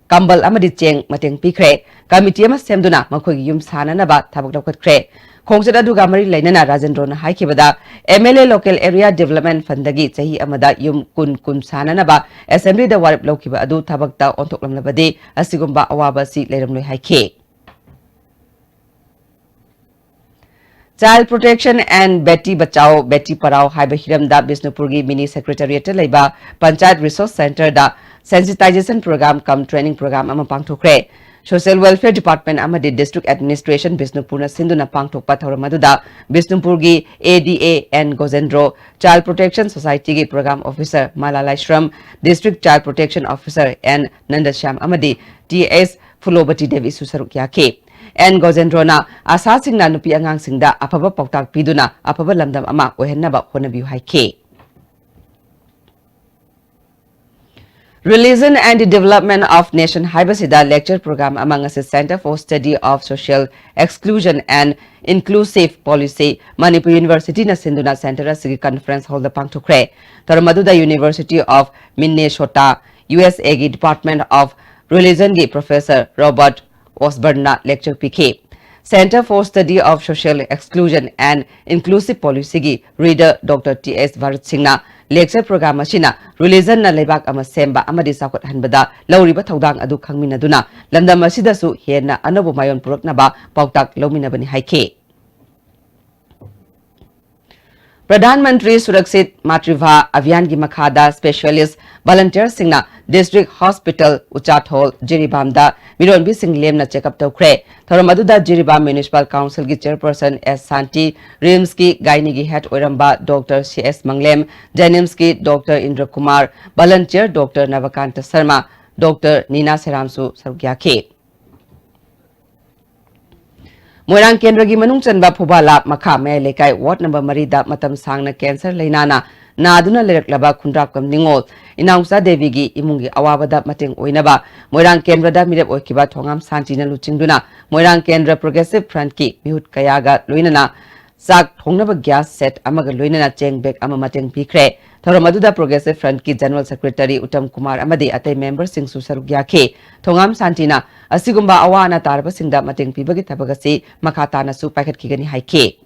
ꯀꯝꯕꯜ ꯑꯃꯗꯤ ꯆꯦꯡ ꯃꯇꯦꯡ ꯄꯤꯈ꯭ꯔꯦ꯫ ꯀꯃꯤꯇꯤ ꯑꯃ ꯁꯦꯝꯗꯨꯅ ꯃꯈꯣꯏꯒꯤ ꯌꯨꯝ ꯁꯥꯅꯅꯕ ꯊꯕꯛ ꯂꯧꯈꯠꯈ꯭ꯔꯦ꯫ ꯈꯣꯡꯆꯠ ꯑꯗꯨꯒ ꯃꯔꯤ ꯂꯩꯅꯅ ꯔꯥꯖꯦꯟꯗ꯭ꯔꯣꯅ ꯍꯥꯏꯈꯤꯕꯗ, M L A Local Area Development Fundꯗꯒꯤ ꯆꯍꯤ ꯑꯃꯗ ꯌꯨꯝ ꯀꯨꯟ ꯀꯨꯟ ꯁꯥꯅꯅꯕ Assemblyꯗ ꯋꯥꯔꯦꯞ ꯂꯧꯈꯤꯕ ꯑꯗꯨ ꯊꯕꯛꯇ ꯑꯣꯟꯊꯣꯛꯂꯝꯂꯕꯗꯤ ꯑꯁꯤꯒꯨꯝꯕ ꯑꯋꯥꯕ ꯑꯁꯤ ꯂꯩꯔꯝꯂꯣꯏ ꯍꯥꯏꯈꯤ꯫ Child Protection and Beti Bachao, Beti Padhao ꯍꯥꯏꯕ ꯍꯤꯔꯝꯗ ꯕꯤꯁꯅꯨꯄꯨꯔꯒꯤ Mini Secretariatꯇ ꯂꯩꯕ Panchayat Resource Centreꯗ Sensitization Program cum Training Program ꯑꯃ ꯄꯥꯡꯊꯣꯛꯈ꯭ꯔꯦ꯫ Social Welfare Department ꯑꯃꯗꯤ District Administration ꯕꯤꯁꯅꯨꯄꯨꯔꯅ ꯁꯤꯟꯗꯨꯅ ꯄꯥꯡꯊꯣꯛꯄ ꯊꯧꯔꯝ ꯑꯗꯨꯗ ꯕꯤꯁꯅꯨꯄꯨꯔꯒꯤ A D A N Gojendro, Child Protection Societyꯒꯤ Program Officer malai Laishram, District Child Protection Officer N Nandashyam ꯑꯃꯗꯤ T S Phulobati Deviꯁꯨ ꯁꯔꯨꯛ ꯌꯥꯈꯤ꯫ N ꯒꯣꯖꯦꯟꯗ꯭ꯔꯣꯅ ꯑꯁꯥꯁꯤꯡꯅ ꯅꯨꯄꯤ ꯑꯉꯥꯡꯁꯤꯡꯗ ꯑꯐꯕ ꯄꯥꯎꯇꯥꯛ ꯄꯤꯗꯨꯅ ꯑꯐꯕ ꯂꯝꯗꯝ ꯑꯃ ꯑꯣꯏꯍꯟꯅꯕ ꯍꯣꯠꯅꯕꯤꯌꯨ ꯍꯥꯏꯈꯤ꯫ Religion and the Development of Nation ꯍꯥꯏꯕꯁꯤꯗ lecture program ꯑꯃ ꯉꯁꯤ Centre for Study of Social Exclusion and Inclusive Policy, Manipur Universityꯅ ꯁꯤꯟꯗꯨꯅ centre ꯑꯁꯤꯒꯤ conference hallꯗ ꯄꯥꯡꯊꯣꯛꯈ꯭ꯔꯦ꯫ ꯊꯧꯔꯝ ꯑꯗꯨꯗ University of Minnesota, U S Aꯒꯤ Department of Religionꯒꯤ Professor Robert Osborneꯅ lecture ꯄꯤꯈꯤ꯫ Centre for Study of Social Exclusion and Inclusive Policyꯒꯤ reader Doctor T S Bharat ꯁꯤꯡꯅ lecture program ꯑꯁꯤꯅ religionna ꯂꯩꯕꯥꯛ ꯑꯃ ꯁꯦꯝꯕ ꯑꯃꯗꯤ ꯆꯥꯎꯈꯠꯍꯟꯕꯗ ꯂꯧꯔꯤꯕ ꯊꯧꯗꯥꯡ ꯑꯗꯨ ꯈꯪꯃꯤꯟꯅꯗꯨꯅ ꯂꯝꯗꯝ ꯑꯁꯤꯗꯁꯨ ꯍꯦꯟꯅ ꯑꯅꯧꯕ ꯃꯥꯏꯑꯣꯟ ꯄꯨꯔꯛꯅꯕ ꯄꯥꯎꯇꯥꯛ ꯂꯧꯃꯤꯟꯅꯕꯅꯤ ꯍꯥꯏꯈꯤ꯫ ꯄ꯭ꯔꯙꯥꯟ ꯃꯟꯇ꯭ꯔꯤ ꯁꯨꯔꯛꯁꯤꯠ ꯃꯥꯇ꯭ꯔꯤꯚꯥ ꯑꯚꯤꯌꯥꯟꯒꯤ ꯃꯈꯥꯗ specialist volunteerꯁꯤꯡꯅ District Hospital ꯎꯆꯥꯊꯣꯜ ꯖꯤꯔꯤꯕꯥꯝꯗ ꯃꯤꯔꯣꯟꯕꯤꯁꯤꯡ ꯂꯦꯝꯅ check up ꯇꯧꯈ꯭ꯔꯦ꯫ ꯊꯧꯔꯝ ꯑꯗꯨꯗ ꯖꯤꯔꯤꯕꯥꯝ Municipal Councilꯒꯤ Chairperson S ꯁꯥꯟꯇꯤ, RIMSꯀꯤ gynaeꯒꯤ head ꯑꯣꯏꯔꯝꯕ Doctor C S ꯃꯪꯂꯦꯝ, JNIMSꯀꯤ Doctor ꯏꯟꯗ꯭ꯔ Kumar, volunteer Doctor ꯅꯕꯀꯥꯟꯇ Sharma, Doctor ꯅꯤꯅꯥ ꯁꯦꯔꯥꯝꯁꯨ ꯁꯔꯨꯛ ꯌꯥꯈꯤ꯫ ꯃꯣꯏꯔꯥꯡ ꯀꯦꯟꯗ꯭ꯔꯒꯤ ꯃꯅꯨꯡ ꯆꯟꯕ ꯐꯨꯕꯥꯂꯥ ꯃꯈꯥ ꯃꯌꯥꯏ ꯂꯩꯀꯥꯏ ward number ꯃꯔꯤꯗ ꯃꯇꯝ ꯁꯥꯡꯅ cancer ꯂꯩꯅꯥꯅ ꯅꯥꯗꯨꯅ ꯂꯩꯔꯛꯂꯕ ꯈꯨꯟꯗ꯭ꯔꯥꯛꯄꯝ ꯅꯤꯉꯣꯜ ꯏꯅꯥꯎꯆꯥ ꯗꯦꯕꯤꯒꯤ ꯏꯃꯨꯡꯒꯤ ꯑꯋꯥꯕꯗ ꯃꯇꯦꯡ ꯑꯣꯏꯅꯕ ꯃꯣꯏꯔꯥꯡ ꯀꯦꯟꯗ꯭ꯔꯗ ꯃꯤꯔꯦꯞ ꯑꯣꯏꯈꯤꯕ ꯊꯣꯉꯥꯝ ꯁꯥꯟꯇꯤꯅ ꯂꯨꯆꯤꯡꯗꯨꯅ ꯃꯣꯏꯔꯥꯡ ꯀꯦꯟꯗ꯭ꯔ Progressive Frontꯀꯤ ꯃꯤꯍꯨꯠ ꯀꯌꯥꯒ ꯂꯣꯏꯅꯅ ꯆꯥꯛ ꯊꯣꯡꯅꯕ gas set ꯑꯃꯒ ꯂꯣꯏꯅꯅ ꯆꯦꯡ bag ꯑꯃ ꯃꯇꯦꯡ ꯄꯤꯈ꯭ꯔꯦ꯫ ꯊꯧꯔꯝ ꯑꯗꯨꯗ Progressive Front ꯀꯤ General Secretary ꯎꯠꯇꯝ ꯀꯨꯃꯥꯔ ꯑꯃꯗꯤ ꯑꯇꯩ member ꯁꯤꯡꯁꯨ ꯁꯔꯨꯛ ꯌꯥꯈꯤ꯫ ꯊꯣꯉꯥꯝ ꯁꯥꯟꯇꯤꯅ ꯑꯁꯤꯒꯨꯝꯕ ꯑꯋꯥ ꯑꯅꯥ ꯇꯥꯔꯕꯁꯤꯡꯗ ꯃꯇꯦꯡ ꯄꯤꯕꯒꯤ ꯊꯕꯛ ꯑꯁꯤ ꯃꯈꯥ ꯇꯥꯅꯁꯨ ꯄꯥꯏꯈꯠꯈꯤꯒꯅꯤ ꯍꯥꯏꯈꯤ꯫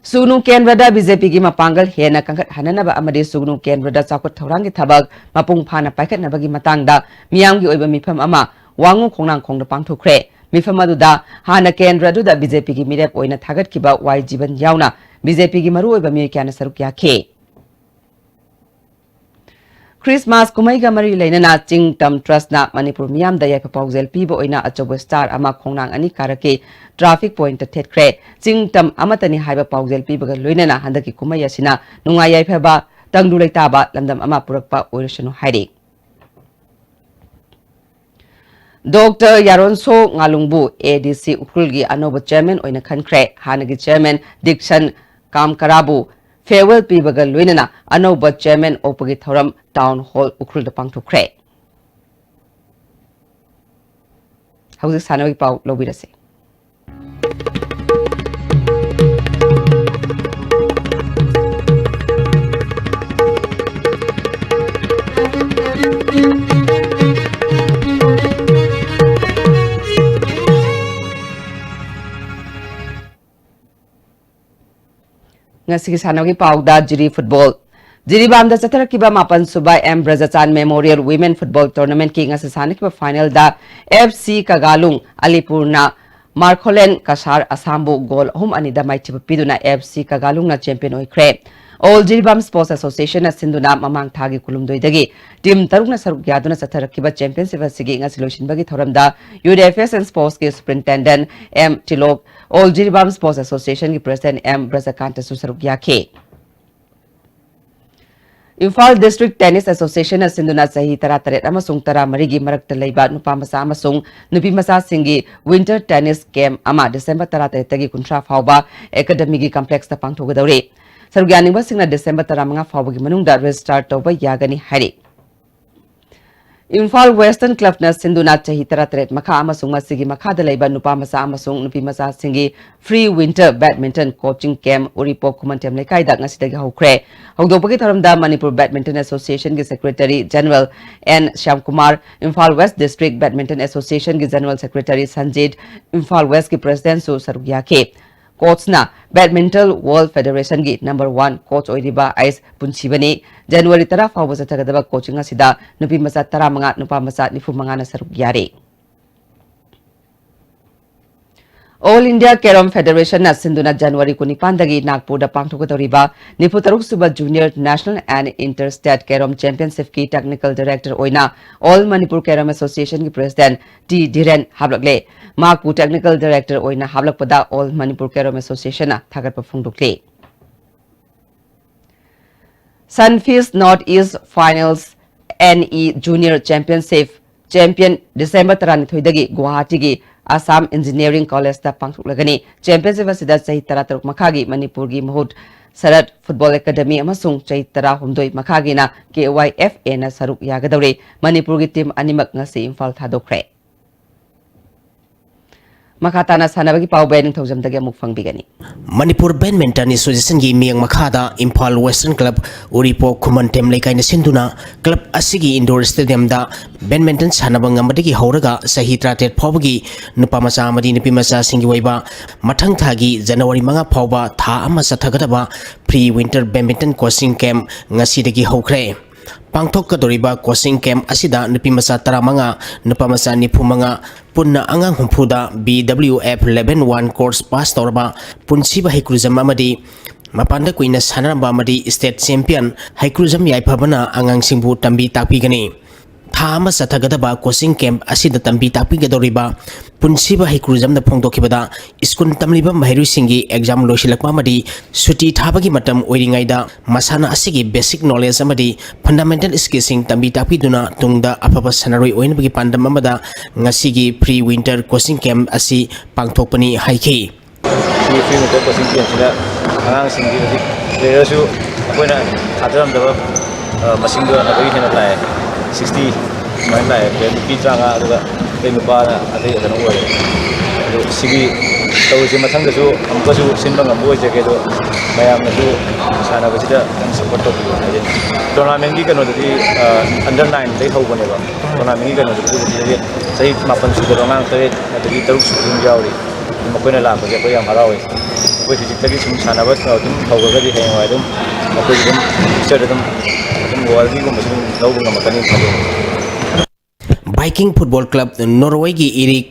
ꯁꯨꯒꯅꯨ ꯀꯦꯟꯗ꯭ꯔꯗ BJP ꯒꯤ ꯃꯄꯥꯡꯒꯜ ꯍꯦꯟꯅ ꯀꯟꯈꯠꯍꯟꯅꯅꯕ ꯑꯃꯗꯤ ꯁꯨꯒꯅꯨ ꯀꯦꯟꯗ꯭ꯔꯗ ꯆꯥꯎꯈꯠ ꯊꯧꯔꯥꯡꯒꯤ ꯊꯕꯛ ꯃꯄꯨꯡ ꯐꯥꯅ ꯄꯥꯏꯈꯠꯅꯕꯒꯤ ꯃꯇꯥꯡꯗ ꯃꯤꯌꯥꯝꯒꯤ ꯑꯣꯏꯕ ꯃꯤꯐꯝ ꯑꯃ ꯋꯥꯉꯨ ꯈꯣꯡꯅꯥꯡꯈꯣꯡꯗ ꯄꯥꯡꯊꯣꯛꯈ꯭ꯔꯦ꯫ ꯃꯤꯐꯝ ꯑꯗꯨꯗ ꯍꯥꯟꯅ ꯀꯦꯟꯗ꯭ꯔ ꯑꯗꯨꯗ BJP ꯒꯤ ꯃꯤꯔꯦꯞ ꯑꯣꯏꯅ ꯊꯥꯒꯠꯈꯤꯕ ꯋꯥꯏ ꯖꯤꯕꯟ ꯌꯥꯎꯅ BJP ꯒꯤ ꯃꯔꯨꯑꯣꯏꯕ ꯃꯤꯑꯣꯏ ꯀꯌꯥꯅ ꯁꯔꯨꯛ ꯌꯥꯈꯤ꯫ Christmas ꯀꯨꯝꯍꯩꯒ ꯃꯔꯤ ꯂꯩꯅꯅ ꯆꯤꯡ ꯇꯝ Trust ꯅ ꯃꯅꯤꯄꯨꯔ ꯃꯤꯌꯥꯝꯗ ꯌꯥꯏꯐ ꯄꯥꯎꯖꯦꯜ ꯄꯤꯕ ꯑꯣꯏꯅ ꯑꯆꯧꯕ star ꯑꯃ ꯈꯣꯡꯅꯥꯡ ꯑꯅꯤ ꯀꯥꯔꯛꯀꯤ traffic point ꯇ ꯊꯦꯠꯈ꯭ꯔꯦ꯫ ꯆꯤꯡ ꯇꯝ ꯑꯃꯠꯇꯅꯤ ꯍꯥꯏꯕ ꯄꯥꯎꯖꯦꯜ ꯄꯤꯕꯒ ꯂꯣꯏꯅꯅ ꯍꯟꯗꯛꯀꯤ ꯀꯨꯝꯍꯩ ꯑꯁꯤꯅ ꯅꯨꯡꯉꯥꯏ ꯌꯥꯏꯐꯕ, ꯇꯪꯗꯨ ꯂꯩꯇꯥꯕ ꯂꯝꯗꯝ ꯑꯃ ꯄꯨꯔꯛꯄ ꯑꯣꯏꯔꯁꯅꯨ ꯍꯥꯏꯔꯤ꯫ Doctor ꯌꯥꯔꯣꯟꯁꯣ ꯉꯥꯂꯨꯡꯕꯨ ADC ꯎꯈ꯭ꯔꯨꯜꯒꯤ ꯑꯅꯧꯕ chairman ꯑꯣꯏꯅ ꯈꯟꯈ꯭ꯔꯦ꯫ ꯍꯥꯟꯅꯒꯤ chairman ꯗꯤꯛꯁꯟ ꯀꯥꯝꯀꯔꯥꯕꯨ farewell ꯄꯤꯕꯒ ꯂꯣꯏꯅꯅ ꯑꯅꯧꯕ chairman ꯑꯣꯛꯄꯒꯤ ꯊꯧꯔꯝ Town Hall ꯎꯈ꯭ꯔꯨꯜꯗ ꯄꯥꯡꯊꯣꯛꯈ꯭ꯔꯦ꯫ ꯍꯧꯖꯤꯛ ꯁꯥꯟꯅꯕꯒꯤ ꯄꯥꯎ ꯂꯧꯕꯤꯔꯁꯤ꯫ ꯉꯁꯤꯒꯤ ꯁꯥꯟꯅꯕꯒꯤ ꯄꯥꯎꯗ ꯖꯤꯔꯤ football꯫ ꯖꯤꯔꯤꯕꯥꯝꯗ ꯆꯠꯊꯔꯛꯈꯤꯕ ꯃꯥꯄꯟ ꯁꯨꯕ M ꯕ꯭ꯔꯖꯆꯥꯟ Memorial Women Football Tournament ꯀꯤ ꯉꯁꯤ ꯁꯥꯟꯅꯈꯤꯕ final ꯗ F C ꯀꯒꯥꯂꯨꯡ ꯑꯂꯤꯄꯨꯔꯅ ꯃꯥꯔꯈꯣꯂꯦꯟ ꯀꯁꯥꯔ ꯑꯁꯥꯝꯕꯨ goal ꯑꯍꯨꯝ ꯑꯅꯤꯗ ꯃꯥꯏꯊꯤꯕ ꯄꯤꯗꯨꯅ F C ꯀꯒꯥꯂꯨꯡꯅ champion ꯑꯣꯏꯈ꯭ꯔꯦ꯫ All ꯖꯤꯔꯤꯕꯥꯝ Sports Association ꯅ ꯁꯤꯟꯗꯨꯅ ꯃꯃꯥꯡ ꯊꯥꯒꯤ ꯀꯨꯟꯍꯨꯝꯗꯣꯏꯗꯒꯤ team ꯇꯔꯨꯛꯅ ꯁꯔꯨꯛ ꯌꯥꯗꯨꯅ ꯆꯠꯊꯔꯛꯈꯤꯕ championship ꯑꯁꯤꯒꯤ ꯉꯁꯤ ꯂꯣꯏꯁꯤꯟꯕꯒꯤ ꯊꯧꯔꯝꯗ Youth Affairs and Sports ꯀꯤ Superintendent M Tilok, All Jiribam Sports Association ꯒꯤ President ꯑꯦꯝ ꯕ꯭ꯔꯖꯀꯥꯟꯇꯁꯨ ꯁꯔꯨꯛ ꯌꯥꯈꯤ꯫ ꯏꯝꯐꯥꯜ District Tennis Association ꯅ ꯁꯤꯟꯗꯨꯅ ꯆꯍꯤ ꯇꯔꯥꯇꯔꯦꯠ ꯑꯃꯁꯨꯡ ꯇꯔꯥꯃꯔꯤꯒꯤ ꯃꯔꯛꯇ ꯂꯩꯕ ꯅꯨꯄꯥ ꯃꯆꯥ ꯑꯃꯁꯨꯡ ꯅꯨꯄꯤ ꯃꯆꯥꯁꯤꯡꯒꯤ winter tennis camp ꯑꯃ December ꯇꯔꯥꯇꯔꯦꯠꯇꯒꯤ ꯀꯨꯟꯊ꯭ꯔꯥ ꯐꯥꯎꯕ Academy ꯒꯤ complex ꯇ ꯄꯥꯡꯊꯣꯛꯀꯗꯧꯔꯤ꯫ ꯁꯔꯨꯛ ꯌꯥꯅꯤꯡꯕꯁꯤꯡꯅ December ꯇꯔꯥꯃꯉꯥ ꯐꯥꯎꯕꯒꯤ ꯃꯅꯨꯡꯗ register ꯇꯧꯕ ꯌꯥꯒꯅꯤ ꯍꯥꯏꯔꯤ꯫ ꯏꯝꯐꯥꯜ ꯋꯦꯁꯇꯔꯟ ꯀ꯭ꯂꯕꯅ ꯁꯤꯟꯗꯨꯅ ꯆꯍꯤ ꯇꯔꯥꯇꯔꯦꯠ ꯃꯈꯥ ꯑꯃꯁꯨꯡ ꯃꯁꯤꯒꯤ ꯃꯈꯥꯗ ꯂꯩꯕ ꯅꯨꯄꯥ ꯃꯆꯥ ꯑꯃꯁꯨꯡ ꯅꯨꯄꯤ ꯃꯆꯥꯁꯤꯡꯒꯤ Free Winter Badminton Coaching Camp ꯎꯔꯤꯄꯣꯛ ꯈꯨꯃꯟꯊꯦꯝ ꯂꯩꯀꯥꯏꯗ ꯉꯁꯤꯗꯒꯤ ꯍꯧꯈ꯭ꯔꯦ꯫ ꯍꯧꯗꯣꯛꯄꯒꯤ ꯊꯧꯔꯝꯗ ꯃꯅꯤꯄꯨꯔ Badminton Association ꯒꯤ Secretary General N Shyamkumar, Imphal West District Badminton Association ꯒꯤ General Secretary Sanjit, Imphal West ꯀꯤ President ꯁꯨ ꯁꯔꯨꯛ ꯌꯥꯈꯤ꯫ Coach ꯅ Badminton World Federation ꯒꯤ number one coach ꯑꯣꯏꯔꯤꯕ ꯑꯩꯁ ꯄꯨꯟꯁꯤꯕꯅꯤ꯫ January ꯇꯔꯥ ꯐꯥꯎꯕ ꯆꯠꯊꯒꯗꯕ coaching ꯑꯁꯤꯗ ꯅꯨꯄꯤ ꯃꯆꯥ ꯇꯔꯥꯃꯉꯥ, ꯅꯨꯄꯥ ꯃꯆꯥ ꯅꯤꯐꯨ ꯃꯉꯥꯅ ꯁꯔꯨꯛ ꯌꯥꯔꯤ꯫ All India Carom Federation ꯅ ꯁꯤꯟꯗꯨꯅ January ꯀꯨꯟꯅꯤꯄꯥꯟꯗꯒꯤ ꯅꯥꯒꯄꯨꯔꯗ ꯄꯥꯡꯊꯣꯛꯀꯗꯧꯔꯤꯕ ꯅꯤꯐꯨ ꯇꯔꯨꯛ ꯁꯨꯕ Junior National and Inter State Carom Championship ꯀꯤ Technical Director ꯑꯣꯏꯅ All Manipur Carom Association ꯒꯤ President ꯇꯤ ꯙꯤꯔꯦꯟ ꯍꯥꯞꯂꯛꯂꯦ꯫ ꯃꯍꯥꯛꯄꯨ Technical Director ꯑꯣꯏꯅ ꯍꯥꯞꯂꯛꯄꯗ All Manipur Carom Association ꯅ ꯊꯥꯒꯠꯄ ꯐꯣꯡꯗꯣꯛꯂꯤ꯫ Sunfeast North East Finals N E Junior Championship champion December ꯇꯔꯥꯅꯤꯊꯣꯏꯗꯒꯤ ꯒꯨꯋꯥꯍꯥꯇꯤꯒꯤ Assam Engineering College ꯇ ꯄꯥꯡꯊꯣꯛꯂꯒꯅꯤ꯫ Championship ꯑꯁꯤꯗ ꯆꯍꯤ ꯇꯔꯥꯇꯔꯨꯛ ꯃꯈꯥꯒꯤ ꯃꯅꯤꯄꯨꯔꯒꯤ ꯃꯍꯨꯠ ꯁꯔꯠ Football Academy ꯑꯃꯁꯨꯡ ꯆꯍꯤ ꯇꯔꯥꯍꯨꯝꯗꯣꯏ ꯃꯈꯥꯒꯤꯅ K Y F A ꯅ ꯁꯔꯨꯛ ꯌꯥꯒꯗꯧꯔꯤ꯫ ꯃꯅꯤꯄꯨꯔꯒꯤ team ꯑꯅꯤꯃꯛ ꯉꯁꯤ ꯏꯝꯐꯥꯜ ꯊꯥꯗꯣꯛꯈ꯭ꯔꯦ꯫ ꯃꯈꯥ ꯇꯥꯅ ꯁꯥꯟꯅꯕꯒꯤ ꯄꯥꯎ ꯕꯦꯟ ꯅꯤꯡꯊꯧꯖꯝꯗꯒꯤ ꯑꯃꯨꯛ ꯐꯪꯕꯤꯒꯅꯤ꯫ ꯃꯅꯤꯄꯨꯔ Badminton Association ꯒꯤ ꯃꯤꯌꯦꯡ ꯃꯈꯥꯗ ꯏꯝꯐꯥꯜ Western Club ꯎꯔꯤꯄꯣꯛ ꯈꯨꯃꯟꯊꯦꯝ ꯂꯩꯀꯥꯏꯅ ꯁꯤꯟꯗꯨꯅ club ꯑꯁꯤꯒꯤ indoor stadium ꯗ badminton ꯁꯥꯟꯅꯕ ꯉꯝꯕꯗꯒꯤ ꯍꯧꯔꯒ ꯆꯍꯤ ꯇꯔꯥꯇꯔꯦꯠ ꯐꯥꯎꯕꯒꯤ ꯅꯨꯄꯥ ꯃꯆꯥ ꯑꯃꯗꯤ ꯅꯨꯄꯤ ꯃꯆꯥꯁꯤꯡꯒꯤ ꯑꯣꯏꯕ ꯃꯊꯪ ꯊꯥꯒꯤ January ꯃꯉꯥ ꯐꯥꯎꯕ ꯊꯥ ꯑꯃ ꯆꯠꯊꯒꯗꯕ Free Winter Badminton Coaching Camp ꯉꯁꯤꯗꯒꯤ ꯍꯧꯈ꯭ꯔꯦ꯫ ꯄꯥꯡꯊꯣꯛꯀꯗꯧꯔꯤꯕ coaching camp ꯑꯁꯤꯗ ꯅꯨꯄꯤ ꯃꯆꯥ ꯇꯔꯥꯃꯉꯥ, ꯅꯨꯄꯥ ꯃꯆꯥ ꯅꯤꯐꯨ ꯃꯉꯥ, ꯄꯨꯟꯅ ꯑꯉꯥꯡ ꯍꯨꯝꯐꯨꯗ B W F Level one course pass ꯇꯧꯔꯕ ꯄꯨꯟꯁꯤꯕ ꯍꯩꯀ꯭ꯔꯨꯖꯝ ꯑꯃꯗꯤ ꯃꯄꯥꯟꯗ ꯀꯨꯏꯅ ꯁꯥꯟꯅꯔꯝꯕ ꯑꯃꯗꯤ state champion ꯍꯩꯀ꯭ꯔꯨꯖꯝ ꯌꯥꯏꯐꯕꯅ ꯑꯉꯥꯡꯁꯤꯡꯕꯨ ꯇꯝꯕꯤ ꯇꯥꯛꯄꯤꯒꯅꯤ꯫ ꯊꯥ ꯑꯃ ꯆꯠꯊꯒꯗꯕ coaching camp ꯑꯁꯤꯗ ꯇꯝꯕꯤ ꯇꯥꯛꯄꯤꯒꯗꯧꯔꯤꯕ ꯄꯨꯟꯁꯤꯕ ꯍꯩꯀ꯭ꯔꯨꯖꯝꯅ ꯐꯣꯡꯗꯣꯛꯈꯤꯕꯗ, ꯁ꯭ꯀꯨꯜ ꯇꯝꯂꯤꯕ ꯃꯍꯩꯔꯣꯏꯁꯤꯡꯒꯤ exam ꯂꯣꯏꯁꯤꯜꯂꯛꯄ ꯑꯃꯗꯤ ꯁꯨꯇꯤ ꯊꯥꯕꯒꯤ ꯃꯇꯝ ꯑꯣꯏꯔꯤꯉꯩꯗ ꯃꯁꯥꯟꯅ ꯑꯁꯤꯒꯤ basic knowledge ꯑꯃꯗꯤ fundamental skillꯁꯤꯡ ꯇꯝꯕꯤ ꯇꯥꯛꯄꯤꯗꯨꯅ ꯇꯨꯡꯗ ꯑꯐꯕ ꯁꯥꯟꯅꯔꯣꯏ ꯑꯣꯏꯅꯕꯒꯤ ꯄꯥꯟꯗꯝ ꯑꯃꯗ ꯉꯁꯤꯒꯤ Free Winter Coaching Camp ꯑꯁꯤ ꯄꯥꯡꯊꯣꯛꯄꯅꯤ ꯍꯥꯏꯈꯤ꯫ ꯁꯤ Free Winter Coaching Campꯁꯤꯗ ꯑꯉꯥꯡꯁꯤꯡꯒꯤ ꯍꯧꯖꯤꯛ playerꯁꯨ ꯑꯩꯈꯣꯏꯅ ꯊꯥꯖꯔꯝꯗꯕ, ꯑ, ꯃꯁꯤꯡꯗꯣ ꯑꯗꯨꯗꯒꯤ ꯍꯦꯟꯅ ꯂꯥꯛꯑꯦ꯫ Sixty ꯁꯨꯃꯥꯏꯅ ꯂꯥꯛꯑꯦ, ꯑꯗꯨꯒ ꯅꯨꯄꯤ ꯇꯔꯥꯃꯉꯥ, ꯑꯗꯨꯒ ꯑꯇꯩ ꯅꯨꯄꯥꯅ ꯑꯇꯩ ꯀꯩꯅꯣ ꯑꯣꯏꯔꯦ꯫ ꯑꯗꯣ ꯁꯤꯒꯤ ꯇꯧꯔꯤꯁꯦ ꯃꯊꯪꯗꯁꯨ ꯑꯃꯨꯛꯀꯁꯨ ꯁꯤꯟꯕ ꯉꯝꯕ ꯑꯣꯏꯖꯒꯦ꯫ ꯑꯗꯣ ꯃꯌꯥꯝꯅꯁꯨ ꯁꯥꯟꯅꯕꯁꯤꯗ ꯈꯤꯇꯪ ꯁꯞꯄꯣꯔꯠ ꯇꯧꯕꯤꯌꯨ ꯍꯥꯏꯖꯅꯤꯡꯉꯤ꯫ ꯇꯣꯔꯅꯥꯃꯦꯟꯒꯤ ꯀꯩꯅꯣꯗꯨꯗꯤ ꯑꯟꯗꯔ ꯅꯥꯏꯟꯗꯒꯤ ꯍꯧꯕꯅꯦꯕ꯫ ꯇꯣꯔꯅꯥꯃꯦꯟꯒꯤ ꯀꯩꯅꯣꯗꯨꯗꯤ ꯁꯤꯗꯒꯤ ꯆꯍꯤ ꯃꯥꯄꯟ ꯁꯨꯗꯕ ꯑꯉꯥꯡ ꯇꯔꯦꯠ ꯑꯗꯒꯤ ꯇꯔꯨꯛ ꯁꯨꯕ ꯑꯗꯨꯝ ꯌꯥꯎꯔꯤ꯫ ꯑꯗꯨꯝ ꯃꯈꯣꯏꯅ ꯂꯥꯛꯄꯁꯦ ꯑꯩꯈꯣꯏ ꯌꯥꯝ ꯍꯔꯥꯎꯏ꯫ ꯑꯩꯈꯣꯏ ꯍꯧꯖꯤꯛꯇꯒꯤ ꯁꯨꯝ ꯁꯥꯟꯅꯕ ꯑꯗꯨꯝ ꯍꯧꯔꯒꯗꯤ ꯍꯌꯦꯡꯋꯥꯏ ꯑꯗꯨꯝ ꯃꯈꯣꯏꯁꯨ ꯑꯗꯨꯝ ꯐ꯭ꯌꯨꯆꯔꯗ ꯑꯗꯨꯝ, ꯑꯗꯨꯝ ꯋꯥꯔꯜꯒꯤꯒꯨꯝꯕꯁꯨ ꯑꯗꯨꯝ ꯂꯧꯕ ꯉꯝꯃꯛꯀꯅꯤ ꯈꯜꯂꯤ꯫ ꯚꯥꯏꯀꯤꯡ ꯐꯨꯠꯕꯣꯜ ꯀ꯭ꯂꯕ ꯅꯣꯔꯋꯦꯒꯤ ꯏꯔꯤꯛ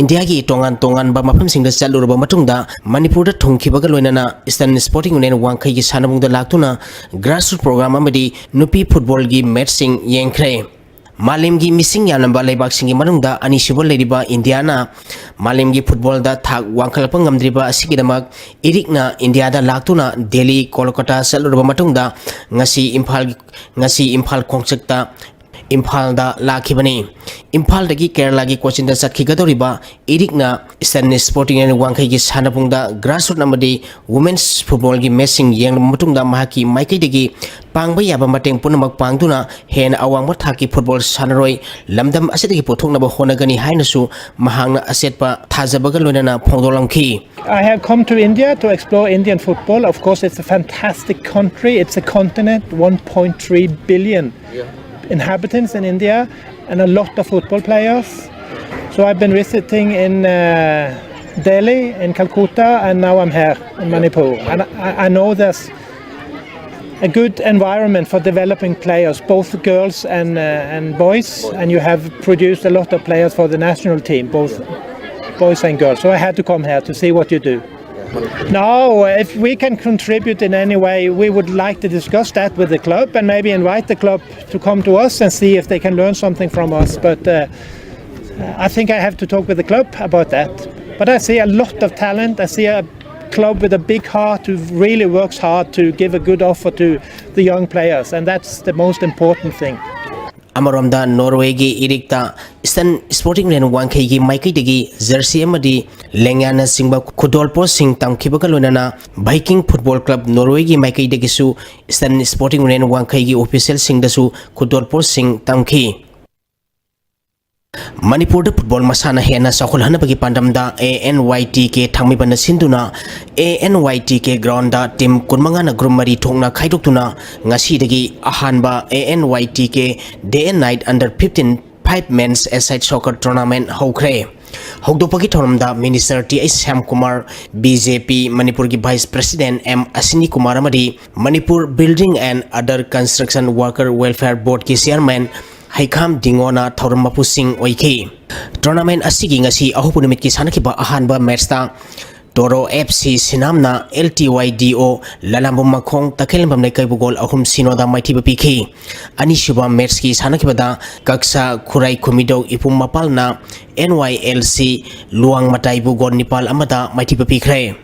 ꯏꯟꯗꯤꯌꯥꯒꯤ ꯇꯣꯉꯥꯟ ꯇꯣꯉꯥꯟꯕ ꯃꯐꯝꯁꯤꯡꯗ ꯆꯠꯂꯨꯔꯕ ꯃꯇꯨꯡꯗ ꯃꯅꯤꯄꯨꯔꯗ ꯊꯨꯡꯈꯤꯕꯒ ꯂꯣꯏꯅꯅ ꯏꯁꯇꯔꯟ ꯁ꯭ꯄꯣꯔꯇꯤꯡ ꯌꯨꯅꯤꯌꯟ ꯋꯥꯡꯈꯩꯒꯤ ꯁꯥꯟꯅꯕꯨꯡꯗ ꯂꯥꯛꯇꯨꯅ ꯒ꯭ꯔꯥꯁꯔꯨꯠ ꯄ꯭ꯔꯣꯒ꯭ꯔꯥꯝ ꯑꯃꯗꯤ ꯅꯨꯄꯤ ꯐꯨꯠꯕꯣꯜꯒꯤ ꯃꯦꯠꯆꯁꯤꯡ ꯌꯦꯡꯈ꯭ꯔꯦ꯫ ꯃꯥꯂꯦꯝꯒꯤ ꯃꯤꯁꯤꯡ ꯌꯥꯝꯂꯕ ꯂꯩꯕꯥꯛꯁꯤꯡꯒꯤ ꯃꯅꯨꯡꯗ ꯑꯅꯤꯁꯨꯕ ꯂꯩꯔꯤꯕ ꯏꯟꯗꯤꯌꯥꯅ ꯃꯥꯂꯦꯝꯒꯤ ꯐꯨꯠꯕꯣꯜꯗ ꯊꯥꯛ ꯋꯥꯡꯈꯠꯂꯛꯄ ꯉꯝꯗ꯭ꯔꯤꯕ ꯑꯁꯤꯒꯤꯗꯃꯛ ꯏꯔꯤꯛꯅ ꯏꯟꯗꯤꯌꯥꯗ ꯂꯥꯛꯇꯨꯅ ꯗꯦꯜꯂꯤ, ꯀꯣꯜꯀꯇꯥ ꯆꯠꯂꯨꯔꯕ ꯃꯇꯨꯡꯗ ꯉꯁꯤ ꯏꯝꯐꯥꯜ, ꯉꯁꯤ ꯏꯝꯐꯥꯜ ꯈꯣꯡꯆꯠꯇ ꯏꯝꯐꯥꯜꯗ ꯂꯥꯛꯈꯤꯕꯅꯤ꯫ ꯏꯝꯐꯥꯜꯗꯒꯤ ꯀꯦꯔꯂꯥꯒꯤ ꯀꯣꯆꯤꯟꯗ ꯆꯠꯈꯤꯒꯗꯧꯔꯤꯕ ꯏꯔꯤꯛꯅ ꯏꯁꯇꯔꯟ ꯁ꯭ꯄꯣꯔꯇꯤꯡ ꯌꯨꯅꯤꯌꯟ ꯋꯥꯡꯈꯩꯒꯤ ꯁꯥꯟꯅꯕꯨꯡꯗ ꯒ꯭ꯔꯥꯁꯔꯨꯠ ꯑꯃꯗꯤ ꯋꯨꯃꯦꯟꯁ ꯐꯨꯠꯕꯣꯜꯒꯤ ꯃꯦꯠꯆꯁꯤꯡ ꯌꯦꯡꯂꯕ ꯃꯇꯨꯡꯗ ꯃꯍꯥꯛꯀꯤ ꯃꯥꯏꯀꯩꯗꯒꯤ ꯄꯥꯡꯕ ꯌꯥꯕ ꯃꯇꯦꯡ ꯄꯨꯝꯅꯃꯛ ꯄꯥꯡꯗꯨꯅ ꯍꯦꯟꯅ ꯑꯋꯥꯡꯕ ꯊꯥꯛꯀꯤ ꯐꯨꯠꯕꯣꯜ ꯁꯥꯟꯅꯔꯣꯏ ꯂꯝꯗꯝ ꯑꯁꯤꯗꯒꯤ ꯄꯨꯊꯣꯛꯅꯕ ꯍꯣꯠꯅꯒꯅꯤ ꯍꯥꯏꯅꯁꯨ ꯃꯍꯥꯛꯅ ꯑꯆꯦꯠꯄ ꯊꯥꯖꯕꯒ ꯂꯣꯏꯅꯅ ꯐꯣꯡꯗꯣꯛꯂꯝꯈꯤ꯫ I have come to India to explore Indian football. Of course, it's a fantastic country. It's a continent, one point three billion inhabitants in India, and a lot of football players. So I've been visiting in uh, Delhi, in Calcutta, and now I'm here in Manipur. And I, I know there's a good environment for developing players, both girls and uh, and boys. And you have produced a lot of players for the national team, both boys and girls. So I had to come here to see what you do. No, if we can contribute in any way, we would like to discuss that with the club and maybe invite the club to come to us and see if they can learn something from us. But uh, I think I have to talk with the club about that. But I see a lot of talent. I see a club with a big heart who really works hard to give a good offer to the young players, and that's the most important thing. ꯑꯃꯔꯣꯝꯗ ꯅꯣꯔꯋꯦꯒꯤ ꯏꯔꯤꯛꯇ Eastern Sporting Union ꯋꯥꯡꯈꯩꯒꯤ ꯃꯥꯏꯀꯩꯗꯒꯤ jersey ꯑꯃꯗꯤ ꯂꯦꯡꯌꯥꯅꯆꯤꯡꯕ ꯈꯨꯗꯣꯜꯄꯣꯠꯁꯤꯡ ꯇꯝꯈꯤꯕꯒ ꯂꯣꯏꯅꯅ ꯚꯥꯏꯀꯤꯡ ꯐꯨꯠꯕꯣꯜ ꯀ꯭ꯂꯕ ꯅꯣꯔꯋꯦꯒꯤ ꯃꯥꯏꯀꯩꯗꯒꯤꯁꯨ ꯏꯁꯇꯔꯟ ꯁ꯭ꯄꯣꯔꯇꯤꯡ ꯌꯨꯅꯤꯌꯟ ꯋꯥꯡꯈꯩꯒꯤ ꯑꯣꯐꯤꯁꯤꯌꯦꯜꯁꯤꯡꯗꯁꯨ ꯈꯨꯗꯣꯜꯄꯣꯠꯁꯤꯡ ꯇꯝꯈꯤ꯫ ꯃꯅꯤꯄꯨꯔꯗ ꯐꯨꯠꯕꯣꯜ ꯃꯁꯥꯟꯅ ꯍꯦꯟꯅ ꯆꯥꯎꯈꯠꯍꯟꯅꯕꯒꯤ ꯄꯥꯟꯗꯝꯗ ꯑꯦ ꯑꯦꯟ ꯋꯥꯏ ꯇꯤ ꯀꯦ ꯊꯥꯡꯃꯩꯕꯟꯗ ꯁꯤꯟꯗꯨꯅ A N Y T K ground team ꯀꯨꯟꯃꯉꯥꯅ ꯒ꯭ꯔꯨꯞ ꯃꯔꯤ ꯊꯣꯛꯅ ꯈꯥꯏꯗꯣꯛꯇꯨꯅ ꯉꯁꯤꯗꯒꯤ ꯑꯍꯥꯟꯕ A N Y T K Day and Night Under Fifteen Five Men's A-Side Soccer Tournament ꯍꯧꯈ꯭ꯔꯦ꯫ ꯍꯧꯗꯣꯛꯄꯒꯤ ꯊꯧꯔꯝꯗ minister T H Shyamkumar, B J P ꯃꯅꯤꯄꯨꯔꯒꯤ vice president M Ashini Kumar ꯑꯃꯗꯤ Manipur Building and Other Construction Worker Welfare Boardꯀꯤ ꯆꯤꯌꯥꯔꯃꯦꯟ ꯍꯩꯈꯥꯝ ꯗꯤꯡꯉꯣꯅ ꯊꯧꯔꯝ ꯃꯄꯨꯁꯤꯡ ꯑꯣꯏꯈꯤ꯫ ꯇꯣꯔꯅꯥꯃꯦꯟ ꯑꯁꯤꯒꯤ ꯉꯁꯤ ꯑꯍꯧꯕ ꯅꯨꯃꯤꯠꯀꯤ ꯁꯥꯟꯅꯈꯤꯕ ꯑꯍꯥꯟꯕ ꯃꯦꯠꯁꯇ ꯇꯣꯔꯣ ꯑꯦꯐ ꯁꯤ ꯁꯤꯅꯥꯝꯅ ꯑꯦꯜ ꯇꯤ ꯋꯥꯏ ꯗꯤ ꯑꯣ ꯂꯂꯥꯝꯕꯝ ꯃꯈꯣꯡ ꯇꯈꯦꯜꯂꯝꯕꯝ ꯂꯩꯀꯥꯏꯕꯨ ꯒꯣꯜ ꯑꯍꯨꯝ ꯁꯤꯅꯣꯗ ꯃꯥꯏꯊꯤꯕ ꯄꯤꯈꯤ꯫ ꯑꯅꯤꯁꯨꯕ ꯃꯦꯠꯁꯀꯤ ꯁꯥꯟꯅꯈꯤꯕꯗ ꯀꯛꯁꯥ ꯈꯨꯔꯥꯏ ꯈꯨꯃꯤꯗꯧ ꯏꯄꯨꯝ ꯃꯄꯥꯜꯅ and Y L C Luwang ꯃꯇꯥꯏꯕꯨ goal ꯅꯤꯄꯥꯜ ꯑꯃꯗ ꯃꯥꯏꯊꯤꯕ ꯄꯤꯈ꯭ꯔꯦ꯫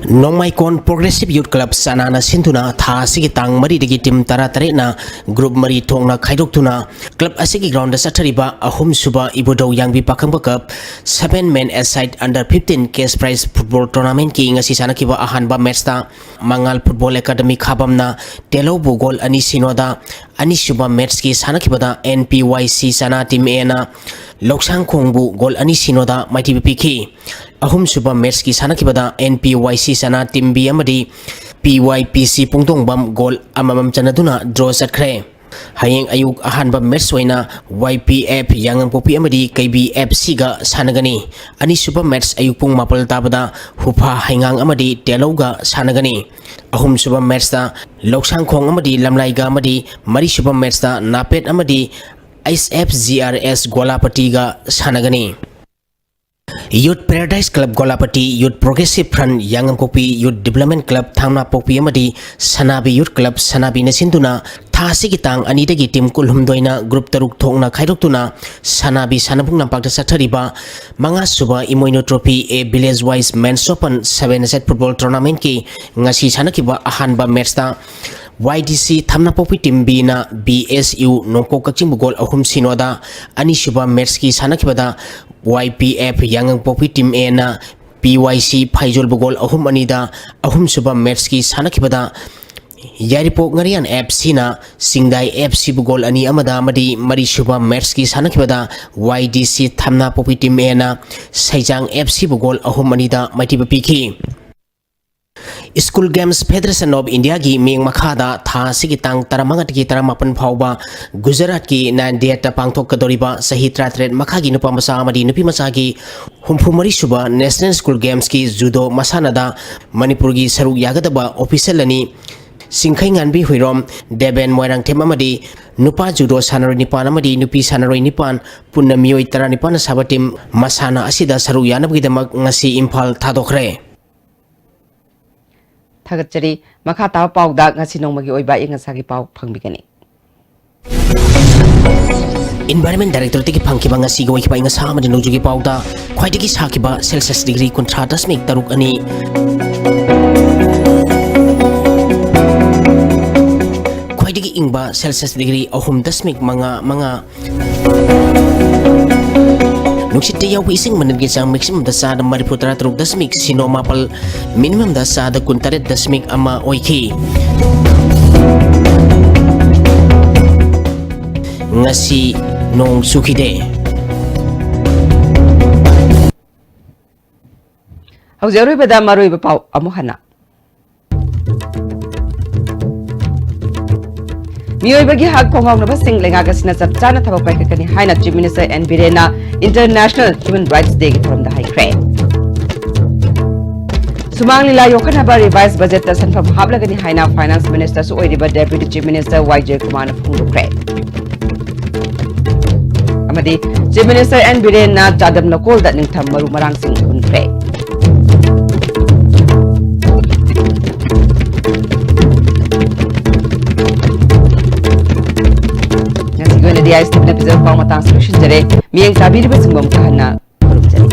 ꯅꯣꯡꯃꯥꯏꯀꯣꯟ ꯄ꯭ꯔꯣꯒ꯭ꯔꯦꯁꯤꯞ ꯌꯨꯠ ꯀ꯭ꯂꯕ ꯆꯅꯥꯅ ꯁꯤꯟꯗꯨꯅ ꯊꯥ ꯑꯁꯤꯒꯤ ꯇꯥꯡ ꯃꯔꯤꯗꯒꯤ ꯇꯤꯝ ꯇꯔꯥ ꯇꯔꯦꯠꯅ ꯒ꯭ꯔꯨꯞ ꯃꯔꯤ ꯊꯣꯛꯅ ꯈꯥꯏꯗꯣꯛꯇꯨꯅ ꯀ꯭ꯂꯕ ꯑꯁꯤꯒꯤ ꯒ꯭ꯔꯥꯎꯟꯗ ꯆꯠꯊꯔꯤꯕ ꯑꯍꯨꯝꯁꯨꯕ ꯏꯕꯨꯙꯧ ꯌꯥꯡꯕꯤ ꯄꯥꯈꯪꯕ ꯀꯞ Seven Men A-Side Under Fifteen Cash Prize Football Tournamentꯀꯤ ꯉꯁꯤ ꯁꯥꯟꯅꯈꯤꯕ ꯑꯍꯥꯟꯕ ꯃꯦꯠꯁꯇ ꯃꯉꯥꯜ ꯐꯨꯠꯕꯣꯜ ꯑꯦꯀꯥꯗꯃꯤ ꯈꯥꯕꯝꯅ ꯇꯦꯂꯧꯕꯨ ꯒꯣꯜ ꯑꯅꯤ ꯁꯤꯅꯣꯗ, ꯑꯅꯤꯁꯨꯕ ꯃꯦꯠꯁꯀꯤ ꯁꯥꯟꯅꯈꯤꯕꯗ ꯑꯦꯟ ꯄꯤ ꯋꯥꯏ ꯁꯤ ꯆꯅꯥ ꯇꯤꯝ ꯑꯦꯅ ꯂꯧꯁꯥꯡꯈꯣꯡꯕꯨ ꯒꯣꯜ ꯑꯅꯤ ꯁꯤꯅꯣꯗ ꯃꯥꯏꯊꯤꯕ ꯄꯤꯈꯤ꯫ ꯑꯍꯨꯝꯁꯨꯕ ꯃꯦꯠꯁꯀꯤ ꯁꯥꯟꯅꯈꯤꯕꯗ ꯑꯦꯟ ꯄꯤ ꯋꯥꯏ ꯁꯤ ꯆꯅꯥ ꯇꯤꯝ ꯕꯤ ꯑꯃꯗꯤ ꯄꯤ ꯋꯥꯏ ꯄꯤ ꯁꯤ ꯄꯨꯡꯗꯣꯡꯕꯝ ꯒꯣꯜ ꯑꯃꯃꯝ ꯆꯟꯅꯗꯨꯅ ꯗ꯭ꯔꯣ ꯆꯠꯈ꯭ꯔꯦ꯫ ꯍꯌꯦꯡ ꯑꯌꯨꯛ ꯑꯍꯥꯟꯕ ꯃꯦꯠꯁ ꯑꯣꯏꯅ ꯋꯥꯏ ꯄꯤ ꯑꯦꯐ ꯌꯥꯉꯝꯄꯣꯛꯄꯤ ꯑꯃꯗꯤ ꯀꯩꯕꯤ ꯑꯦꯐ ꯁꯤꯒ ꯁꯥꯟꯅꯒꯅꯤ꯫ ꯑꯅꯤꯁꯨꯕ ꯃꯦꯠꯁ ꯑꯌꯨꯛ ꯄꯨꯡ ꯃꯥꯄꯜ ꯇꯥꯕꯗ ꯍꯨꯐꯥ ꯍꯩꯉꯥꯡ ꯑꯃꯗꯤ ꯇꯦꯂꯧꯒ ꯁꯥꯟꯅꯒꯅꯤ꯫ ꯑꯍꯨꯝꯁꯨꯕ ꯃꯦꯠꯁꯇ ꯂꯧꯁꯥꯡꯈꯣꯡ ꯑꯃꯗꯤ ꯂꯝꯂꯥꯏꯒ ꯑꯃꯗꯤ ꯃꯔꯤꯁꯨꯕ ꯃꯦꯠꯁꯇ ꯅꯥꯄꯦꯠ ꯑꯃꯗꯤ ꯑꯩꯆ ꯑꯦꯐ ꯖꯤ ꯑꯥꯔ ꯑꯦꯁ ꯒꯣꯂꯥꯄꯇꯤꯒ ꯁꯥꯟꯅꯒꯅꯤ꯫ ꯌꯨꯠ ꯄꯦꯔꯥꯗꯥꯏꯁ ꯀ꯭ꯂꯕ ꯒꯣꯂꯥꯄꯇꯤ, ꯌꯨꯠ ꯄ꯭ꯔꯣꯒ꯭ꯔꯦꯁꯤꯞ ꯐ꯭ꯔꯟ ꯌꯥꯉꯝꯄꯣꯛꯄꯤ, ꯌꯨꯠ ꯗꯤꯕ꯭ꯂꯞꯃꯦꯟ ꯀ꯭ꯂꯕ ꯊꯥꯡꯅꯥꯄꯣꯛꯄꯤ ꯑꯃꯗꯤ ꯁꯅꯥꯕꯤ ꯌꯨꯠ ꯀ꯭ꯂꯕ ꯁꯅꯥꯕꯤꯅ ꯁꯤꯟꯗꯨꯅ ꯊꯥ ꯑꯁꯤꯒꯤ ꯇꯥꯡ ꯑꯅꯤꯗꯒꯤ ꯇꯤꯝ ꯀꯨꯟꯍꯨꯝꯗꯣꯏꯅ ꯒ꯭ꯔꯨꯞ ꯇꯔꯨꯛ ꯊꯣꯛꯅ ꯈꯥꯏꯗꯣꯛꯇꯨꯅ ꯁꯅꯥꯕꯤ ꯁꯥꯟꯅꯕꯨꯡ ꯂꯝꯄꯥꯛꯇ ꯆꯠꯊꯔꯤꯕ ꯃꯉꯥꯁꯨꯕ Imoinu trophy A Village Wise Men's Open Seven-A-Side Football Tournamentꯀꯤ ꯉꯁꯤ ꯁꯥꯟꯅꯈꯤꯕ ꯑꯍꯥꯟꯕ ꯃꯦꯠꯁꯇ ꯋꯥꯏ ꯗꯤ ꯁꯤ ꯊꯝꯅꯥꯄꯣꯛꯄꯤ ꯇꯤꯝ ꯕꯤꯅ ꯕꯤ ꯑꯦꯁ ꯌꯨ ꯅꯣꯡꯄꯣꯛ ꯀꯛꯆꯤꯡꯕꯨ ꯒꯣꯜ ꯑꯍꯨꯝ ꯁꯤꯅꯣꯗ, ꯑꯅꯤꯁꯨꯕ ꯃꯦꯠꯁꯀꯤ ꯁꯥꯟꯅꯈꯤꯕꯗ ꯋꯥꯏ ꯄꯤ ꯑꯦꯐ ꯌꯥꯉꯝꯄꯣꯛꯄꯤ ꯇꯤꯝ ꯑꯦꯅ ꯄꯤ ꯋꯥꯏ ꯁꯤ ꯐꯩꯖꯣꯜꯕꯨ ꯒꯣꯜ ꯑꯍꯨꯝ ꯑꯅꯤꯗ, ꯑꯍꯨꯝꯁꯨꯕ ꯃꯦꯠꯁꯀꯤ ꯁꯥꯟꯅꯈꯤꯕꯗ ꯌꯥꯏꯔꯤꯄꯣꯛ ꯉꯥꯔꯤꯌꯥꯟ ꯑꯦꯐ ꯁꯤꯅ ꯁꯤꯡꯗꯥꯏ ꯑꯦꯐ ꯁꯤꯕꯨ ꯒꯣꯜ ꯑꯅꯤ ꯑꯃꯗ ꯑꯃꯗꯤ ꯃꯔꯤꯁꯨꯕ ꯃꯦꯠꯁꯀꯤ ꯁꯥꯟꯅꯈꯤꯕꯗ ꯋꯥꯏ ꯗꯤ ꯁꯤ ꯊꯝꯅꯥꯄꯣꯛꯄꯤ ꯇꯤꯝ ꯑꯦꯅ ꯁꯩꯖꯥꯡ ꯑꯦꯐ ꯁꯤꯕꯨ ꯒꯣꯜ ꯑꯍꯨꯝ ꯑꯅꯤꯗ ꯃꯥꯏꯊꯤꯕ ꯄꯤꯈꯤ꯫ School Games Federation of Indiaꯒꯤ ꯃꯤꯠꯌꯦꯡ ꯃꯈꯥꯗ ꯊꯥ ꯑꯁꯤꯒꯤ ꯇꯥꯡ ꯇꯔꯥꯃꯉꯥꯗꯒꯤ ꯇꯔꯥꯃꯥꯄꯟ ꯐꯥꯎꯕ ꯒꯨꯖꯔꯥꯠꯀꯤ ꯅꯥꯟꯗꯦꯗꯇ ꯄꯥꯡꯊꯣꯛꯀꯗꯧꯔꯤꯕ ꯆꯍꯤ ꯇꯔꯥꯇꯔꯦꯠ ꯃꯈꯥꯒꯤ ꯅꯨꯄꯥ ꯃꯆꯥ ꯑꯃꯗꯤ ꯅꯨꯄꯤ ꯃꯆꯥꯒꯤ ꯍꯨꯝꯐꯨ ꯃꯔꯤ ꯁꯨꯕ National School Gamesꯀꯤ ꯖꯨꯗꯣ ꯃꯁꯥꯟꯅꯗ ꯃꯅꯤꯄꯨꯔꯒꯤ ꯁꯔꯨꯛ ꯌꯥꯒꯗꯕ official ꯑꯅꯤ, ꯆꯤꯡꯈꯩꯉꯥꯟꯕꯤ ꯍꯨꯏꯔꯣꯝ, ꯗꯦꯕꯦꯟ ꯃꯣꯏꯔꯥꯡꯊꯦꯝ ꯑꯃꯗꯤ ꯅꯨꯄꯥ ꯖꯨꯗꯣ ꯁꯥꯟꯅꯔꯣꯏ ꯅꯤꯄꯥꯟ ꯑꯃꯗꯤ ꯅꯨꯄꯤ ꯁꯥꯟꯅꯔꯣꯏ ꯅꯤꯄꯥꯟ, ꯄꯨꯟꯅ ꯃꯤꯑꯣꯏ ꯇꯔꯥꯅꯤꯄꯥꯟꯅ ꯁꯥꯕ ꯇꯤꯝ ꯃꯁꯥꯟꯅ ꯑꯁꯤꯗ ꯁꯔꯨꯛ ꯌꯥꯅꯕꯒꯤꯗꯃꯛ ꯉꯁꯤ ꯏꯝꯐꯥꯜ ꯊꯥꯗꯣꯛꯈ꯭ꯔꯦ꯫ ꯊꯥꯒꯠꯆꯔꯤ꯫ ꯃꯈꯥ ꯇꯥꯕ ꯄꯥꯎꯗ ꯉꯁꯤ ꯅꯣꯡꯃꯒꯤ ꯑꯣꯏꯕ ꯑꯏꯪ ꯑꯁꯥꯒꯤ ꯄꯥꯎ ꯐꯪꯕꯤꯒꯅꯤ꯫ Environment Directorateꯇꯒꯤ ꯐꯪꯈꯤꯕ ꯉꯁꯤꯒꯤ ꯑꯣꯏꯈꯤꯕ ꯑꯏꯪ ꯑꯁꯥ ꯑꯃꯗꯤ ꯅꯣꯡꯖꯨꯒꯤ ꯄꯥꯎꯗ ꯈ꯭ꯋꯥꯏꯗꯒꯤ ꯁꯥꯈꯤꯕ Celsius degree ꯀꯨꯟꯊ꯭ꯔꯥ ꯗꯁꯃꯤꯛ ꯇꯔꯨꯛ ꯑꯅꯤ, ꯈ꯭ꯋꯥꯏꯗꯒꯤ ꯏꯪꯕ Celsius degree ꯑꯍꯨꯝ ꯗꯁꯃꯤꯛ ꯃꯉꯥ ꯃꯉꯥ, ꯅꯨꯡꯁꯤꯠꯇ ꯌꯥꯎꯕ ꯏꯁꯤꯡ ꯃꯅꯤꯜꯒꯤ ꯆꯥꯡ maximumꯗ ꯆꯥꯗ ꯃꯔꯤꯐꯨ ꯇꯔꯥ ꯇꯔꯨꯛ ꯗꯁꯃꯤꯛ ꯁꯤꯅꯣ ꯃꯥꯄꯜ, minimumꯗ ꯆꯥꯗ ꯀꯨꯟ ꯇꯔꯦꯠ ꯗꯁꯃꯤꯛ ꯑꯃ ꯑꯣꯏꯈꯤ꯫ ꯉꯁꯤ ꯅꯣꯡ ꯆꯨꯈꯤꯗꯦ꯫ ꯍꯧꯖꯤꯛ ꯑꯔꯣꯏꯕꯗ ꯃꯔꯨꯑꯣꯏꯕ ꯄꯥꯎ ꯑꯃꯨꯛ ꯍꯟꯅ꯫ ꯃꯤꯑꯣꯏꯕꯒꯤ ꯍꯛ ꯈꯣꯡꯒꯥꯎꯅꯕꯁꯤꯡ ꯂꯩꯉꯥꯛ ꯑꯁꯤꯅ ꯆꯞ ꯆꯥꯅ ꯊꯕꯛ ꯄꯥꯏꯈꯠꯀꯅꯤ ꯍꯥꯏꯅ Chief Minister ꯑꯦꯟ ꯕꯤꯔꯦꯟꯅ International Human Rights Dayꯒꯤ ꯊꯧꯔꯝꯗ ꯍꯥꯏꯈ꯭ꯔꯦ꯫ ꯁꯨꯃꯥꯡ ꯂꯤꯂꯥ ꯌꯣꯛꯈꯠꯅꯕ revised budgetꯇ ꯁꯦꯟꯐꯝ ꯍꯥꯞꯂꯒꯅꯤ ꯍꯥꯏꯅ Finance Ministerꯁꯨ ꯑꯣꯏꯔꯤꯕ Deputy Chief Minister ꯋꯥꯏ ꯖꯌꯀꯨꯃꯥꯔꯅ ꯐꯣꯡꯗꯣꯛꯈ꯭ꯔꯦ꯫ ꯑꯃꯗꯤ Chief Minister ꯑꯦꯟ ꯕꯤꯔꯦꯟꯅ ꯆꯥꯗꯝ ꯂꯧꯀꯣꯜꯗ ꯅꯤꯡꯊꯝ ꯃꯔꯨ ꯃꯔꯥꯡꯁꯤꯡ ꯍꯨꯟꯈ꯭ꯔꯦ꯫ ꯉꯁꯤꯒꯤ ꯑꯣꯏꯅꯗꯤ ꯑꯥꯏ ꯑꯦꯁ ꯇꯤꯚꯤꯅ ꯄꯤꯖꯕ ꯄꯥꯎ ꯃꯇꯥꯡꯁꯤ ꯂꯣꯏꯁꯤꯟꯖꯔꯦ꯫ ꯃꯤꯠꯌꯦꯡ ꯇꯥꯕꯤꯔꯤꯕꯁꯤꯡꯕꯨ ꯑꯃꯨꯛꯀ ꯍꯟꯅ ꯈꯨꯔꯨꯝꯖꯔꯤ꯫